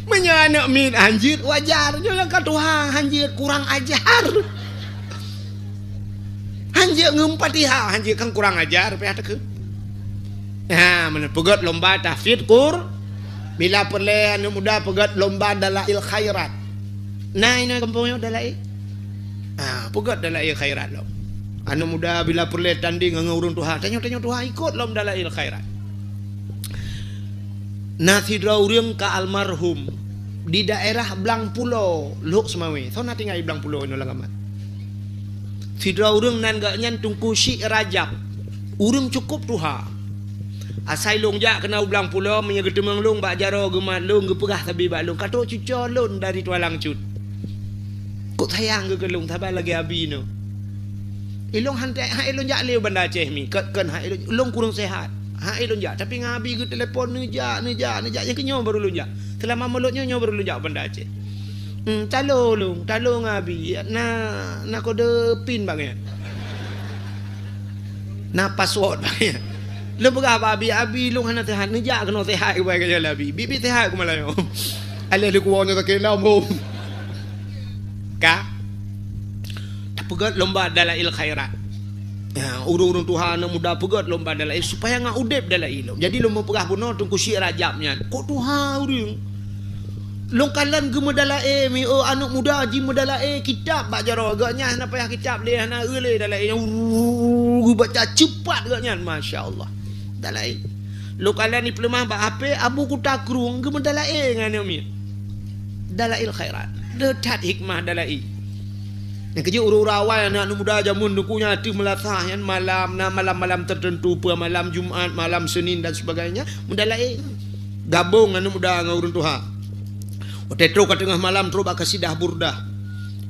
Meunyoe aneuk miet han jeuet, wajar. Nyoe nyang ka tuha han jeuet, kurang ajar. Han jeuet ngon Fatihah, han jeuet kan kurang ajar, payah takheun. Ha, meunan peugét lomba tahfidz Qur-, bila peureulée aneuk muda peugét lomba dalail khairat. Na inoe gampông nyoe dalail? Ha, peugét dalail khairat lom. Aneuk muda bila peureulée tanding ngon ureuëng tuha, tanyoe-tanyoe tuha ikot lom dalail khairat. Na sidroe ureuëng ka almarhum di daerah Blang Pulo, Lhok Seumawé. Soe na tinggai di Blang Pulo inoe lam gamat? Sidroe ureuëng nan geuh nyan Teungku Syik Rajab. Ureuëng cukup tuha. Asai lôn jak keunoe u Blang Pulo, meunyoe geuteumeung lôn bak jaroe geumat lôn, geupeugah sabe bak lôn, "Ka trok cucoe lôn dari Tualang Cut." Kok sayang geuh keu lôn, saban lagée abi nyoe. Ilôn han, han ilôn jak lé u Banda Aceh mi, kon, kon han ilôn, lôn kureueng sehat. Han ilôn jak, tapi ngon abi geutelepon, neujak, neujak, neujak, nyang keu nyoe baru lôn jak. Seulama mulod nyoe, nyoe baru lôn jak u Banda Aceh. Hmm, talo lôn, talo ngon abi, na, na kode pin bak nyan. Na password. Lôn peugah bak Abi, "Abi, lôn hana sehat." "Neujak keunoe sehat keubai," kheun lé Abi. "Biet-biet sehat keumalon nyoe." Alah lheuh kuwoe nyoe sakét lom, hom. Ka. Tapeugét lomba dalail khairat. Ya, ureuëng-ureuëng tuha, aneuk muda, peugét lomba dalail supaya ngat udeb dalail lom. Jadi lôn meupeugah bunoe Teungku Syik Rajab nyan. Kok tuha ureuëng? Lôn kalon geumeudalail, mi, oh, aneuk muda jimeudalail kitab bak jaroe. Gobnyan hana payah kitab lé, hana eu lé dalail nyan. Urr, geubaca ceupat gobnyan, masya Allah. Dalail. Lôn kalon di peuleumah bak H P, Abu Kuta Krueng geumeudalail ngon aneuk miet. Dalail khairat. Le that hikmah dalail. Nyang keujeuet ureuëng-ureuëng awai, aneuk-aneuk muda jameun Teungku nyan ateueh meulasah nyan malam, na malam-malam tertentu, peue malam Jumat, malam Senin dan sebagainya, meudalail. Gabong aneuk muda ngon ureuëng tuha. Watée trok ka teungoh malam, trok bak kasidah Burdah.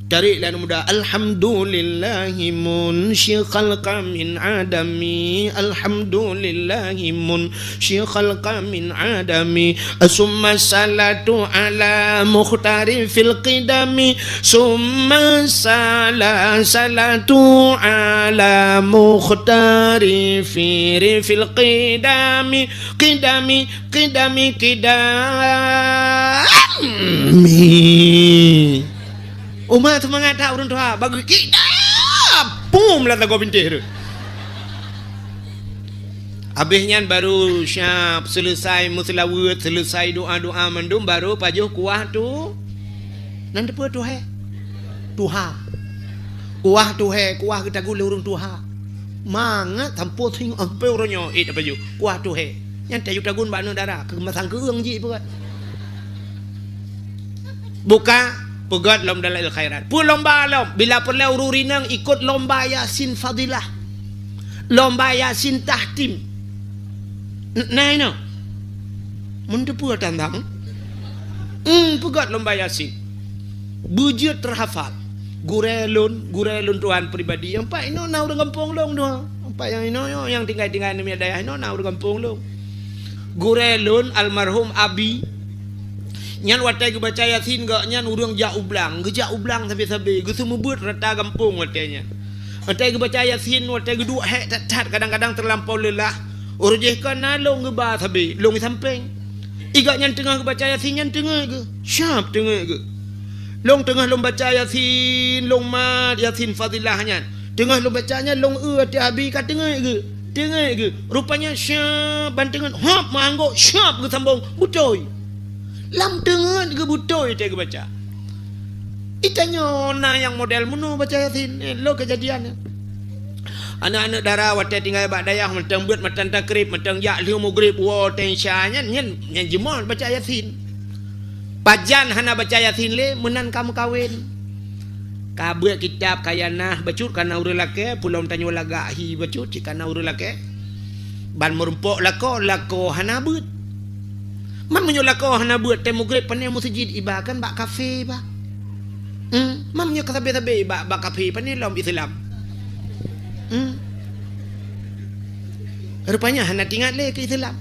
Tarék lé aneuk muda, "Alhamdulillahi munsyikal kami min adami, alhamdulillahi munsyikal kami min adami, summa salatu ala mukhtari fil qidami, summa sala-, salatu ala mukhtari fi-, fil qidami, qidami, qidami, qidami." Umat seumangat that ureuëng tuha, bagi kitab. Pum lah tagoe bintéh tu. Habéh nyan baru siap, selesai meuseulaweuet, selesai doa-doa mandum, baru pajoh kuah tu. Nan teupeue tuhé? Tuha. Kuah tuhé, kuah geutagun lé ureuëng tuha. Mangat sampoe sing ampe uroe nyoe, eh, tapajoh. Kuah tuhé. Nyan tayue tagun bak aneuk dara, keu masang keueung jih peugah. Buka, peugét lom dalail khairat. Peue lomba lom? Bila peureulée ureuëng rineng ikot lomba Yasin fadilah. Lomba Yasin tahtim. N-, na inoe. Mun teupeue tantang? Hmm, peugét lomba Yasin. Beujeuet teuhafal. Gurée lôn, gurée lôn tuan pribadi. Nyang pat inoe na ureuëng gampông lôn tu. Nyang pat nyang inoe, nyang tinggai-tinggai nibak dayah inoe na ureuëng gampông lôn. Gurée lôn almarhum Abi. Nyan watée geubaca Yasin gobnyan ureuëng jak u blang, geujak u blang sabe-sabe, geuseumeubeuet rata gampông watée nyan. Watée geubaca Yasin, watée geuduek hék that-that, kadang-kadang teulampau leulah, uroe jih kon na lôn geuba sabe, lôn di sampéng. I gobnyan teungoh geubaca Yasin nyan teungeut geuh, siap teungeut geuh. Lôn teungoh lôn baca Yasin, lôn mat Yasin fadilah nyan. Teungoh lôn baca nyan lôn eu ateueh Abi ka teungeut geuh, teungeut geuh. Rupanya siap ban teungeut, hop meuanggôk, siap geusambông, beutôi. Lam teungeut geuh beutôi teuh geubaca. Itanyoe na nyang model meunoe baca Yasin, eh, lôn keujadian nyan. Aneuk-aneuk dara watée tinggai bak dayah mantong beuet matan takrib, mantong jak lheueh mugrib, woe teuh isya nyan, nyan, nyan jimoh baca Yasin. Pajan hana baca Yasin lé, meunan ka meukawen. Ka beuet kitab, ka ianah, bacut ka na ureuëng lakée, peue lom tanyoe lagak hi bacut, cit ka na ureuëng lakée. Ban meurumpok lakoe, lakoe hana beuet. Man meunyoe lakoe hana beuet, teuh mugrib pané meuseujid iba kan bak kafe bah. Hmm, man meunyoe ka sabe-sabe bak, bak kafe pané lom Islam. Hmm. Rupanya hana teuingat lé keu Islam.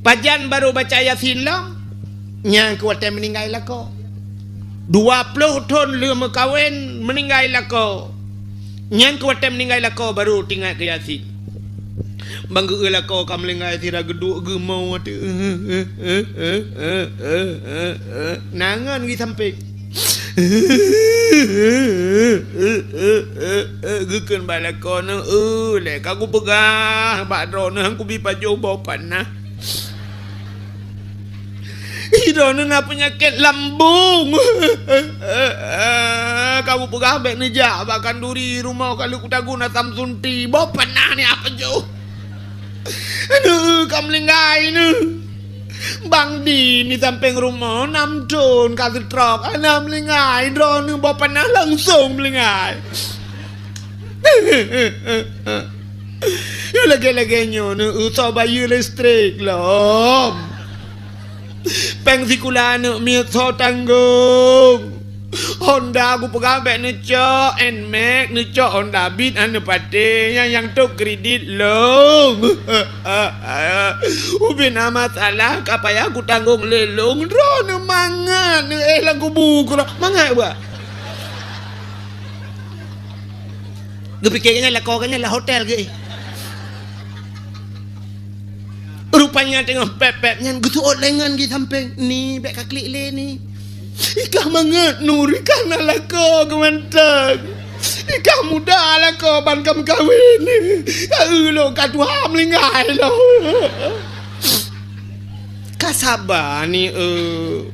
Pajan barô baca Yasin lom, nyan keu watée meuninggai lakoe. Dua ploh thon lheueh meukawen meuninggai lakoe. Nyan keu watée meuninggai lakoe barô teuingat keu Yasin. Ban geu-eu lakoe ka meuninggai sira geuduek geumoe watée. Na ngon geusampéng. Geukheun bak lakoe nyoe, "Eh, lé ka kupeugah bak droeneuh han kubi pajoh boh panah. Droeneuh na peunyakét lambông. Ka kupeugah bék neujak bak kanduri rumoh ka lheueh kutagun asam sunti. Boh panah ni apa joh?" Aduh, ka meuninggai nyoe. Bang Din di sampéng rumoh, nam thon ka seutrok, hana meuninggai, droeneuh boh panah langsong meuninggai. Lagée-lagée nyoe nyoe, soe bayeue listrik lom. Péng sikula aneuk miet soe tanggong. Honda kupeugah bék neucok, Nmax neucok, Honda Beat hana neupatéh, nyang, nyang top kredit lom. Ubé na masalah ka payah kutanggong lé lôn, droeneuh mangat, eh, lam kubu kula mangat bah. Geupike geuhnyan lakoe geuhnyan lam hotel geuh. Nyang teungoh pép-pép nyan geuseuôt lé ngon di sampéng. "Ni, bèk ka klik lé ni. Ikah mangat, Nur, ikah na lakoe geuh mantong. Ikah muda lakoe ban ka meukawen. Ka eu lôn ka tuha meuninggai lôn. Ka saba ni, eu."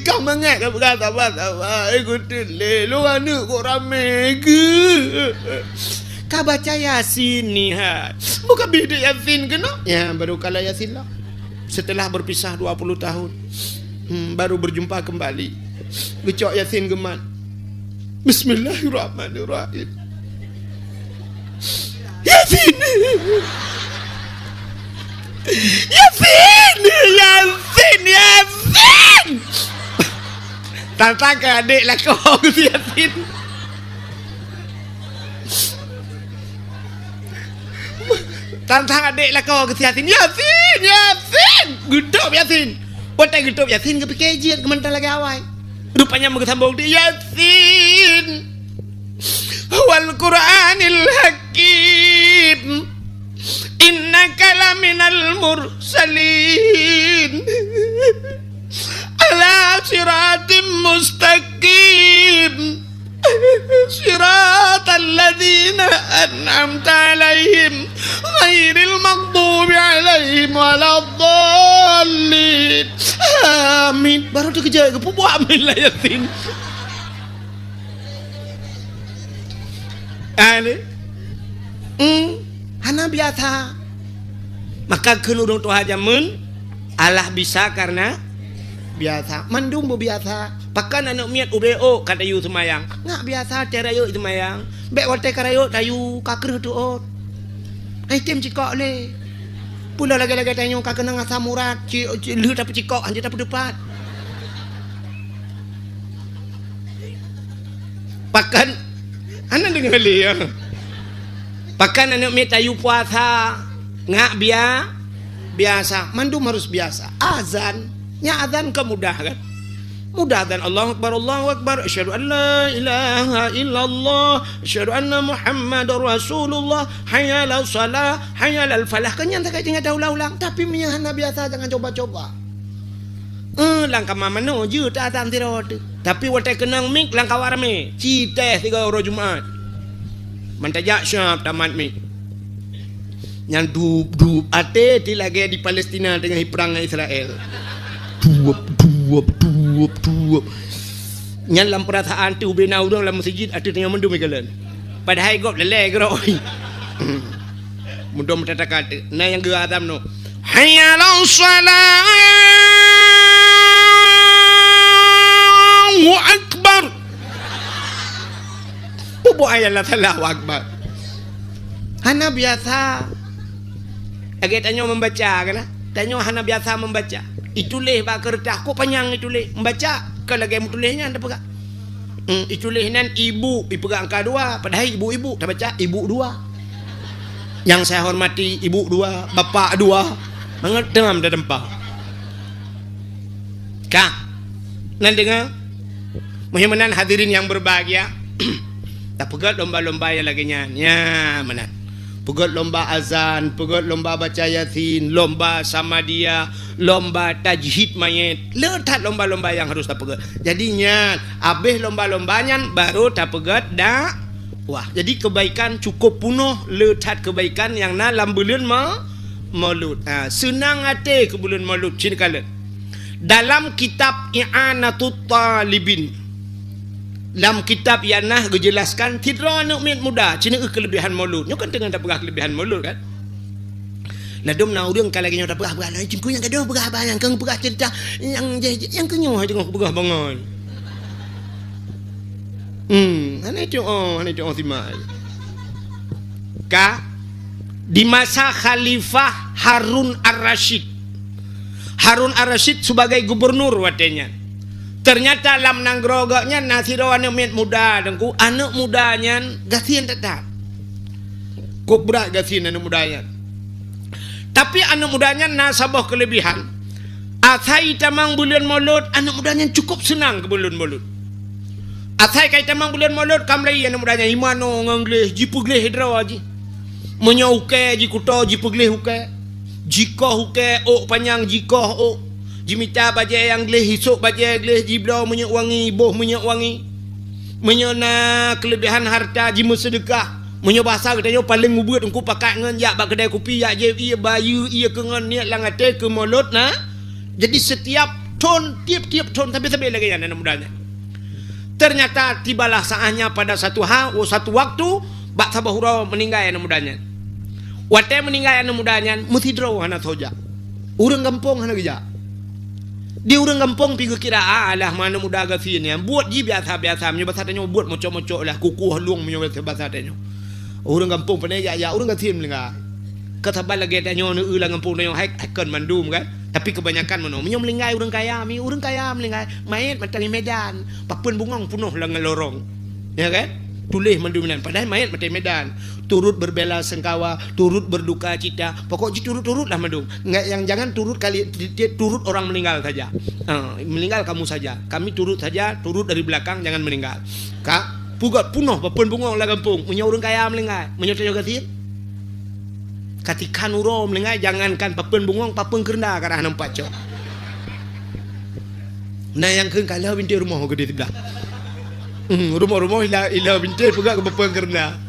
Ka mangat ka peugah, "Saba, saba, eh, geuteuk lé, lôn aneuk kok ramé geuh." Ka baca Yasin ni hai. Buka bidek Yasin keunoe. Ya, baru kala Yasin lah. Setelah berpisah dua puluh tahun, hmm, baru berjumpa kembali. Geucok Yasin geumat. Bismillahirrahmanirrahim. Yasin! Yasin! Yasin! Yasin! Tantang keu adék lakoe geuh Yasin. Tantang adék lakoe geuh Yasin. Yasin! Yasin! Geutôb Yasin. Watèe geutôb Yasin geupike jeuet keu mantong lagèe awai. Rupanya meugeusambông di Yasin. "Wal Qur'anil Hakim. Innaka laminal mursalin. Ala siratim mustaqim. Siratal ladzina an'amta 'alaihim, ghairil maghdubi 'alaihim waladdallin." Amin. Baru teukeujot geupeubuet amin lah Yasin. Amin. Hmm, hana biasa. Maka kheun ureueng tuha jameun, Allah bisa karena biasa. Mandum beubiasa. Pakon aneuk miet ubé ôk ka tayue seumayang. Ngat biasa watèe rayeuk seumayang. Bèk watèe ka rayeuk tayue ka kreueh teuôt. Ai tem cikok lé. Pula lagèe-lagèe tanyoe ka keunong asam urat, ci-, ci-, lheueh tapeucikok, hanjeuet tapeuteupat. Pakon, hana deungoe lé, ya. Pakon aneuk miet tayue puasa, ngat bia-, biasa. Mandum harus biasa. Azan, nyan azan kan mudah, kan? Mudah azan, "Allahu Akbar, Allahu Akbar, asyhadu an la ilaha illallah, asyhadu anna Muhammadar Rasulullah, hayya 'alas shalah, hayya 'alal falah." Kan nyan sagai tinggai taulang-ulang, tapi meunyo hana biasa, jangan coba-coba. Eh, lam kama manoe jeuet ta-, ta-, sira teuh. Tapi watèe keunong mik lam kawan ramé, ci teh sigoe uroe Jumat. Meutajak siap tamat mik. Nyan dup-dup até ti lagèe di Palestina teungoh jiprang ngon Israel. Dup, dup, dup, dup. Nyan lam peurasaan teuh ubé na ureueng lam meuseujid ateueh teungoh mandum ikalon. Padahai gob lé-lé keudroe. Mudom tataka teuh. Na nyang geuazan nyoe. Hayya 'alas shalah. Allahu Akbar. Peubuet ayat la Allahu Akbar. Hana biasa. Lagèe tanyoe membaca kan? Tanyoe hana biasa membaca. Ituléh bak keureutah, kok panyang ituléh. Membaca kan lagèe meutuléh nyan tapeugah. Hmm, ituléh nan ibu, ipeugah angka dua, padahai ibu-ibu, tabaca ibu dua. Yang saya hormati ibu dua, bapak dua, mangat teungoh tatampa. Ka, nan deungoe, meunyoe meunan hadirin yang berbahagia, tapeugöt lomba-lomba nyang lagèe nyan, nya meunan. Peugöt lomba azan, peugöt lomba baca Yasin, lomba samadiyah, lomba tajhid mayét. Le that lomba-lomba nyang harus tapeugöt. Jadi nyan, abéh lomba-lomba nyan baru tapeugöt dakwah. Jadi kebaikan cukup punoh, le that kebaikan nyang na lam buleuen ma-, Maulud. Ha, seunang até keu buleuen Maulud, cit kalon. Dalam kitab I'anatut Talibin, lam kitab nyang na geujelaskan sidroe aneuk miet muda, ci neueh keulebihan Maulud. Nyoe kan teungoh tapeugah keulebihan Maulud kan? Ladôm na ureueng ka lagèe nyoe tapeugah-peugah, "Ai, teungku nyang gadôh peugah haba nyang keu peugah ceurita nyang jih, nyang keu nyoe hai teungoh peugah bangai." Hmm, hana itu oh, hana itu oh simak. Ka di masa Khalifah Harun Ar-Rasyid. Harun Ar-Rasyid sebagai gubernur watèe nyan. Ternyata lam nanggroe gobnyan na sidroe aneuk miet muda, Teungku. Aneuk muda nyan gasien that-that. Kok brat gasien aneuk muda nyan. Tapi aneuk muda nyan na saboh keulebihan. Asai tamong buleuen Maulud, aneuk muda nyan cukup seunang keu buleuen Maulud. Asai ka jitamong buleuen Maulud, ka meulayeue aneuk muda nyan, jimanoe ngon gleh, jipeugleh droe jih. Meunyoe ukèe jikuto, jipeugleh ukèe. Jikoh ukée ôk panyang, jikoh ôk. Jimita bajée nyang gleh, hisôk bajée gleh, jibloe minyeuk wangi, boh minyeuk wangi. Meunyoe na keuleubihan hareuta, jimeuseudeukah. Meunyoe basa geutanyoe paleng ubeuet, Teungku, pakat ngon jak bak keudai kupi, jak jieb ié bayeue, ié keu ngon niet lam até keu mulod na. Jadi setiap thon, tiep-tiep thon, sabe-sabe lagée nyan aneuk muda nyan. Ternyata tibalah saatnya pada satu ha-, satu waktu, bak saboh uroe meuninggai aneuk muda nyan. Watée meuninggai aneuk muda nyan, meusidroe hana soe jak. Ureuëng gampông hana geujak. Di ureuëng gampông pi geukira, "Ah, alah, aneuk muda gasien nyan, buet jih biasa-biasa, meunyoe basa tanyoe buet mocok-mocok lah, kukuh lueng meunyoe basa tanyoe." Ureuëng gampông pane jak-jak, ureuëng gasien meuninggai. Ka saban lagée tanyoe neueu lam gampông tanyoe, hai, hai kon mandum kan. Tapi kebanyakan meunoe. Meunyoe meuninggai ureuëng kaya, mi ureuëng kaya meuninggai, manyét mantong di Medan, papeuen bungöng peunoh lam lorong. Ya kan? Tuléh mandum nyan. Padahai manyét mantong di Medan. Turut berbela sengkawa, turut berduka cita. Pokok jih turut-turut lah mandum. Enggak, yang jangan turut kali, ti-, ti-, turut orang meninggal saja. Ha, meninggal kamu saja. Kami turut saja, turut dari belakang, jangan meninggal. Ka, peugöt peunoh papeuen bungöng lam gampông. Meunyoe ureuëng kaya meuninggai, meunyoe tanyoe gasien. Katikhan uroe meuninggai, jangankan papeuen bungöng, papeuen keureunda ka hana meupat cok. Na nyang kheun ka lheueh bintéh rumoh geudeh siblah. Hmm, rumoh-rumoh ila, ila bintéh peugah keu papeuen keureunda.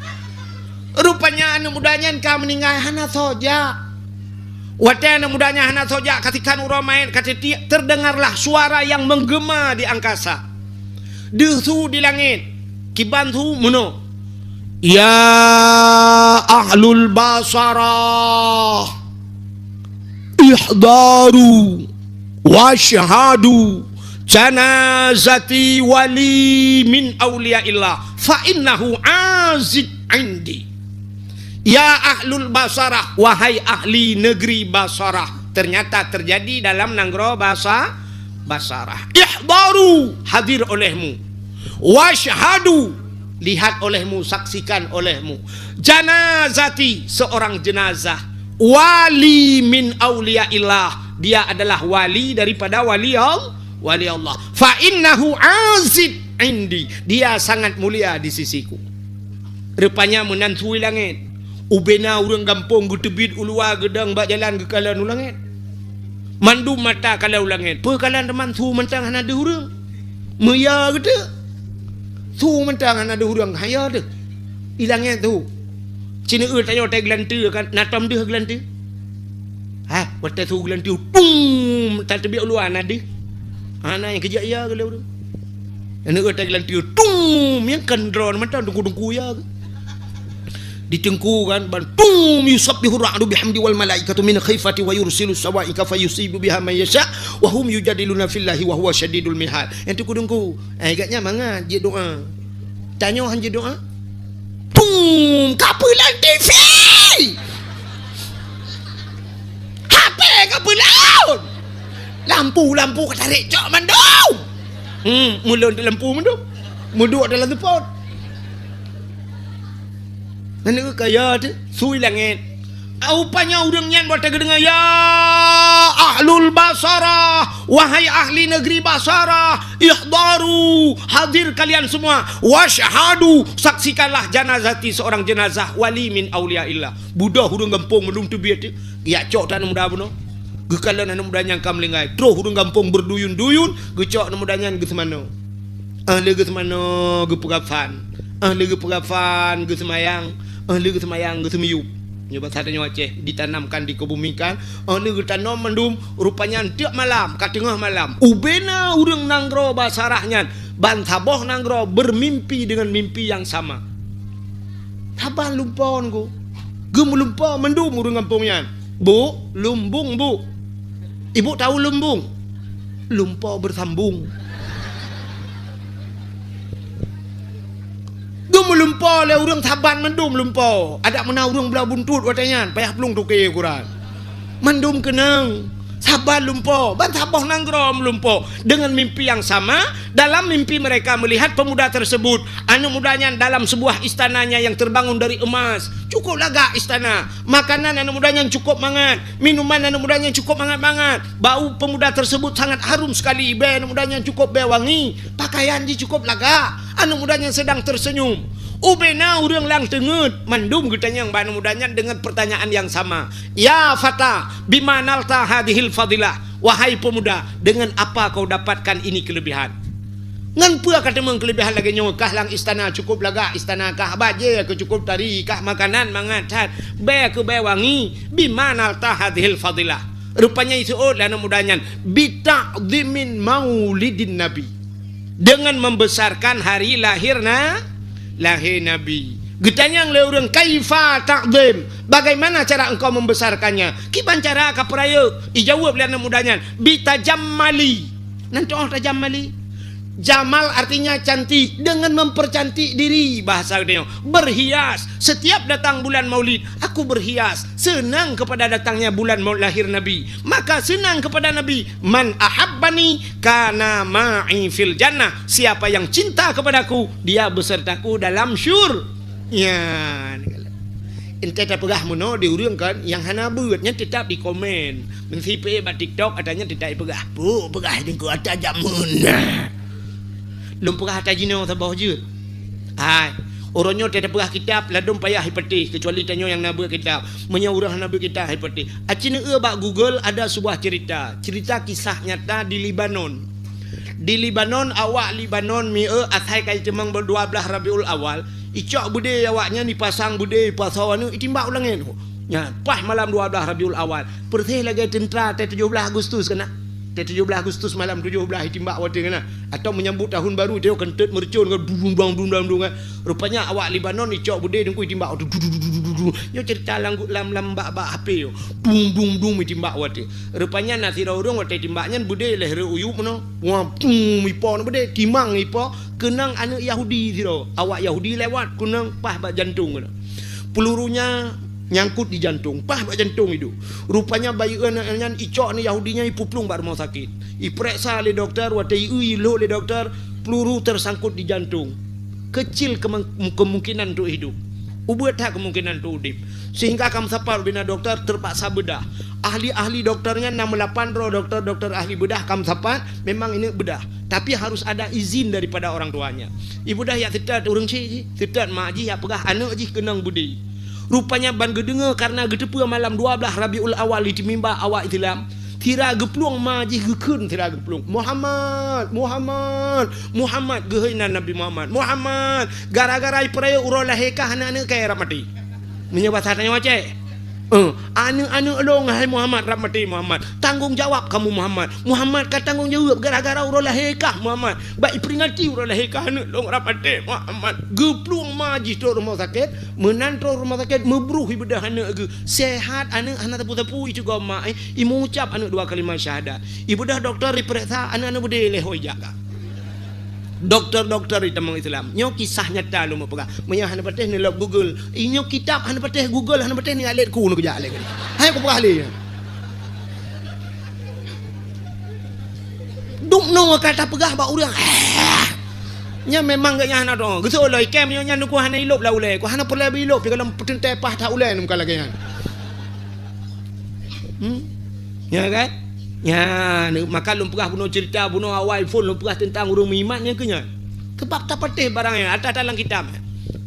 Rupanya aneuk muda nyan ka meuninggai hana soe jak. Watée aneuk muda nyan hana soe jak, katikhan uroe manyét ka titiek, terdengarlah suara yang menggema di angkasa. Deuh su di langét, kiban su meunoe. "Ya ahlul Basarah, ihdaru wasyhadu janazati wali min auliyaillah, fa innahu azid indi." Ya ahlul Basarah, wahai ahli negeri Basarah. Ternyata terjadi dalam nanggroe Basa-, Basarah. "Ihdaru," hadir olehmu. "Wasyhadu," lihat olehmu, saksikan olehmu. "Janazati," seorang jenazah. "Wali min auliyaillah," dia adalah wali daripada wali Al-, wali Allah. "Fa innahu azid indi," dia sangat mulia di sisiku. Rupanya meunan su di langét. Ubena ureuëng gampông geuteubiet u luwa, geudong bak jalan, geukalon u langét. Mandum mata kalon u langét. Peue kalon teuma, su mantong hana deuh ureuëng. Meuya geuteuk. Su mantong hana deuh ureuëng, hana deuh. Di langét su. Ci neueu tanyoe watée geulanteue kan, na tom deuh geulanteue. Ha, watée su geulanteue, tum, tateubiet u luwa na deuh. Hana nyang keujak ya geuleu tu. Aneuk watée geulanteue, tum, nyang kan droe mantong teungku-teungku ya. Di teungku kan, ban, tum, yusabbihu ra'du bihamdi wal malaikatu min khifati wa yursilu sawaika fayusibu biha man yasha wa hum yujadiluna fillahi wa huwa syadidul mihal. Nyang teungku-teungku, eh, agaknya mangat jeuet doa. Tanyoe han jeuet doa. Pum, ka peue lam T V. H P ka peue laon. Lampu-lampu ka tarek cok mandum. Hmm, mulon di lampu mandum. Muduk dalam seupôt. Aneuk kaya tu, su di langét. Rupanya ureuëng nyan watée geudeungoe, "Ya ahlul Basarah, wahai ahli negeri Basarah, ihdaru, hadir kalian semua, wasyhadu, saksikanlah janazati, seorang jenazah wali min auliyaillah." Beudôh ureuëng gampông mandum teubiet, geujak cok aneuk muda bunoe. Geukalon aneuk muda nyang ka meuninggai. Troh ureuëng gampông beuduyun-duyun, geucok aneuk muda nyan geuseumanoe. Ah lheueh geuseumanoe geupeukafan, ah lheueh geupeukafan geuseumayang, ah lheueh geuseumayang geuseumiyueb. Nyoe basa tanyoe Aceh, ditanamkan, dikebumikan, ah lheueh geutanom mandum, rupanya tiep malam, ka teungoh malam, ubena ureuëng nanggroe Basarah nyan, ban saboh nanggroe bermimpi dengan mimpi yang sama. Saban lumpo ngon geuh, geumeulumpo mandum ureuëng gampông nyan. "Bu, lumbung, Bu." Ibu tahu lumbung? Lumpo beusambung. Geumeulumpo lé ureuëng saban mandum lumpo. Adak meunan ureuëng blah buntut watée nyan, payah plueng toke ukuran. Mandum keunong, saban lumpo, ban saboh nanggroe meulumpo. Dengan mimpi yang sama, dalam mimpi mereka melihat pemuda tersebut. Aneuk muda nyan dalam sebuah istananya yang terbangun dari emas. Cukup lagak istana. Makanan aneuk muda nyan cukup mangat. Minuman aneuk muda nyan cukup mangat-mangat. Bau pemuda tersebut sangat harum sekali. Bèe aneuk muda nyan cukup bèe wangi. Pakaian jih cukup lagak. Aneuk muda nyan sedang tersenyum. Ubena ureuëng lam teungeut, mandum geutanyong bak aneuk muda nyan deungon peurtanyaan nyang sama. "Ya fata, bima nalta hadhil fadilah?" Wahai peumuda, dengan apa kau dapatkan ini kelebihan? Ngon peue ka teumeung kelebihan lagée nyoe? Kah lam istana cukup lagak, istana kah bajée keu cukup tari, kah makanan mangat that, bée keu bée wangi, bima nalta hadhil fadilah? Rupanya iseuôt lé aneuk muda nyan, "Bita'dhimin maulidin nabi." Dengan membesarkan hari lahir na-, lahir Nabi. Geutanyong lé ureuëng, "Kaifa ta'dhim? Bagaimana cara engkau membesarkannya?" Kiban cara ka peurayeuk? Ijaweueb lé aneuk muda nyan, "Bitajammali." Nan toh tajammali? Jamal artinya cantik, dengan mempercantik diri, bahasa geutanyoe. Berhias. Setiap datang bulan Maulid, aku berhias, senang kepada datangnya bulan mau-, lahir Nabi. Maka senang kepada Nabi, "Man ahabbani kana ma'i fil jannah." Siapa yang cinta kepadaku, dia besertaku dalam syur-, Ya, ente tapeugah meunoe di ureuëng kan nyang hana beuet, nyan teutap dikomen. Meusipe bak TikTok ata nyan teutap ipeugah, "Peue peugah deungku ata jameun." Lôn peugah ata jinoe saboh jeuet. Hai, uroe nyoe tapeugah kitab ladom payah ipatéh, keucuali tanyoe nyang na beuet kitab. Meunyoe ureuëng hana beuet kitab ipatéh. Aci neueu bak Google ada sebuah cerita, cerita kisah nyata di Lebanon. Di Lebanon, awak Lebanon mieu asai ka iteumeung dua blaih Rabiul Awal, icok beudé awaknyan, ipasang beudé, ipasoe aneuk, itimbak u langét. Nyan, paih malam dua blaih Rabiul Awal, persis lagée teuntra teuh tujoh blaih Agustus keunan. Teuh tujoh blaih Agustus malam tujoh blaih itimbak watée keunan. Atau menyambut tahun baru, teuh keunteuet meureucon kan, dung, dung, dung, dung, dung, kan. Rupanya awak Lebanon icok beudé deungku itimbak watée, du, du, du. Nyoe cerita lam, lam, lam bak, bak H P yo. Dung, dung, dung itimbak watée. Rupanya na sidroe ureuëng watée timbak nyan beudé lhée rot u yup meunoe. Wah, pum, ipo na beudé, timang ipo, keunong aneuk Yahudi sidroe. Awak Yahudi lewat, keunong paih bak jantong keunoe. Pelurunya nyangkut di jantong, paih bak jantong iduek. Rupanya bayeue aneuk nyan icok aneuk Yahudi nyan ipeuplueng bak rumoh sakét. Ipereksa lé dokto, watée ieu ilhok lé dokto, peluru tersangkut di jantong. Kecil kemeng-, kemungkinan untuk hidup. Ubeuet that kemungkinan untuk udeb. Sehingga ka meusapat ubena dokto terpaksa beudah. Ahli-ahli dokto nyan na meulapan droe dokto-dokto ahli beudah ka meusapat, memang ini beudah. Tapi harus ada izin daripada orang tuanya. Ibeudah yak seutôt ureuëng cit jih, seutôt mak jih yak peugah aneuk jih keunong beudé. Rupanya ban geudeungoe karena geuteupeue malam dua blaih Rabiul Awal di mimba awak Islam, sira geuplueng ma jih geukheun sira geuplueng, "Muhammad, Muhammad, Muhammad," geuhôi nan Nabi Muhammad. "Muhammad, gara-gara ipeurayeuk uroe lahé kah aneuk-aneuk kah rab maté." Meunyoe basa tanyoe Aceh, eh, "Aneuk-aneuk lôn hai Muhammad rab maté Muhammad. Tanggong jawab kamu Muhammad. Muhammad ka tanggong jawab gara-gara uroe lahé kah Muhammad. Bak iperingati uroe lahé kah aneuk lôn rab maté Muhammad." Geuplueng ma jih trok rumoh sakét, meunan trok rumoh sakét meubruh ibeudah aneuk geuh. Sehat aneuk hana sapeue-sapeue, icok goma, eh, imeucab aneuk dua kalimat syahadat. Ibeudah dokto ipereksa aneuk-aneuk beudé lhée hôi jak ka. Dokto-dokto itamong Islam. Nyoe kisah nyata lôn peugah. Meunyoe hana patéh neulok Google. Inyoe kitab hana patéh Google, hana patéh ni alet ku neukujak lé. Hai kupeugah lé. Dum noe ka tapeugah bak ureuëng. Nyan memang geuh nyan hana dong. Geuseuôt lom ikem nyoe nyan ku hana ilop lam ulée. Ku hana peureulée ilop, pi gohlom peuteuntée paih that ulée nyoe ka lagée nyan. Hmm? Ya kan? Ya, ni, maka lôn peugah bunoe cerita, bunoe awai phon lôn peugah teuntang ureuëng meuiman nyang keu nyan. Sebab tapatéh barang nyan, ata-ata lam kitab.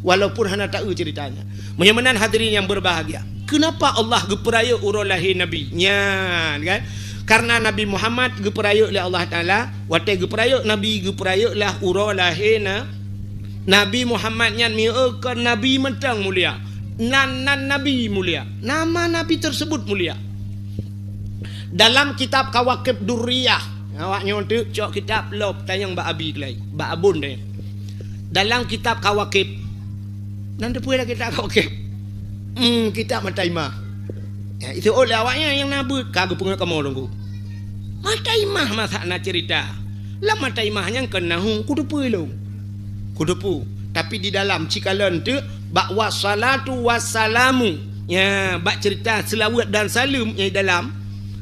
Walaupun hana taeu ceritanya. Meunyoe meunan hadirin yang berbahagia. Kenapa Allah geupeurayeuk uroe lahé Nabi? Nyan, kan? Karena Nabi Muhammad geupeurayeuk lé Allah Taala, watée geupeurayeuk Nabi, geupeurayeuk lah uroe lahé na-, Nabi Muhammad nyan mieu kon nabi mantong mulia. Nan, nan nabi mulia. Nama nabi tersebut mulia. Dalam kitab Kawakib Durriyah, awak nyoe teuk cok kitab lop tanyong bak abi keulai, bak abon deh. Dalam kitab Kawakib, nan teupeue dah kitab Kawakib? Hmm, kitab Mata Imah. Ya, itu oleh awaknya yang nabut ka geupeungeut kamoe lunggu. Mata Imah masak na cerita. Lam Mata Imah nyang keunahu kuteupeue lom. Kuteupeue. Tapi di dalam cikalon teuk bak wassalatu wassalamu. Ya, bak cerita seulaweuet dan saleuem nyang di dalam.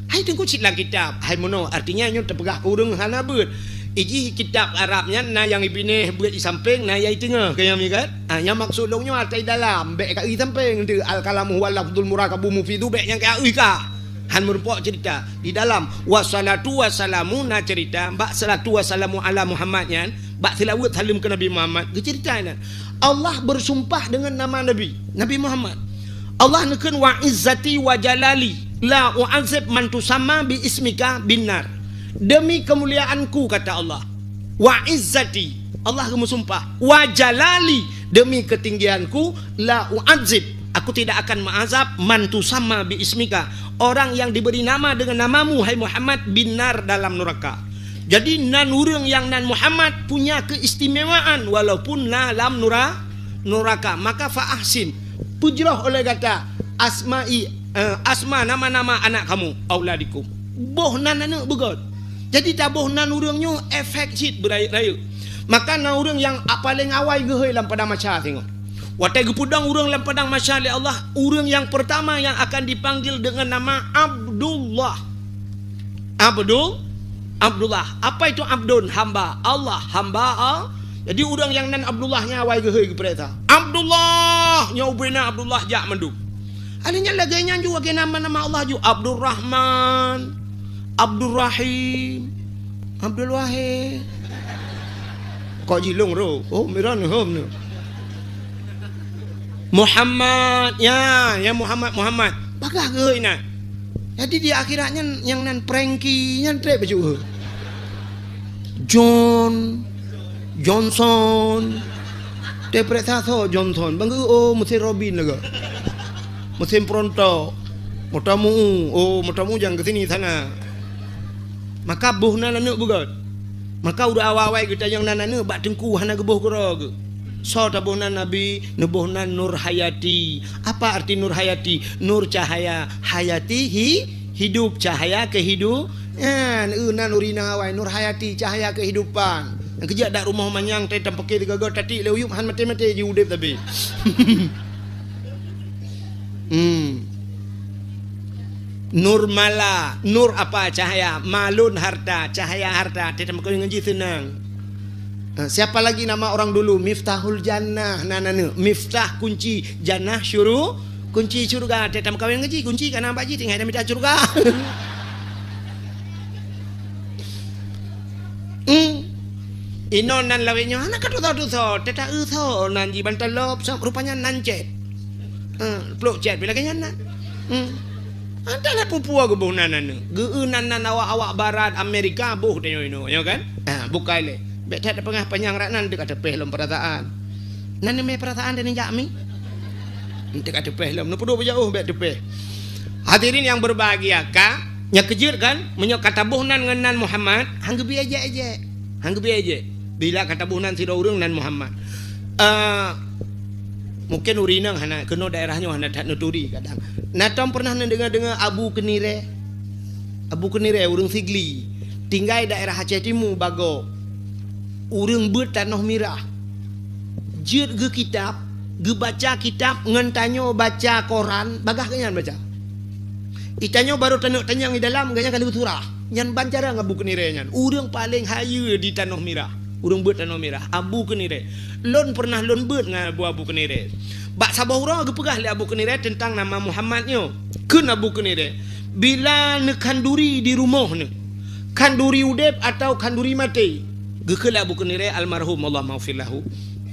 Hai teungku cit lam kitab. Hai meunoe, artinya nyoe teupeugah keu ureuëng hana beuet. Ijih kitab Arab nyan na nyang ibinéh beuet i sampéng, na nyang i teungoh, ka nyang mikat. Ha, nyang maksud lôn nyoe atai dalam, bék ka i sampéng teuk. Al-kalamu huwa lafzul murakabu mufidu, bék nyang ka i kah. Han meurumpok cerita. Di dalam wassalatu wassalamu na cerita, bak salatu wassalamu ala Muhammad nyan, bak seulaweuet saleuem keu Nabi Muhammad, geucerita nyan. Allah bersumpah dengan nama Nabi, Nabi Muhammad. Allah neukheun, "Wa izzati wa jalali la u'adzib man tusamma bi ismika binnar." Demi kemuliaanku, kata Allah. "Wa izzati," Allah geumeusumpah, "wa jalali," demi ketinggianku, "la u'adzib," aku tidak akan mengazab, "man tusamma bi ismika," orang yang diberi nama dengan namamu, hai Muhammad, "binnar," dalam neraka. Jadi, nan ureuëng nyang nan Muhammad punya keistimewaan walaupun na lam nura-, nuraka. Maka fa ahsin, peujroh oleh gata asma'i, eh, asma, nama-nama anak kamu, auladikum. Boh nan aneuëk beugöt. Jadi taboh nan ureuëng nyoe efek cit beurayeuk-rayeuk. Maka na ureuëng nyang a-, paléng awai geuhôi lam padang mahsyar singoh. Watée geupeudong ureuëng lam padang mahsyar lé Allah, ureuëng nyang pertama yang akan dipanggil dengan nama Abdullah. Abdul, Abdullah. Apa itu Abdun? Hamba. Allah, hamba. Al-, jadi ureuëng nyang nan Abdullah nyan awai geuhôi geupeuriksa. Abdullah, nyoe ubena Abdullah jak mandum. Ada nyan lagée nyan ju lagée nama-nama Allah ju, Abdurrahman, Abdurrahim, Abdul Wahid. Kok jilong ro? Oh, miran hom ni. Muhammad, ya, ya Muhammad, Muhammad. Bagah geuhôi na. Jadi di akhirat nyan nyang nan Frankie nyan treb bacut. John, Johnson. Teupeuriksa soe Johnson. Bang geu, oh, meusén Robin lagak. Meusén peuruntok. Moto mu, oh, moto mu jangan ke sini sana. Maka boh nan aneuëk beugöt. Maka ureuëng awai-awai geutanyong nan aneuëk bak teungku hana geuboh keudroe geuh. Soe taboh nan Nabi, neuboh nan Nur Hayati. Apa arti Nur Hayati? Nur cahaya, hayati hi-, hidup, cahaya kehidu-, nyan, eu, nan ureuëng inong awai, Nur Hayati, cahaya kehidupan. Nyang keujak dak rumoh manyang, teuh tampake teugaga tatik lé uyueb, han maté-maté ji udeb tapi. Hmm. Nur mala, nur apa? Cahaya, malun harta, cahaya harta. Teuh tamakoi ngon jih seunang. Ha, siapa lagi nama orang dulu? Miftahul Jannah, nan aneuëk. Miftah kunci, Jannah syuru-, kunci syurga. Teuh tameukawen ngon jih, kunci ka na bak jih, tinggai tamita syurga. Hmm. Inoe nan lawét nyoe hana ka tutoe-tutoe, teuta eu soe nan jibantalop, sob rupanya nan cét. Eh, plôk cét pi lagée nyan nan. Hmm. Entah lah peue-peue geuboh nan aneuëk. Geu-eu nan-nan awak-awak barat Amerika boh tanyoe inoe, nyoe kan? Ah, bukai lé. Bék that peungah panyang rak nan teuka teupéh lom peurasaan. Nan neumé peurasaan dan jak mi? Teuka teupéh lom. Neupeuduek beujaoh bék teupéh. Hadirin yang berbahagia, ka Nyang keujeuet kan, meunyoe ka taboh nan ngon nan Muhammad, han geubri ejek-ejek. Han geubri ejek. Bila ka taboh nan sidroe ureuëng nan Muhammad. Eh, mungkin ureuëng inong hana, keunoe daerah nyoe hana that neuturi kadang. Na tom pernah neudeungoe-deungoe Abu Keunirée? Abu Keunirée ureuëng Sigli. Tinggai daerah Aceh Timu, Bago. Ureuëng beuet tanoh mirah. Jeuet geukitab, geubaca kitab ngon tanyoe baca koran, bagah geuhnyan baca. I tanyoe barô taneuk tanyong i dalam, geuhnyan ka lheueh surah. Nyan ban cara ngon Abu Keunirée nyan. Ureuëng paleng hayeue di tanoh mirah. Ureuëng beuet tanoh mirah, Abu Keunirée. Lôn pernah lôn beuet ngon Abu, Abu Keunirée. Bak saboh uroe geupeugah lé Abu Keunirée teuntang nama Muhammad nyoe. Kheun Abu Keunirée, bila neukhanduri di rumoh neuh, khanduri udeb atawa khanduri maté? Geukheun lé Abu Keunirée almarhum, Allahummaghfir lahu.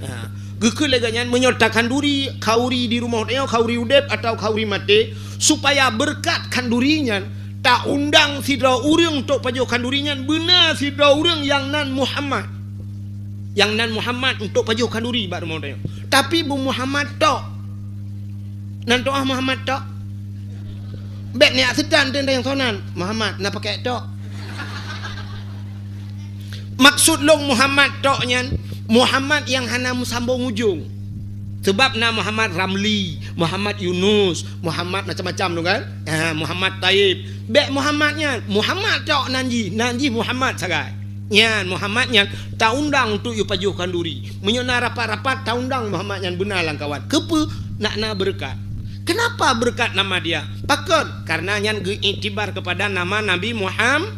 Ha. Geukheun lé geuhnyan, meunyoe takhanduri khauri di rumoh tanyoe, khauri udeb atawa khauri maté, supaya beureukat khanduri nyan, taundang sidroe ureuëng untuk pajoh khanduri nyan, beuna sidroe ureuëng nyang nan Muhammad. Nyang nan Muhammad untuk pajoh khanduri bak rumoh tanyoe. Tapi bu Muhammad tok. Nan tuah Muhammad tok. Bék neujak seutan teuntang nyang sonan. Muhammad na pakai tok. Maksud lôn Muhammad tok nyan, Muhammad nyang hana meusambong ujong. Sebab na Muhammad Ramli, Muhammad Yunus, Muhammad macam-macam tu kan. Ha, Muhammad Taib. Bék Muhammad nyan. Muhammad tok nan jih, nan jih Muhammad sagai. Nyan Muhammad nyan taundang untuk yue pajoh khanduri. Meunyoe na rapat-rapat, taundang Muhammad nyan beuna lam kawan. Keupeue? Nak na beureukat. Kenapa beureukat nama dia? Pakon? Karena nyan geuiktibar kepada nama Nabi Muham-,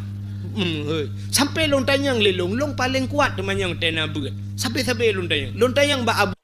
hmm, hei. Sampai lôn tanyong lé lôn, lôn paleng kuat teumanyong tena beuet. Sabe-sabe lôn tanyong. Lôn tanyong bak Abu.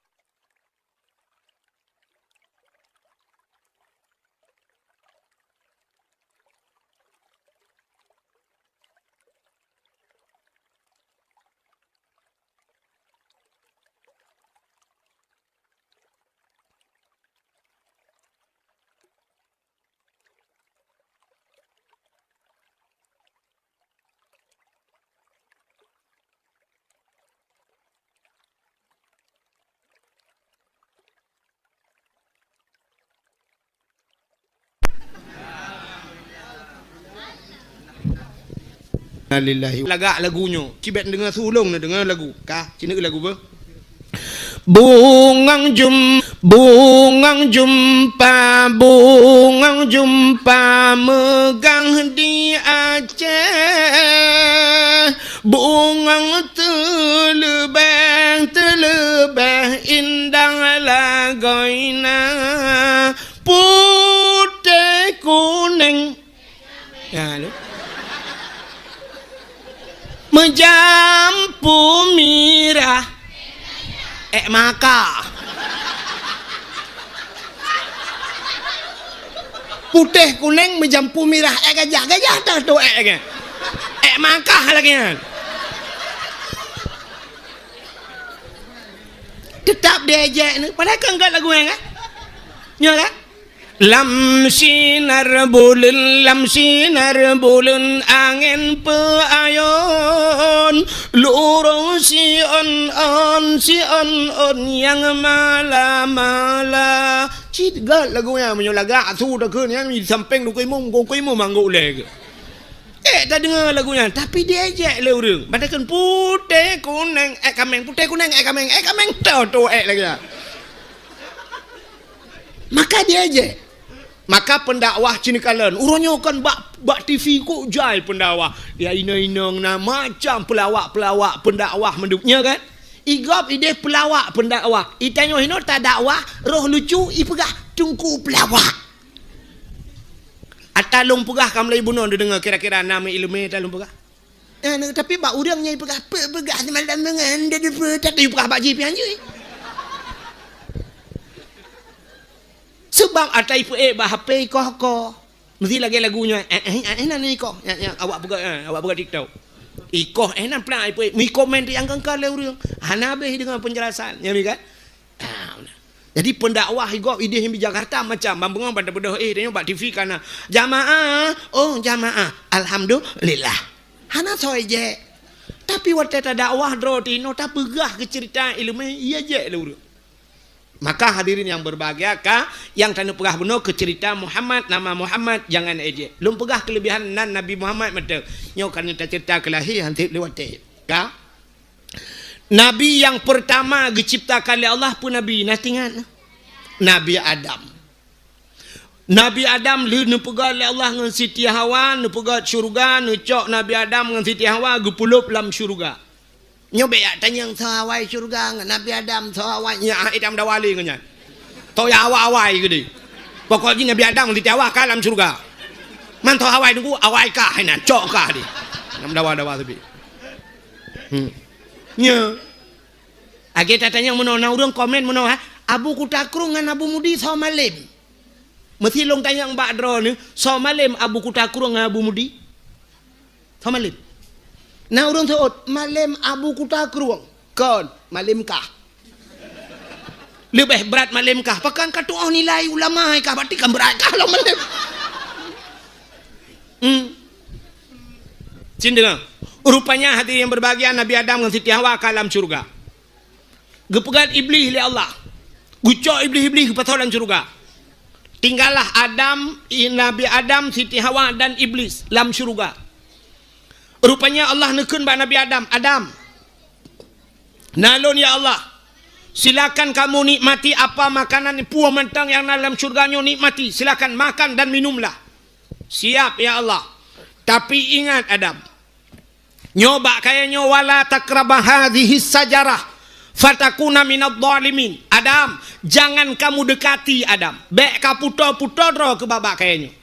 Innalillahi. Lagak lagu nyoe. Cibet deungoe sulong na deungoe lagu. Ka, cineuk lagu beuh. Bungong jum-, bungong jumpa, bungong jumpa meugang di Aceh. Bungong teuleubeh, teuleubeh indang lagoina. Putéh kuneng. Ya, lu. Meujampu mirah. Ék maka. Putéh kuneng meujampu mirah. Ék gajah. Gajah dah tu ék ke. Ék maka lagée nyan. Teutap diejek ni. Padahai kan enggak lagu nyan kan? Nyo kan? Lam sinar buleuen, lam sinar buleuen angén peuayon, lurông siôn-ôn, siôn-ôn nyang mala-mala. Cit gat lagu nyan, meunyoe lagak su takheun nyan di sampéng Teungku Imum, Teungku Imum anggô ulée geuh. Eh, tadeungoe lagu nyan, tapi diejek lé ureuëng. Padahai kan putéh kuneng, ék kaméng, putéh kuneng, ék kaméng, ék kaméng, toh, toh, ék lagée nyan. Maka diejek. Maka pendakwah cinikalon. Uroe nyoe kan bak, bak T V kok jai pendakwah. Ya inong-inong na macam pelawak-pelawak pendakwah mandum nyoe kan. Igob ideh pelawak pendakwah. Itanyoe hinoe tadakwah, roh lucu ipeugah teungku pelawak. Ata lôn peugah ka mulai bunoe deungoe kira-kira na meu ileumé ata lôn peugah. Eh, tapi bak ureuëng nyang peugah, "Peue peugah seumalam deungon, dia, dia peue, tapi peugah bak jih pian jih." Sebab ata ipeuék bak H P ikoh-koh. Mesti lagée lagu nyoe, eh, eh, eh, eh, nan ikoh. Ya, ya, awak peugah, eh, awak peugah TikTok. Ikoh, eh, nan plan ipeuék. Mi komen tu nyang kengkal lé ureuëng. Hana habéh deungon penjelasan. Ya, mi kan? Ah, jadi pendakwah igob ideh di Jakarta macam, ban beungoh ban tabeudôh, eh, tanyoe bak T V kana, "Jamaah, oh jamaah, alhamdulillah." Hana soe jek. Tapi watée tadakwah droe tinoe tapeugah keu ceurita ileumé, iya jek lé ureuëng. Maka hadirin yang berbahagia, ka nyang taneuk peugah bunoe keu ceurita Muhammad, nama Muhammad, jangan ejek. Lôn peugah keulebihan nan Nabi Muhammad mantong. Nyoe ka taceurita keu lahé, hanté lewat teh. Ka? Nabi nyang peurtama geuciptakan lé Allah peue nabi? Na teuingat? Nabi Adam. Nabi Adam lheueh neupeugét lé Allah ngon Siti Hawa, neupeugét syeuruga, neucok Nabi Adam ngon Siti Hawa geupeulop lam syeuruga. Nyoe bék jak tanyong soe awai syeuruga ngon Nabi Adam, soe awai nyan, eh, tam dawa lé ngon nyan. Toh ya awai-awai geude. Pokok jih Nabi Adam ngon Siti Hawa ka lam syeuruga. Man soe awai nunggu, awai kah inan, cok kah di. Nam dawa-dawa sabe. Hmm. Nya. Lagée tatanyong meunoe, na ureuëng komen meunoe, ha? Abu Kuta Krueng ngon Abu Mudi soe malem? Meusi lôn tanyong bak droeneuh, soe malem Abu Kuta Krueng ngon Abu Mudi? Soe malem? Na ureuëng seuôt, malem Abu Kuta Krueng. Kon, malem kah. Leubeh brat malem kah. Pakon ka tuoh nilai ulama kah, berarti kan brat kah lom malem. Hmm. Cin deungoe. Rupanya hadirin yang berbahagia, Nabi Adam ngon Siti Hawa ka lam syeuruga. Geupeugét Iblih lé Allah. Geucok Iblih-Iblih geupasoe lam syeuruga. Tinggallah Adam, i-, Nabi Adam, Siti Hawa dan Iblis lam syeuruga. Rupanya Allah neukheun bak Nabi Adam, "Adam, na lôn ya Allah, silakan kamu nikmati apa makanan peue mantong nyang na lam syeuruga nyoe, nikmati, silakan makan dan minumlah." "Siap ya Allah. Tapi ingat Adam, nyoe bak kayée nyoe, wala taqraba hadhihi sajarah fatakuna minadh dhalimin. Adam, jangan kamu dekati Adam. Bék ka puto-puto droe keu bak-bak kayée nyoe.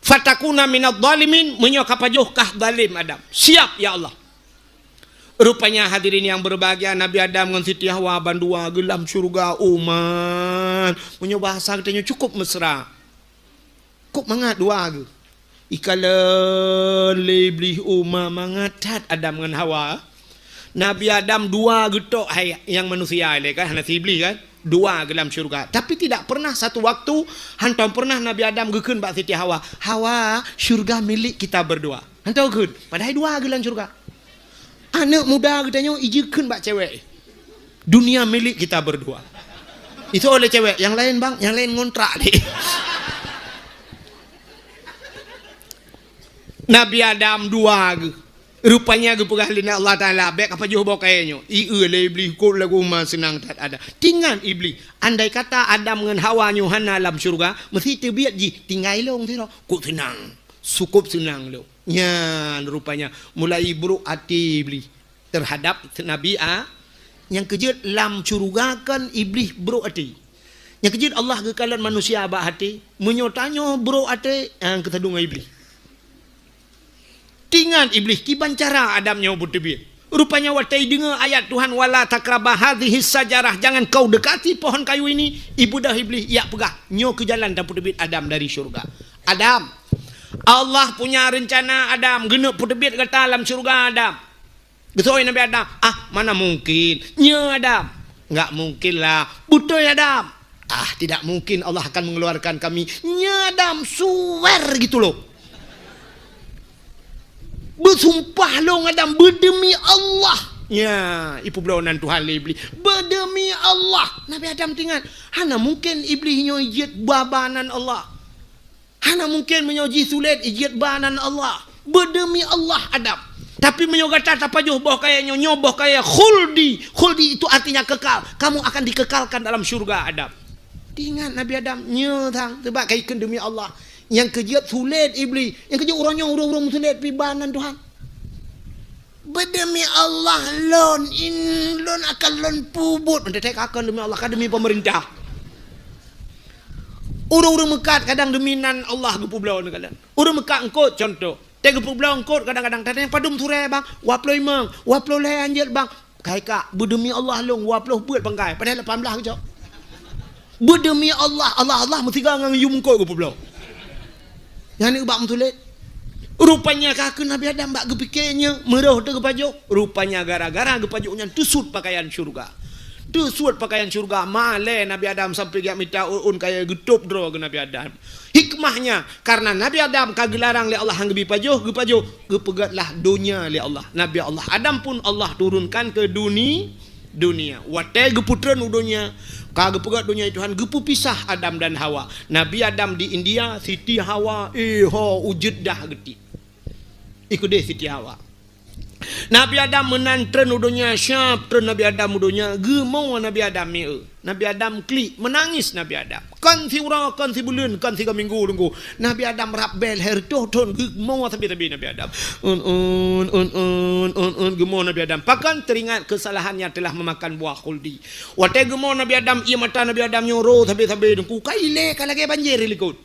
Fatakuna minadh dhalimin, meunyoe ka pajoh kah zalim Adam." "Siap ya Allah." Rupanya hadirin yang berbahagia, Nabi Adam ngon Siti Hawa bandua geuh lam syeuruga, uman. Meunyoe bahasa geutanyoe cukup mesra. Kok mangat dua geuh? Ikalon lé Iblih uma mangat that Adam ngon Hawa. Nabi Adam dua geuh tok hai nyang manusia ilée kan, hana si Iblih kan? Dua geuh lam syeuruga. Tapi tidak pernah satu waktu, hantom pernah Nabi Adam geukheun bak Siti Hawa, "Hawa, syeuruga milik kita berdua." Hantom geukheun, padahai dua geuh lam syeuruga. Aneuëk muda geutanyoe ijikheun bak cewek, "Dunia milik kita berdua." Itu oleh cewek, "Yang lain bang, yang lain ngontrak deh." Nabi Adam dua geuh. Rupanya geupeugah lé Allah Taala, "Bèk kapajoh boh kayèe nyoe." Ié lé Iblih, "Kok lagu ma seunang that Adam." Tingat Iblih, andai kata Adam ngon Hawa nyoe hana lam syeuruga, meusti teubiet jih, "Tinggai lôn sidroe, kok seunang, sukôb seunang lôn." Nyan rupanya mulai brôk até Iblih teuhadab Nabi A-, nyang keujeuet lam syeuruga kan Iblih brôk até. Nyang keujeuet Allah geukalon manusia bak até, meunyoe tanyoe brôk até, nyang keutadong Iblih. Tingat Iblih kiban cara Adam nyoe beuteubiet. Rupanya watèe deungoe ayat Tuhan, "Wala taqraba hadhihi syajarah," jangan kau dekati pohon kayu ini, ibeudôh Iblih, ijak peugah, "Nyoe keuh jalan tapeuteubiet Adam dari syeuruga." Adam, Allah punya rencana Adam, geuneuk peuteubiet gata lam syeuruga Adam. Geusoi Nabi Adam, "Ah, mana mungkin. Nyoe Adam." "Enggak mungkin lah." "Beutôi Adam." "Ah, tidak mungkin Allah akan mengeluarkan kami." "Nyoe Adam, suwer gitu loh." "Beusumpah lôn Adam, beudemi Allah." Nya, ipeubloe nan Tuhan lé Iblih. "Beudemi Allah." Nabi Adam teuingat, hana mungkin Iblih nyoe jeuet ba-ba nan Allah. Hana mungkin meunyoe jih sulet, ijeuet ba nan Allah. Beudemi Allah, Adam. Tapi meunyoe gata tapajoh boh kayèe nyoe, nyoe boh kayèe khuldi. Khuldi itu artinya kekal. Kamu akan dikekalkan dalam syurga, Adam. Teuingat Nabi Adam, nyoe sang, teuba ka ikheun demi Allah. Nyang keujeuet sulet Iblih. Nyang keujeuet uroe nyoe ureueng-ureueng meusulet pih ba nan Tuhan. Beudemi Allah lôn, in lôn akan lôn peubuet. Meutetek akan demi Allah, ka demi pemerintah. Ureueng-ureueng meukat kadang demi nan Allah geupeubloe neukalon. Ureueng meukat eungkôt contoh. Teuh geupeubloe eungkôt kadang-kadang, teuh padum surée bang, dua ploh limong, dua ploh lhée hanjeuet bang. Kai kak, beudemi Allah lôn, dua ploh beuet pangkai, padahai lapan blah geucok. Beudemi Allah, Allah, Allah meusiga ngon yum eungkôt geupeubloe. Nyan ubak meusulet. Rupanya ka keu Nabi Adam bak geupike nyoe, meurôh teuh geupajoh. Rupanya gara-gara geupajoh nyan teusut pakaian syurga. Teusut pakaian syurga, malée Nabi Adam sampoe geujak mita ôn-ôn kayée geutôb droe keu Nabi Adam. Hikmahnya, karena Nabi Adam ka geularang lé Allah han geubi pajoh, geupajoh, geupeugét lah donya lé Allah. Nabi Allah Adam pun Allah turunkan ke duni-, dunia. Watée geupeutreun u donya, ka geupeugét donya Tuhan, geupeupisah Adam dan Hawa. Nabi Adam di India, Siti Hawa, eh, ho, u Jeddah geuti. Ikeudeh Siti Hawa. Nabi Adam meunan treun u donya, siab treun Nabi Adam u donya, geumoe Nabi Adam mieu. Nabi Adam klik, meunangis Nabi Adam. Kon siuroe, kon sibuleuen, kon siga minggu lunggu. Nabi Adam rab bée lhée reutôh thon geumoe sabe-sabe Nabi Adam. Un, un, un, un, un, un, geumoe Nabi Adam. Pakon? Teuingat keusalahan nyang teulah meumakan buah khuldi. Watée geumoe Nabi Adam, ié mata Nabi Adam nyoe rô sabe-sabe teungku. Ka ilée ka lagée banjir likot.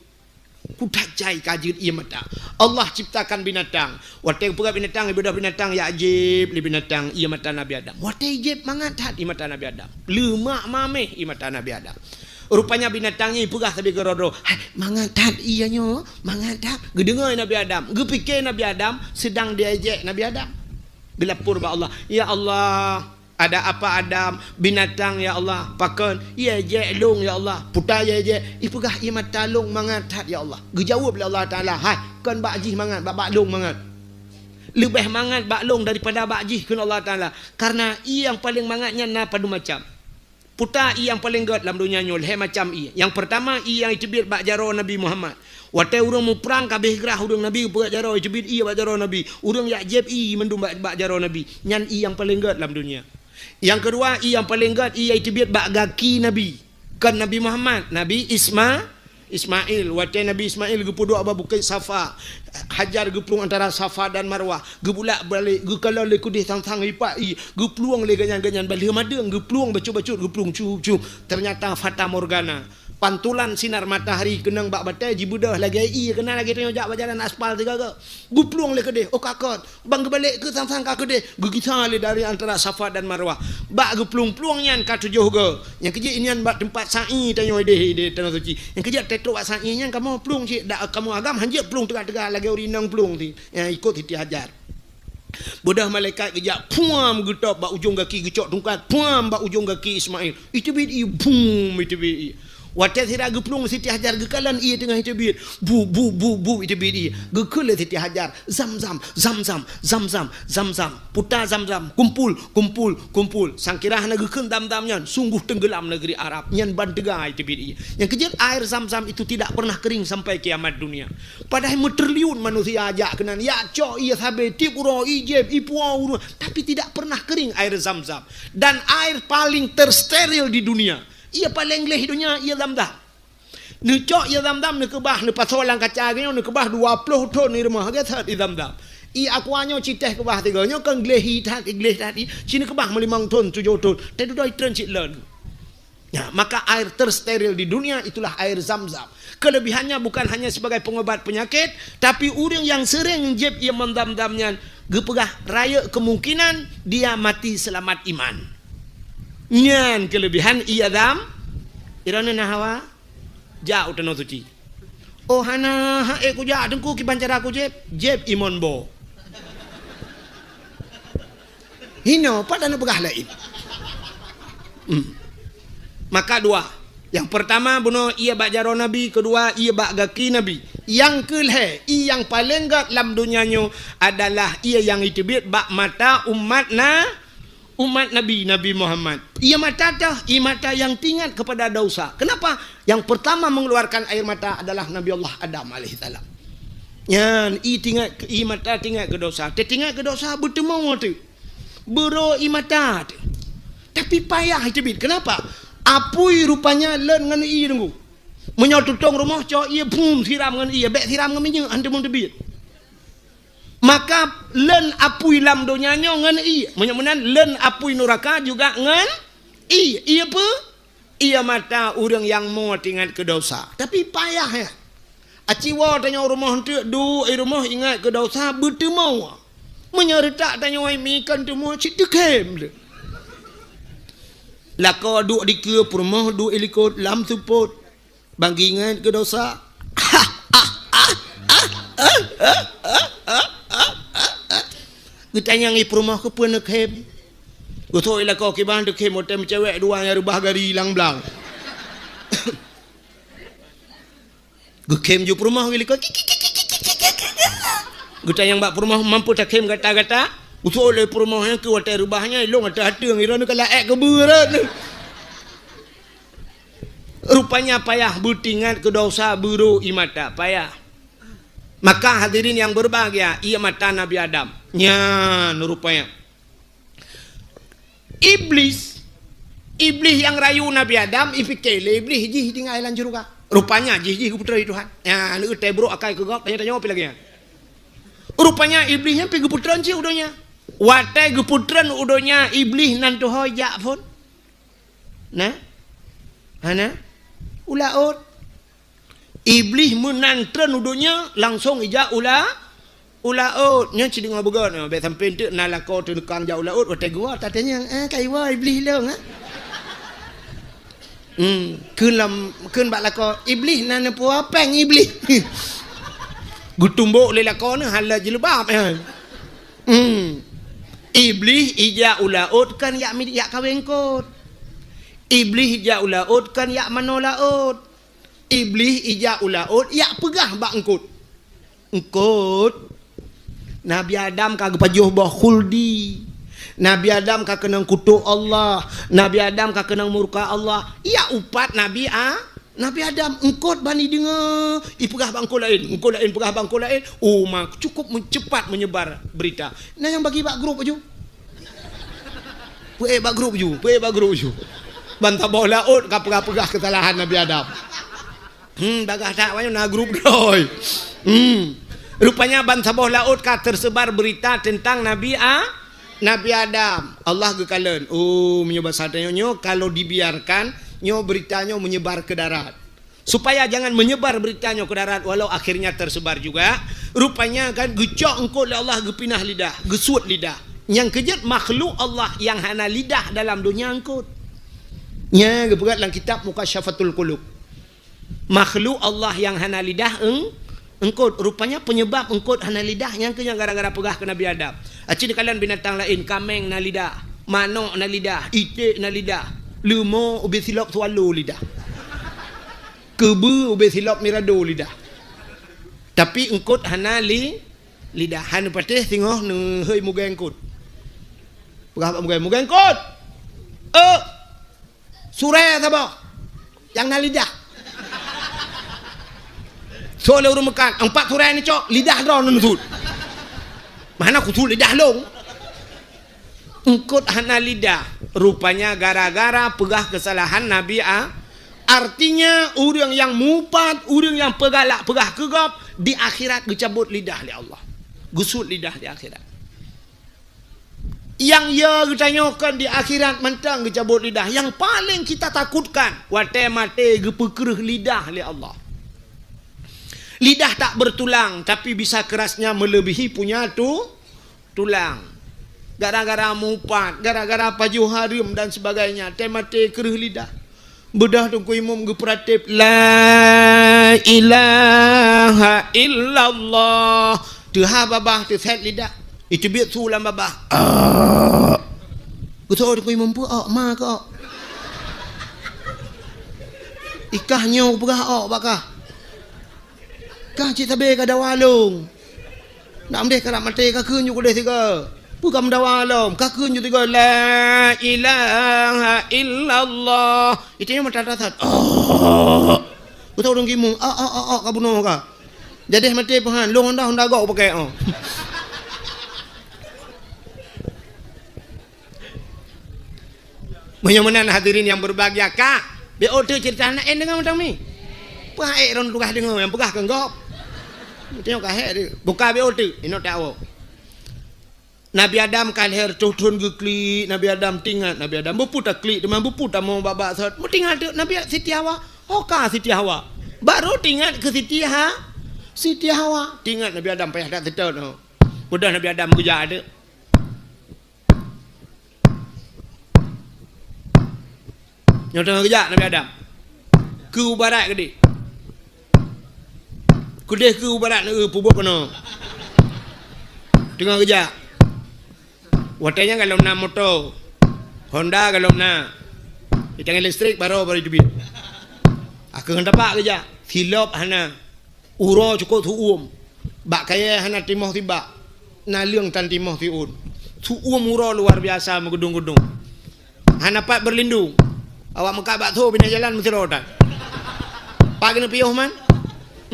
Kutat jai ka jeuet ié mata. Allah ciptakan binatang. Watée geupeugah binatang, ibeudôh binatang, ijak jieb lé binatang ié mata Nabi Adam. Watée jieb mangat that ié mata Nabi Adam. Leumak mameh ié mata Nabi Adam. Rupanya binatang nyan ipeugah sabe keudroe-droe, "Hai, mangat that ié nyoe, mangat that." Geudeungoe Nabi Adam, geupike Nabi Adam seudang diejek Nabi Adam. Geulapor bak Allah, "Ya Allah, ada apa Adam, binatang ya Allah, pakon ié ejek lôn ya Allah, peue ta ié ejek, ipeugah ié mata lôn mangat that ya Allah." Geujaweueb lé Allah Taala, "Hai, kon bak jih mangat, bak, bak lôn mangat. Leubeh mangat bak lôn daripada bak jih," kheun Allah Taala. Karena ié nyang paleng mangat nyan na padum macam. Peue ta ié nyang paleng gét lam donya nyoe, lhée macam ié. Nyang peurtama, ié nyang iteubiet bak jaroe Nabi Muhammad. Watée ureueng muprang ka abéh grah ureueng Nabi, geupeugét jaroe, iteubiet ié bak jaroe Nabi. Ureueng ijak jieb ié mandum bak, bak jaroe Nabi. Nyan ié nyang paleng gét lam donya. Nyang keudua, ié nyang paleng gét, ié iteubiet bak gaki Nabi. Kon Nabi Muhammad, Nabi Isma-, Ismail. Watée Nabi Ismail geupeuduek bak Bukét Safa, Hajar geuplueng antara Safa dan Marwah, geubulak balik, geukalon lé keudeh sang-sang ipak ié, geuplueng lé gobnyan-gobnyan bak lheueh madeueng, geuplueng bacut-bacut, geuplueng cup-cup. Ternyata fata morgana, pantulan sinar matahari keunong bak batée, jibeudôh lagée ié, keunan lagée tanyoe jak bak jalan aspal sigoe-goe. Geuplueng lé keudeh, oh ka kon, bang geubalek keu sang-sang ka keudeh, geugisa lé dari antara Safa dan Marwah. Bak geuplueng-plueng nyan ka tujoh goe. Nyang keujeuet nyan bak teumpat sa'i tanyoe ideh, ideh Tanah Suci. Nyang keujeuet teutrok bak sa'i nyan kamoe plueng cit, dak kamoe agam hanjeuet plueng teuga-teuga lagée ureueng inong plueng ti. Nyang ikot Siti Hajar. Beudôh malaikat geujak, puam, geutôb bak ujong gaki, geucok tungkat, puam, bak ujong gaki Ismail. Iteubiet ié, bum, iteubiet ié. Watée sira geuplueng Siti Hajar geukalon ié teungoh iteubiet. Bu, bu, bu, bu, iteubiet ié. Geukheun lé Siti Hajar, "Zam-zam, zam-zam, zam-zam, zam-zam. Puta zam-zam, kumpul, kumpul, kumpul." Sangkira hana geukheun zam-zam nyan, sungguh tenggelam negeri Arab. Nyan ban teuga iteubiet ié. Nyang keujeuet, air zam-zam itu tidak pernah kering sampai kiamat dunia. Padahai meutriliun manusia jak keunan, jak cok ié sabe, tieb uroe ié jieb, ipuwoe uroe, tapi tidak pernah kering air zam-zam. Dan air paling tersteril di dunia. Ié paleng gleh donya, ié zam-zam. Neucok ié zam-zam, neukeubah, neupasoe lam kaca geuh nyoe, neukeubah dua ploh thon di rumoh, lagée that ié zam-zam. Ié aqua nyoe ci teh keubah tiga, nyoe kan gleh that, gleh that, ci neukeubah meulimong thon, tujoh thon. Teududoe treun cit lon. Ya, maka air tersteril di dunia itulah air zam-zam. Kelebihannya bukan hanya sebagai pengobat penyakit, tapi ureuëng nyang sering jieb ié meunan zam-zam nyan geupeugah rayeuk kemungkinan dia mati selamat iman. Nyan kelebihan ié zam-, ironen na hawa jak u Tanoh Suci. Oh, hana, ha, ék kujak Teungku, kiban cara kujieb, jieb imon bo. Hino, pat hana peugah laén. Hmm. Maka dua. Yang pertama, bunoe ié bak jaroe Nabi, kedua, ié bak gaki Nabi. Yang keulhée, ié nyang paleng gét lam donya nyoe adalah ié nyang iteubiet bak mata umat na-, umat Nabi, Nabi Muhammad. Ié mata teuh, ié mata nyang teuingat kepada dosa. Kenapa? Yang pertama mengeluarkan air mata adalah Nabi Allah Adam alaihissalam. Nyan, ié teuingat, ié mata teuingat keu dosa. Teuingat keu dosa, beuteumoe teuh. Beurô ié mata teuh. Tapi payah iteubiet. Kenapa? Apui rupanya lon ngon ié deungoe. Meunyoe tutong rumoh cok ié, bum, siram ngon ié, bék siram ngon minyeuk, han teumon teubiet. Maka lon apui lam donya nyoe ngon ié. Meunyoe meunan, lon apui nuraka juga ngon ié. Ié peue? Ié mata ureuëng nyang mo teuingat keu dosa. Tapi payah, ya. Aci woe tanyoe rumoh eunteuk, duek i rumoh ingat keu dosa, beuteumoe. Meunyoe reutak tanyoe mi kon teumoe, cit teukhém lé. Lakoe duek dikeue, peurumoh duek i likot lam seupôt. Ban geuingat keu dosa. Geutanyong i peurumoh keupeue neukhém. Geusok i lakoe kiban teukhém, watée meucewek dua nyang reubah gari ilang blang. Geukhém ju peurumoh geulikot. Geutanyong bak peurumoh, "Mampu takhém gata-gata?" Geusok lé peurumoh nyan keu watée reubah nyan, ilong ateueh ateueng, iroe neukalak ék keubeue rot. Rupanya payah beuteuingat keu dosa, beurô ié mata, payah. Maka hadirin yang berbahagia, ié mata Nabi Adam. Nyan rupanya. Iblis, Iblis nyang rayu Nabi Adam, ipike lé Iblis jih tinggai lam syeuruga. Rupanya jih, jih geupeutreun Tuhan. Nyan, leutai brok akai keu gob, tanyoe-tanyoe pi lagée nyan. Rupanya Iblis nyan pi geupeutreun cit u donya. Watée geupeutreun u donya, Iblis nan tuho jak phon. Nah? Hana? U laôt. Iblis meunan treun u donya, langsong ijak u la-, u laôt. Nyan sideungoe beugét, bék sampoe teuk na lakoe teuneukang jak u laôt, watée geuwoe tatanyong, "Ah, ka iwoe Iblis lôn, ah?" Hmm, kheun lam, kheun bak lakoe, "Iblis na neupeue péng Iblis." Geutumbok lé lakoe nyan, hana jileubab, ya. Hmm. Iblis ijak u laôt kan yak mi-, yak kawé eungkôt. Iblis ijak u laôt kan yak manoe laôt. Iblis ijak u laôt yak peugah bak eungkôt, "Eungkôt, Nabi Adam ka geupajoh boh khuldi. Nabi Adam ka keunong kutok Allah. Nabi Adam ka keunong murka Allah." Yak upat Nabi A-, Nabi Adam, eungkôt ban ideungoe, ipeugah bak eungkôt laén, eungkôt laén peugah bak eungkôt laén, oh, ma-, cukup men-, cepat menyebar berita. Na nyang bagi bak grup aju. Peuék bak grup aju, peuék bak grup aju. Ban saboh laôt ka peugah-peugah keusalahan Nabi Adam. Hmm, bagaih that, awaknyan na grup droe. Hmm. Rupanya ban saboh laôt ka tersebar berita tentang Nabi A-, Nabi Adam. Allah geukalon. Oh, meunyoe basa tanyoe nyoe, kalau dibiarkan, nyoe berita nyoe menyebar ke darat. Supaya jangan menyebar berita nyoe ke darat, walau akhirnya tersebar juga. Rupanya kan geucok eungkôt lé Allah, geupinah lidah, geusuet lidah. Nyang keujeuet makhluk Allah nyang hana lidah dalam donya eungkôt. Nya geupeugah lam kitab Mukasyafatul Qulub. Makhluk Allah nyang hana lidah eung-, eungkôt. Rupanya penyebab eungkôt hana lidah nyang keu nyang gara-gara peugah keu Nabi Adam. Aci dikalon binatang laén, kaméng na lidah, manok na lidah, iték na lidah, leumo ubé silop swallow lidah. Keubeue ubé silop mirado lidah. Tapi eungkôt hana li-, lidah. Hana patéh singoh neuhôi mugée eungkôt. Peugah bak mugée, "Mugée eungkôt! Eh! Surée saboh nyang na lidah." Soe lé ureuëng meukat, "Empat surée neucok, lidah droe neusut." Mana kusut lidah lôn? Eungkôt hana lidah. Rupanya gara-gara peugah keusalahan Nabi A. Artinya, ureuëng nyang mupat, ureuëng nyang peugalak peugah keu gob, di akhirat geucabot lidah lé Allah. Geusut lidah di akhirat. Nyang ya geutanyoe kon di akhirat mantong geucabot lidah. Nyang paléng kita takutkan, watée maté geupeukreuh lidah lé Allah. Lidah tak bertulang, tapi bisa kerasnya melebihi punya tu-, tulang. Gara-gara mupat, gara-gara pajoh hareuem dan sebagainya, watée maté kreuh lidah. Beudôh Teungku Imum geupeurateb, "La ilaha illallah." Teuhah babah, teusét lidah. Iteubiet su lam babah. Ah. Geutho Teungku Imum, "Peue ôk, ma keu ôk?" "Ikah nyoe peugah ôk bak kah." "Kah cit sabe ka dawa lôn. Nak meudeh ka rab maté, ka kheun ju keudeh sigoe. Peue ka meudawa lom, ka kheun ju sigoe, 'La ilaha illallah.'" Iteubiet mata that-that. Oh. Beutôi ureuëng Teungku Imum. "Ah, ah, ah, ah, ka bunoe ka. Jadeh maté peuhan, lôn honda, honda gob pakèk, oh." Meunyoe meunan hadirin nyang berbahagia, ka, beu teuk ceurita na en deungoe mantong mi. Peue han ék droen tugaih deungoe nyang peugah keu gob. Tanyoe ka hék deuh. Buka beu teuk, inong tawoe. Nabi Adam ka lhèe reutôh thon geuklik, Nabi Adam teuingat, Nabi Adam beupu taklik, teuma beupu tamong bak-bak sot. Meutingat teuk Nabi Siti Hawa, ho ka Siti Hawa. Baru teuingat keu Siti Ha-, Siti Hawa. Teuingat Nabi Adam payah that seutôt, ho. Udah Nabi Adam geujak teuk. Nyoe teungoh geujak Nabi Adam. Keu u barat keudeh. Keudeh keu u barat, na, eu, peubuet keunoe. Teungoh geujak. Watèe nyan golom na moto. Honda golom na. Di tangan listrik baru, baru iteubiet. Akhé ngon tapak geujak. Silop hana. Uroe cukôp su-uem. Bak kayèe hana timoh sibak. Naleueng tan timoh siôn. Su-uem uroe luar biasa meugeudong-geudong. Hana pat beurlindong. Awak meukat bak tho binèh jalan meusidroe tan. Pat keuneuk piôh man?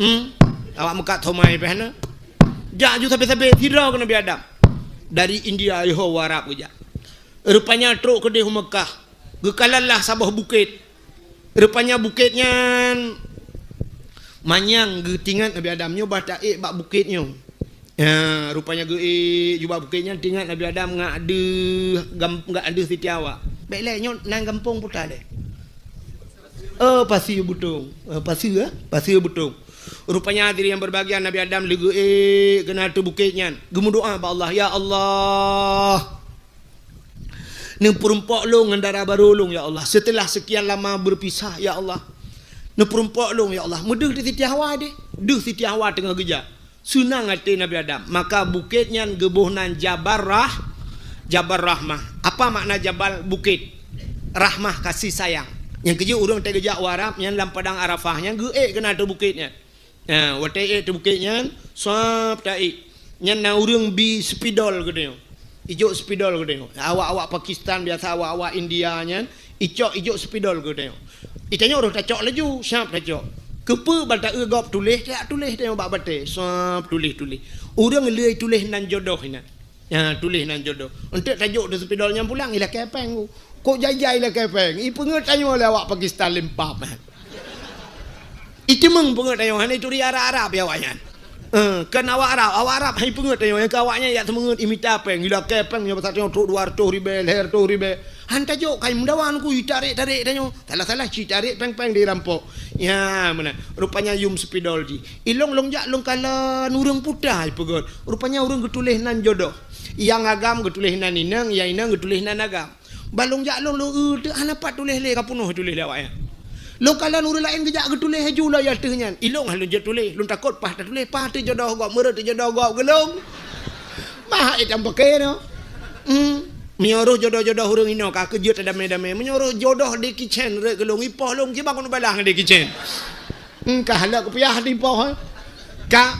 Hmm. Awak meukat tho mai pih hana. Jak ju sabe-sabe sidroe keu Nabi Adam. Dari India, yoh, u Arab geujak. Rupanya trok keudeh u Meukah. Geukalon lah saboh bukét. Rupanya bukét nyan manyang geuteuingat Nabi Adam nyoe bah taék bak bukét nyoe. Ya, rupanya geuék ju bak bukét nyan teuingat Nabi Adam ngon deuh gam-, ngon deuh Siti Hawa. Bèk lé nyoe nan gampông puta lé. Oh, Pasir Butong. Oh, Pasir, eh? Pasir Butong. Rupanya hadirin yang berbahagia, Nabi Adam lé geuék keunan ateueh bukét nyan. Geumeudoa bak Allah, "Ya Allah, neupeurumpok lôn ngon dara barô lôn, ya Allah. Setelah sekian lama berpisah, ya Allah. Neupeurumpok lôn, ya Allah." Meudeuh di Siti Hawa deh. Deuh Siti Hawa teungoh geujak. Seunang até Nabi Adam. Maka bukét nyan geuboh nan Jabal Rah-, Jabal Rahmah. Apa makna Jabal? Bukét. Rahmah, kasih sayang. Nyang keujeuet ureueng watèe geujak u Arab nyan lam padang Arafah nyan geuék keunan ateueh bukét nyan. Nah, watèe ék ateueh bukét nyan, sab taék. Nyan na ureueng bi spidol geutanyoe. Ijok spidol geutanyoe. Awak-awak Pakistan biasa, awak-awak India nyan, icok ijok spidol geutanyoe. Itanyoe roh tacok laju, sab tacok. Keupeue ban taeu gob tuléh, tajak tuléh tanyoe bak batèe, sab tuléh-tuléh. Ureueng lé tuléh nan jodoh inan. Ya, tuléh nan jodoh. Eunteuk tajok di spidol nyan pulang, ilakèe péng. Kok jai-jai ilakèe péng? Ipeungeut tanyoe lé awak Pakistan lempap. Iteumeung peungeut tanyoe, hana ituri Arab-Arab ya awak nyan. Eh, kon awak Arab, awak Arab hai peungeut tanyoe, nyang keu awak nyan jak teumeungeut imita péng, ilakèe péng nyoe pasal tanyoe trok dua reutôh ribèe, lhèe reutôh ribèe. Han tajok kai meudawa ku itarek-tarek tanyoe. Salah-salah ci tarek péng-péng dirampok. Ya, meunan. Rupanya yum spidol jih. Ilôn lôn jak lôn kalon ureueng puta ipeugöt. Rupanya ureueng geutuléh nan jodoh. Nyang agam geutuléh nan inong, nyang inong geutuléh nan agam. Ban lôn jak lôn, lôn eu teuk hana pat tuléh lé, ka peunoh tuléh lé awak nyan. Lôn kalon ureueng laén geujak geutuléh laju lom ateueh nyan. Ilôn han lôn jeuet tuléh, lôn takot paih tatuléh, paih teuh jodoh gob, meureuh teuh jodoh gob keu lôn. Bah ék tam paké nyoe. Hmm. Meunyoe roh jodoh-jodoh ureueng inoe ka keu jeuet tadamé-damé. Meunyoe roh jodoh Jackie Chan rhot keu lôn, ipoh lôn kiban keuneuk balaih ngon Jackie Chan. Hmm, ka halak kupiah di poh, eh. Ka,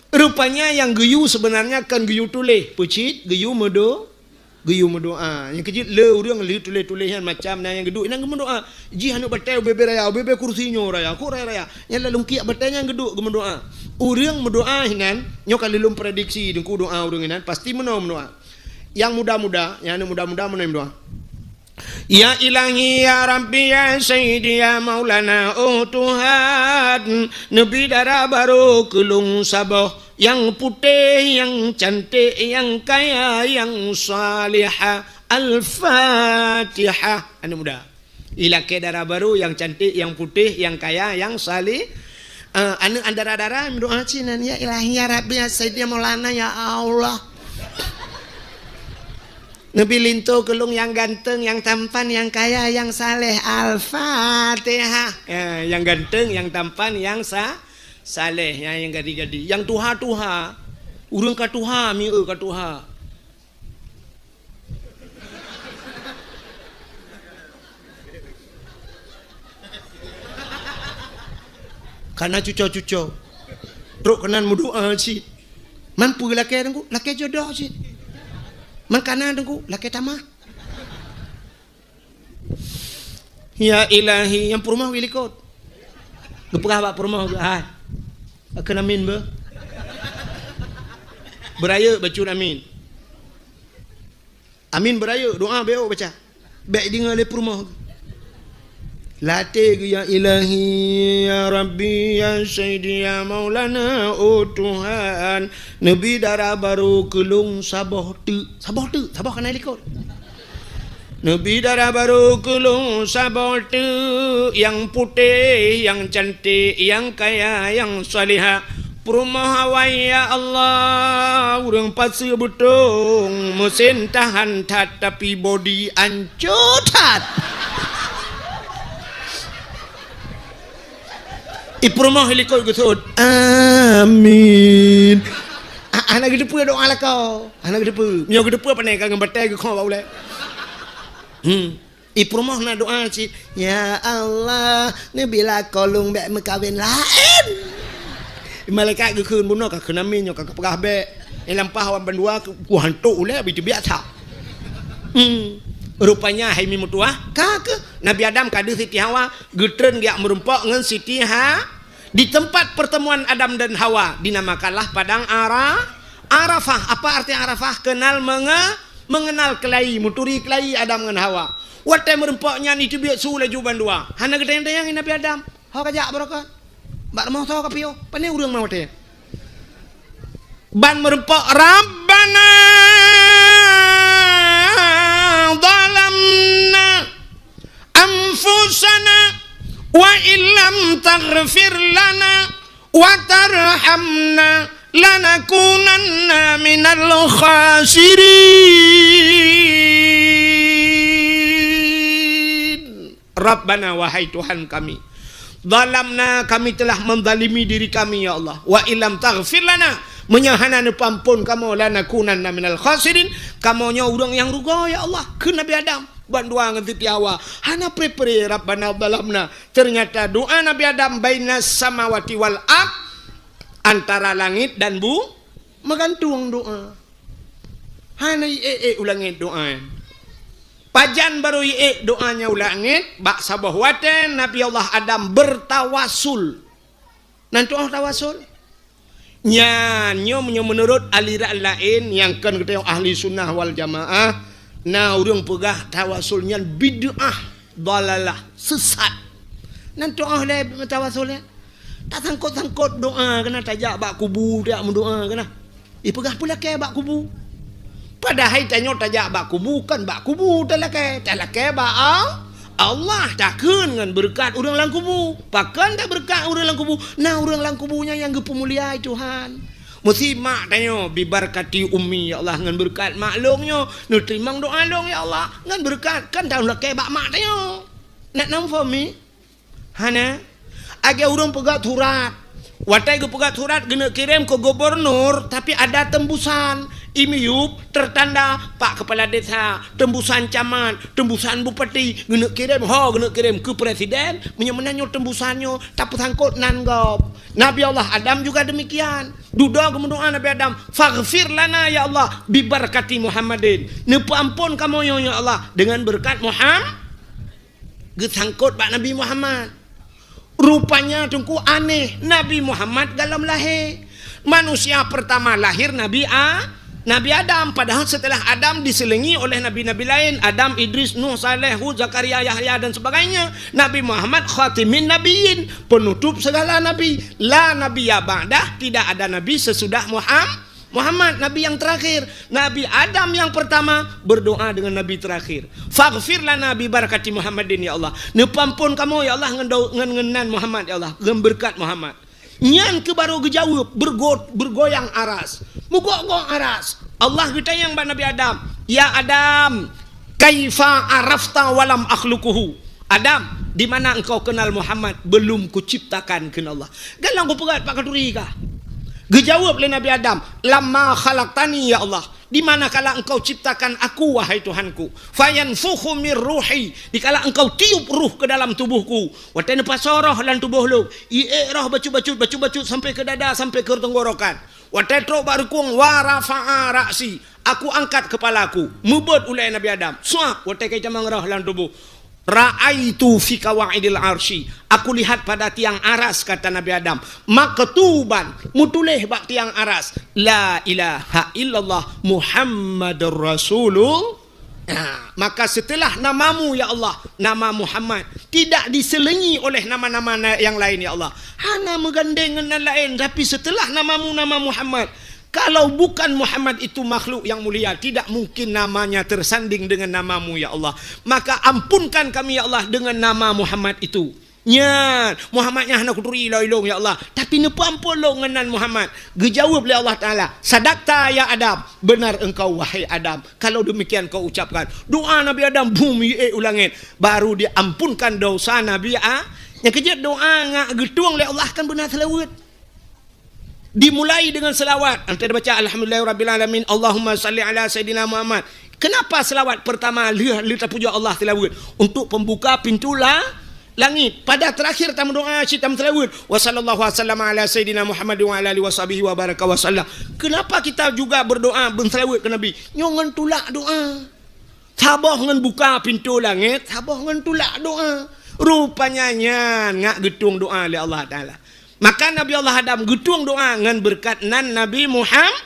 rupanya nyang geuyue sebenarnya kon geuyue tuléh. Peucit, geuyue meudo-, geuyue meudoa. Nyang keujeuet le ureuëng lheueh tuléh-tuléh nyan macam na nyang geuduek inan geumeudoa. Jih aneuk batée ubé-bé raya, ubé-bé kursi nyoe raya, kok raya-raya. Nyang lalong kiak batée nyan geuduek geumeudoa. Ureuëng meudoa hinan, nyoe ka lheueh lôn prediksi deungku doa ureuëng hinan, pasti meunoe meudoa. Nyang muda-muda, nyang aneuk muda-muda meunoe meudoa. Ya Ilahi, ya Rabbi, ya Sayyidi, ya Maulana, oh Tuhan, neubi dara barô keu lôn saboh, nyang putéh, nyang canték, nyang kaya, nyang salihah. Al-Fatihah. Aneuk muda. Ilakée dara barô nyang canték, nyang putéh, nyang kaya, nyang salih. Eh, aneuk dara-dara meudoa cit nan, ya Ilahi, ya Rabbi, ya Sayyidi, ya Maulana, ya Allah. Neubi linto keu lôn nyang ganteng, nyang tampan, nyang kaya, nyang saleh. Al-Fatihah. Ya, nyang ganteng, nyang tampan, nyang sa-, saleh, ya, nyang gadi-gadi. Nyang tuha-tuha. Ureuëng ka tuha, mieu ka tuha. Kana cuco-cuco. Trok keunan meudoa cit. Man peue lakée teungku? Lakée jodoh cit. Man kana teungku? Lakée tamah. Ya Ilahi, nyang peurumoh geulikot. Geupeugah bak peurumoh geuh, "Hai, akheun amin beuh." Beurayeuk bacut amin. Amin beurayeuk, doa bék baca. Bék deungoe lé peurumoh. Lakée geuh, ya Ilahi, ya Rabbi, ya Sayyidi, ya Maulana, oh Tuhan, neubi dara barô keu lôn saboh teuk. Saboh teuk, saboh kana likot. Neubi dara barô keu lôn saboh teuk, nyang putéh, nyang canték, nyang kaya, nyang salihah. Peurumoh awai, ya Allah, ureuëng paseue beutong, meusén tahan that, tapi bodi ancô that. Ipeurumoh likot geuseuôt, "Amin." Ah, hana geuteupeue doa lakoe. Hana geuteupeue. Meunyoe geuteupeue, pane ka ngon batée geukhoe bak ulée. Hmm. Ipeurumoh na doa cit, "Ya Allah, neubi lakoe lôn bék meukawen laén." Malaikat geukheun bunoe ka kheun amin, nyoe ka geupeugah bék. Eh, lampah awak bandua, ku hantok ulée, bi teubiet that. Hmm. Rupanya hai mi meutuah, ka keuh Nabi Adam ka deuh Siti Hawa, geutreun geujak meurumpok ngon Siti Ha-, di tempat pertemuan Adam dan Hawa, dinamakanlah Padang Ara-, Arafah. Apa arti Arafah? Kenal menge-, mengenal kelahi, meuturi kelahi Adam ngon Hawa. Watée meurumpok nyan, iteubiet su laju bandua. Hana geutanyong-tanyong Nabi Adam. Ho ka jak barokot. Bak rumoh soe ka piôh? Pane ureuëng meuwatée? Ban meurumpok, "Rabbana zalamna anfusana wa illam taghfir lana wa tarhamna lanakunanna minal khasirin." Rabbana, wahai Tuhan kami, zalamna, kami telah menzalimi diri kami, ya Allah. Wa illam taghfir lana, meunyoe hana neupeuamphon kamoe, lanakunanna minal khasirin, kamoe nyoe ureuëng nyang rugoe, ya Allah. Kheun Nabi Adam, bandua ngon Siti Hawa, hana pre-pre, Rabbana zalamna. Ternyata doa Nabi Adam baina samawati wal ard, antara langit dan bu-, meugantung doa. Hana iék-ék u langét doa nyan. Pajan barô iék doa nyan u langét, bak saboh watée Nabi Allah Adam beurtawasul. Nan tuoh tawasul? Nyan nyoe meunyoe meunurot aliran laén nyang kon geutanyoe ahli sunnah wal jamaah, na ureuëng peugah tawasul nyan bid'ah, dalalah, sesat. Nan tuoh lé tawasul nyan? Tasangkot-sangkot doa keunan, tajak bak kubu, tajak meudoa keunan. Ipeugah peulakée bak kubu. Padahai tanyoe tajak bak kubu, kon bak kubu talakée, talakée bak Al-, Allah, takheun ngon beureukat ureuëng lam kubu. Pakon tabeureukat ureuëng lam kubu? Na ureuëng lam kubu nyan nyang geupeumulia Tuhan. Meusimak tanyoe, "Bibarakati ummi, ya Allah, ngon beureukat mak lôn nyoe, neuteurimong doa lôn, ya Allah, ngon beureukat," kan talakée bak mak tanyoe. Nak namphom mi? Hana. Lagée ureuëng peugét surat. Watée geupeugét surat geuneuk kirém keu gubernur, tapi ada tembusan. I miyueb teutanda bak keupala desa, teumbusan camat, teumbusan bupati, geuneuk kirém, ho geuneuk kirém keu presiden, meunyoe meunan nyoe teumbusan nyoe tapeusangkot nan gob. Nabi Allah Adam juga demikian. Dudoe geumeudoa Nabi Adam, "Faghfir lana ya Allah bi barakati Muhammadin." Neupeuamphon kamoe nyoe ya Allah deungon beureukat Muham-, geusangkot bak Nabi Muhammad. Rupanya teungku aneh, Nabi Muhammad golom lahé. Manusia pertama lahir Nabi A-, Nabi Adam, padahal setelah Adam diselingi oleh nabi-nabi lain, Adam, Idris, Nuh, Saleh, Hud, Zakaria, Yahya dan sebagainya. Nabi Muhammad khatimin nabiyyin, penutup segala nabi. La nabiyya ba'dah, tidak ada nabi sesudah Muham-, Muhammad, nabi yang terakhir. Nabi Adam yang pertama berdoa dengan nabi terakhir. "Faghfir lana bi barakati Muhammadin, ya Allah." Neupeuamphon kamoe, ya Allah, ngon dau-, ngon, ngon nan Muhammad, ya Allah, ngon beureukat Muhammad. Nyan keuh barô geujaweueb, beurgo-, beurgoyang aras. Meugok-gok aras. Allah geutanyong bak Nabi Adam, "Ya Adam, kaifa arafta walam akhluquhu?" "Adam, di mana engkau kenal Muhammad belum kuciptakan?" kheun Allah. Galak geupeugah bak khanduri kah? Geujaweueb lé Nabi Adam, "Lamma khalaqtani, ya Allah." "Di mana kala engkau ciptakan aku, wahai Tuhanku?" "Fayanfukhu mir ruhi." "Dikala engkau tiup ruh ke dalam tubuhku." Watée neupasoe roh lam tuboh lôn, iék roh bacut-bacut, bacut-bacut sampai ke dada, sampai ke tenggorokan. Watée trok bak reukong, "Wa rafa'a ra'si." Aku angkat kepalaku, meubeuet ulée Nabi Adam. Suab, watée ka itamong roh lam tuboh. "Ra'aitu fi qawaidil arsy." Aku lihat pada tiang aras, kata Nabi Adam. "Maktuban," meutuléh bak tiang aras, "La ilaha illallah Muhammadur Rasulullah." Nah, maka setelah namamu, ya Allah, nama Muhammad, tidak diselingi oleh nama-nama na-, yang lain, ya Allah. Hana meugandeng ngon nan laén, tapi setelah namamu, nama Muhammad, kalau bukan Muhammad itu makhluk yang mulia, tidak mungkin namanya tersanding dengan namamu, ya Allah. Maka ampunkan kami, ya Allah, dengan nama Muhammad itu. Nyan, Muhammad nyan hana kuturi ilong-ilong, ya Allah. Tapi neupeuamphon lôn ngon nan Muhammad. Geujaweueb lé Allah Taala, "Sadaqta ya Adam, benar engkau wahai Adam. Kalau demikian kau ucapkan." Doa Nabi Adam, bum, iék u langét. Baru diampunkan dosa Nabi A-, nyang keujeuet doa ngak geutueng lé Allah kan beuna seulaweuet. Dimulai dengan selawat. Anta baca, "Alhamdulillahirabbil alamin, Allahumma salli ala sayyidina Muhammad." Kenapa selawat pertama lheueh, lheueh tapujoe Allah selawat? Untuk pembuka pintu la-, langit. Pada terakhir tameudoa cit tameuselawat, "Wa sallallahu wasallam ala sayyidina Muhammad wa ala alihi wa sahbihi wa baraka wa sallam." Kenapa kita juga berdoa, berselawat ke Nabi? Nyoe ngon tulak doa. Saboh ngon buka pintu langét, saboh ngon tulak doa. Rupanya nyan ngak geutueng doa lé Allah Taala. Maka Nabi Allah Adam geutueng doa ngon beureukat nan Nabi Muham-,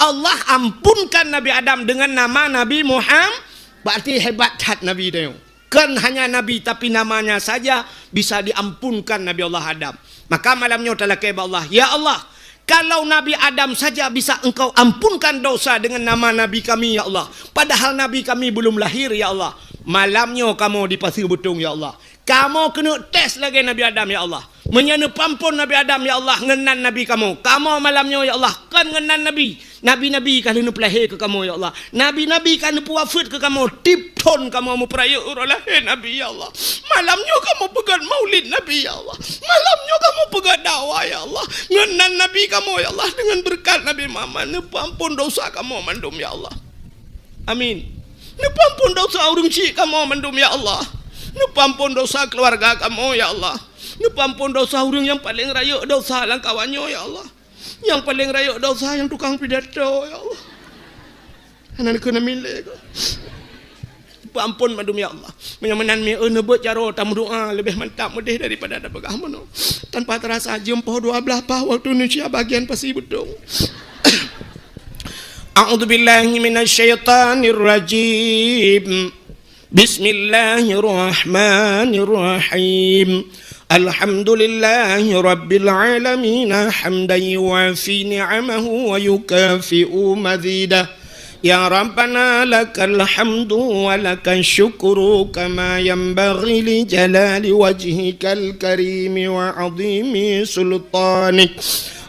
Allah ampunkan Nabi Adam dengan nama Nabi Muham-, berarti hebat that Nabi teuh. Kon hanya Nabi, tapi namanya saja bisa diampunkan Nabi Allah Adam. Maka malam nyoe talakée bak Allah, "Ya Allah, kalau Nabi Adam saja bisa Engkau ampunkan dosa dengan nama Nabi kami, ya Allah, padahal Nabi kami belum lahir, ya Allah, malam nyoe kamoe dipaseue beutong, ya Allah. Kamoe keuneuk tes lagée Nabi Adam, ya Allah. Meunyoe neupeuamphon Nabi Adam, ya Allah, ngon nan Nabi kamoe, kamoe malam nyoe, ya Allah, kon ngon nan Nabi. Nabi-nabi ka lheueh neupeulahé keu kamoe, ya Allah. Nabi-nabi ka neupeuwafeuet keu kamoe, tieb thon kamoe meupeurayeuk uroe lahé Nabi, ya Allah. Malam nyoe kamoe peugét maulid Nabi, ya Allah. Malam nyoe kamoe peugét dakwah, ya Allah. Ngon nan Nabi kamoe, ya Allah, deungon beureukat Nabi Muhammad, neupeuamphon dosa kamoe mandum, ya Allah. Amin. Neupeuamphon dosa ureuëng syik kamoe mandum, ya Allah. Neupeuamphon dosa keuluwarga kamoe, ya Allah. Neupeuamphon dosa ureuëng nyang paleng rayeuk dosa lam kawan nyoe, ya Allah. Nyang paleng rayeuk dosa nyang tukang pidato, ya Allah. Hana keuneuk milék. Peuamphon mandum, ya Allah. Meunyoe meunan mi, eh, neubeuet jaroe tameudoa leubeh mantap meudeh daripada tapeugah meunoe. Tanpa terasa jeuem poh dua blaih paih waktu Indonesia bagian pasi beutong. A'udzubillahi minasyaitonirrajim. Bismillahirrahmanirrahim. Alhamdulillahi rabbil alamin, hamdan yuwafi ni'amahu wa yukafi'u mazidah. Ya Rabbana, lakal hamdu wa lakal syukru kama yanbaghi li jalali wajhikal karimi wa azimi sultanik.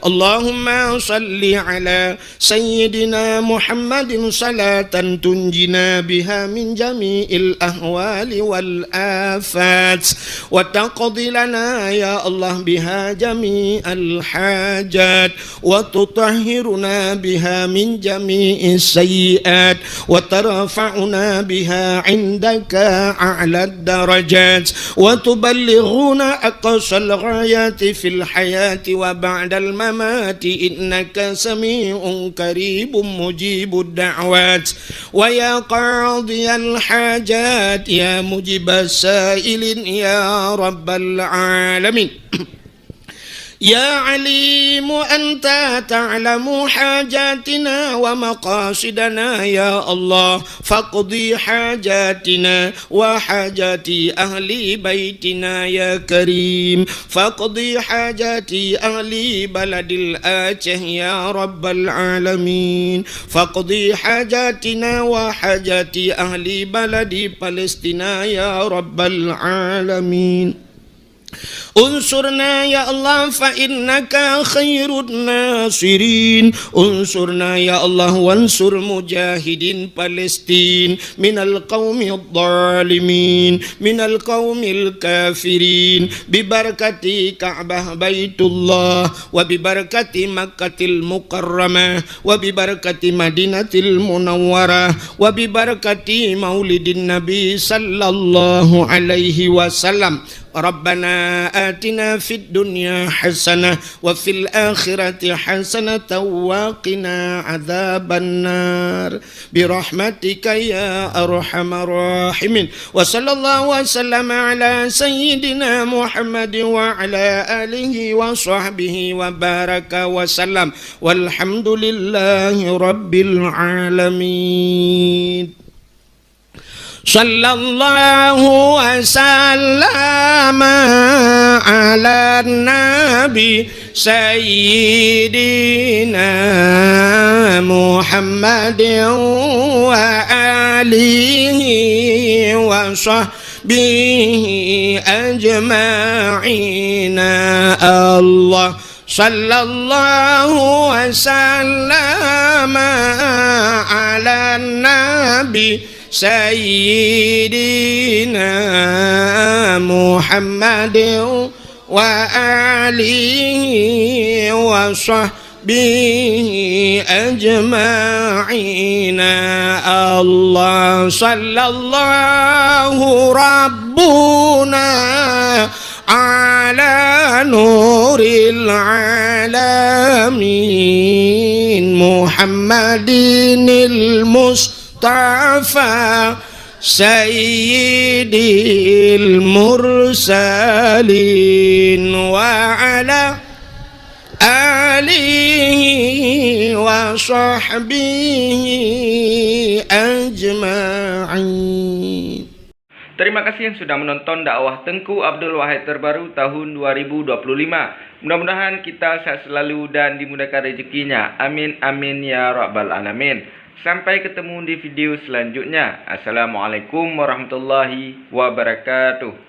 اللهم صل على سيدنا محمد صلاة تنجينا بها من جميع الأهوال والآفات، وتقضي لنا يا الله بها جميع الحاجات، وتطهرنا بها من جميع السيئات، وترفعنا بها عندك أعلى الدرجات، وتبلغنا أقصى الغايات في الحياة وبعد الممات، إنك سميع قريب مجيب الدعوات، ويا قاضي الحاجات، يا مجيب السائلين، يا رب العالمين. يا عليم، أنت تعلم حاجاتنا ومقاصدنا يا الله، فاقض حاجاتنا وحاجات أهل بيتنا يا كريم، فاقض حاجات أهل بلد الآچه يا رب العالمين، فاقض حاجاتنا وحاجات أهل بلد فلسطين يا رب العالمين. انصرنا يا الله فإنك خير الناصرين. انصرنا يا الله وانصر مجاهدين فلسطين من القوم الظالمين، من القوم الكافرين، ببركة كعبة بيت الله، وببركة مكة المكرمة، وببركة مدينة المنورة، وببركة مولد النبي صلى الله عليه وسلم. ربنا آتنا في الدنيا حسنة وفي الآخرة حسنة وقنا عذاب النار برحمتك يا أرحم الراحمين. وصلى الله وسلم على سيدنا محمد وعلى آله وصحبه وبارك وسلم. والحمد لله رب العالمين. صلى الله وسلم على النبي سيدنا محمد وآله وصحبه أجمعين. الله صلى الله وسلم على النبي سيدنا محمد وآله وصحبه أجمعين. الله صلى الله ربنا على نور العالمين محمد المصطفى سيد المرسلين وعلى آله وصحبه أجمعين. Terima kasih yang sudah menonton dakwah Tengku Abdul Wahid terbaru tahun dua ribu dua puluh lima. Mudah-mudahan kita sehat selalu dan dimudahkan rezekinya. Amin, amin, ya rabbal alamin. Sampai ketemu di video selanjutnya. Assalamualaikum warahmatullahi wabarakatuh.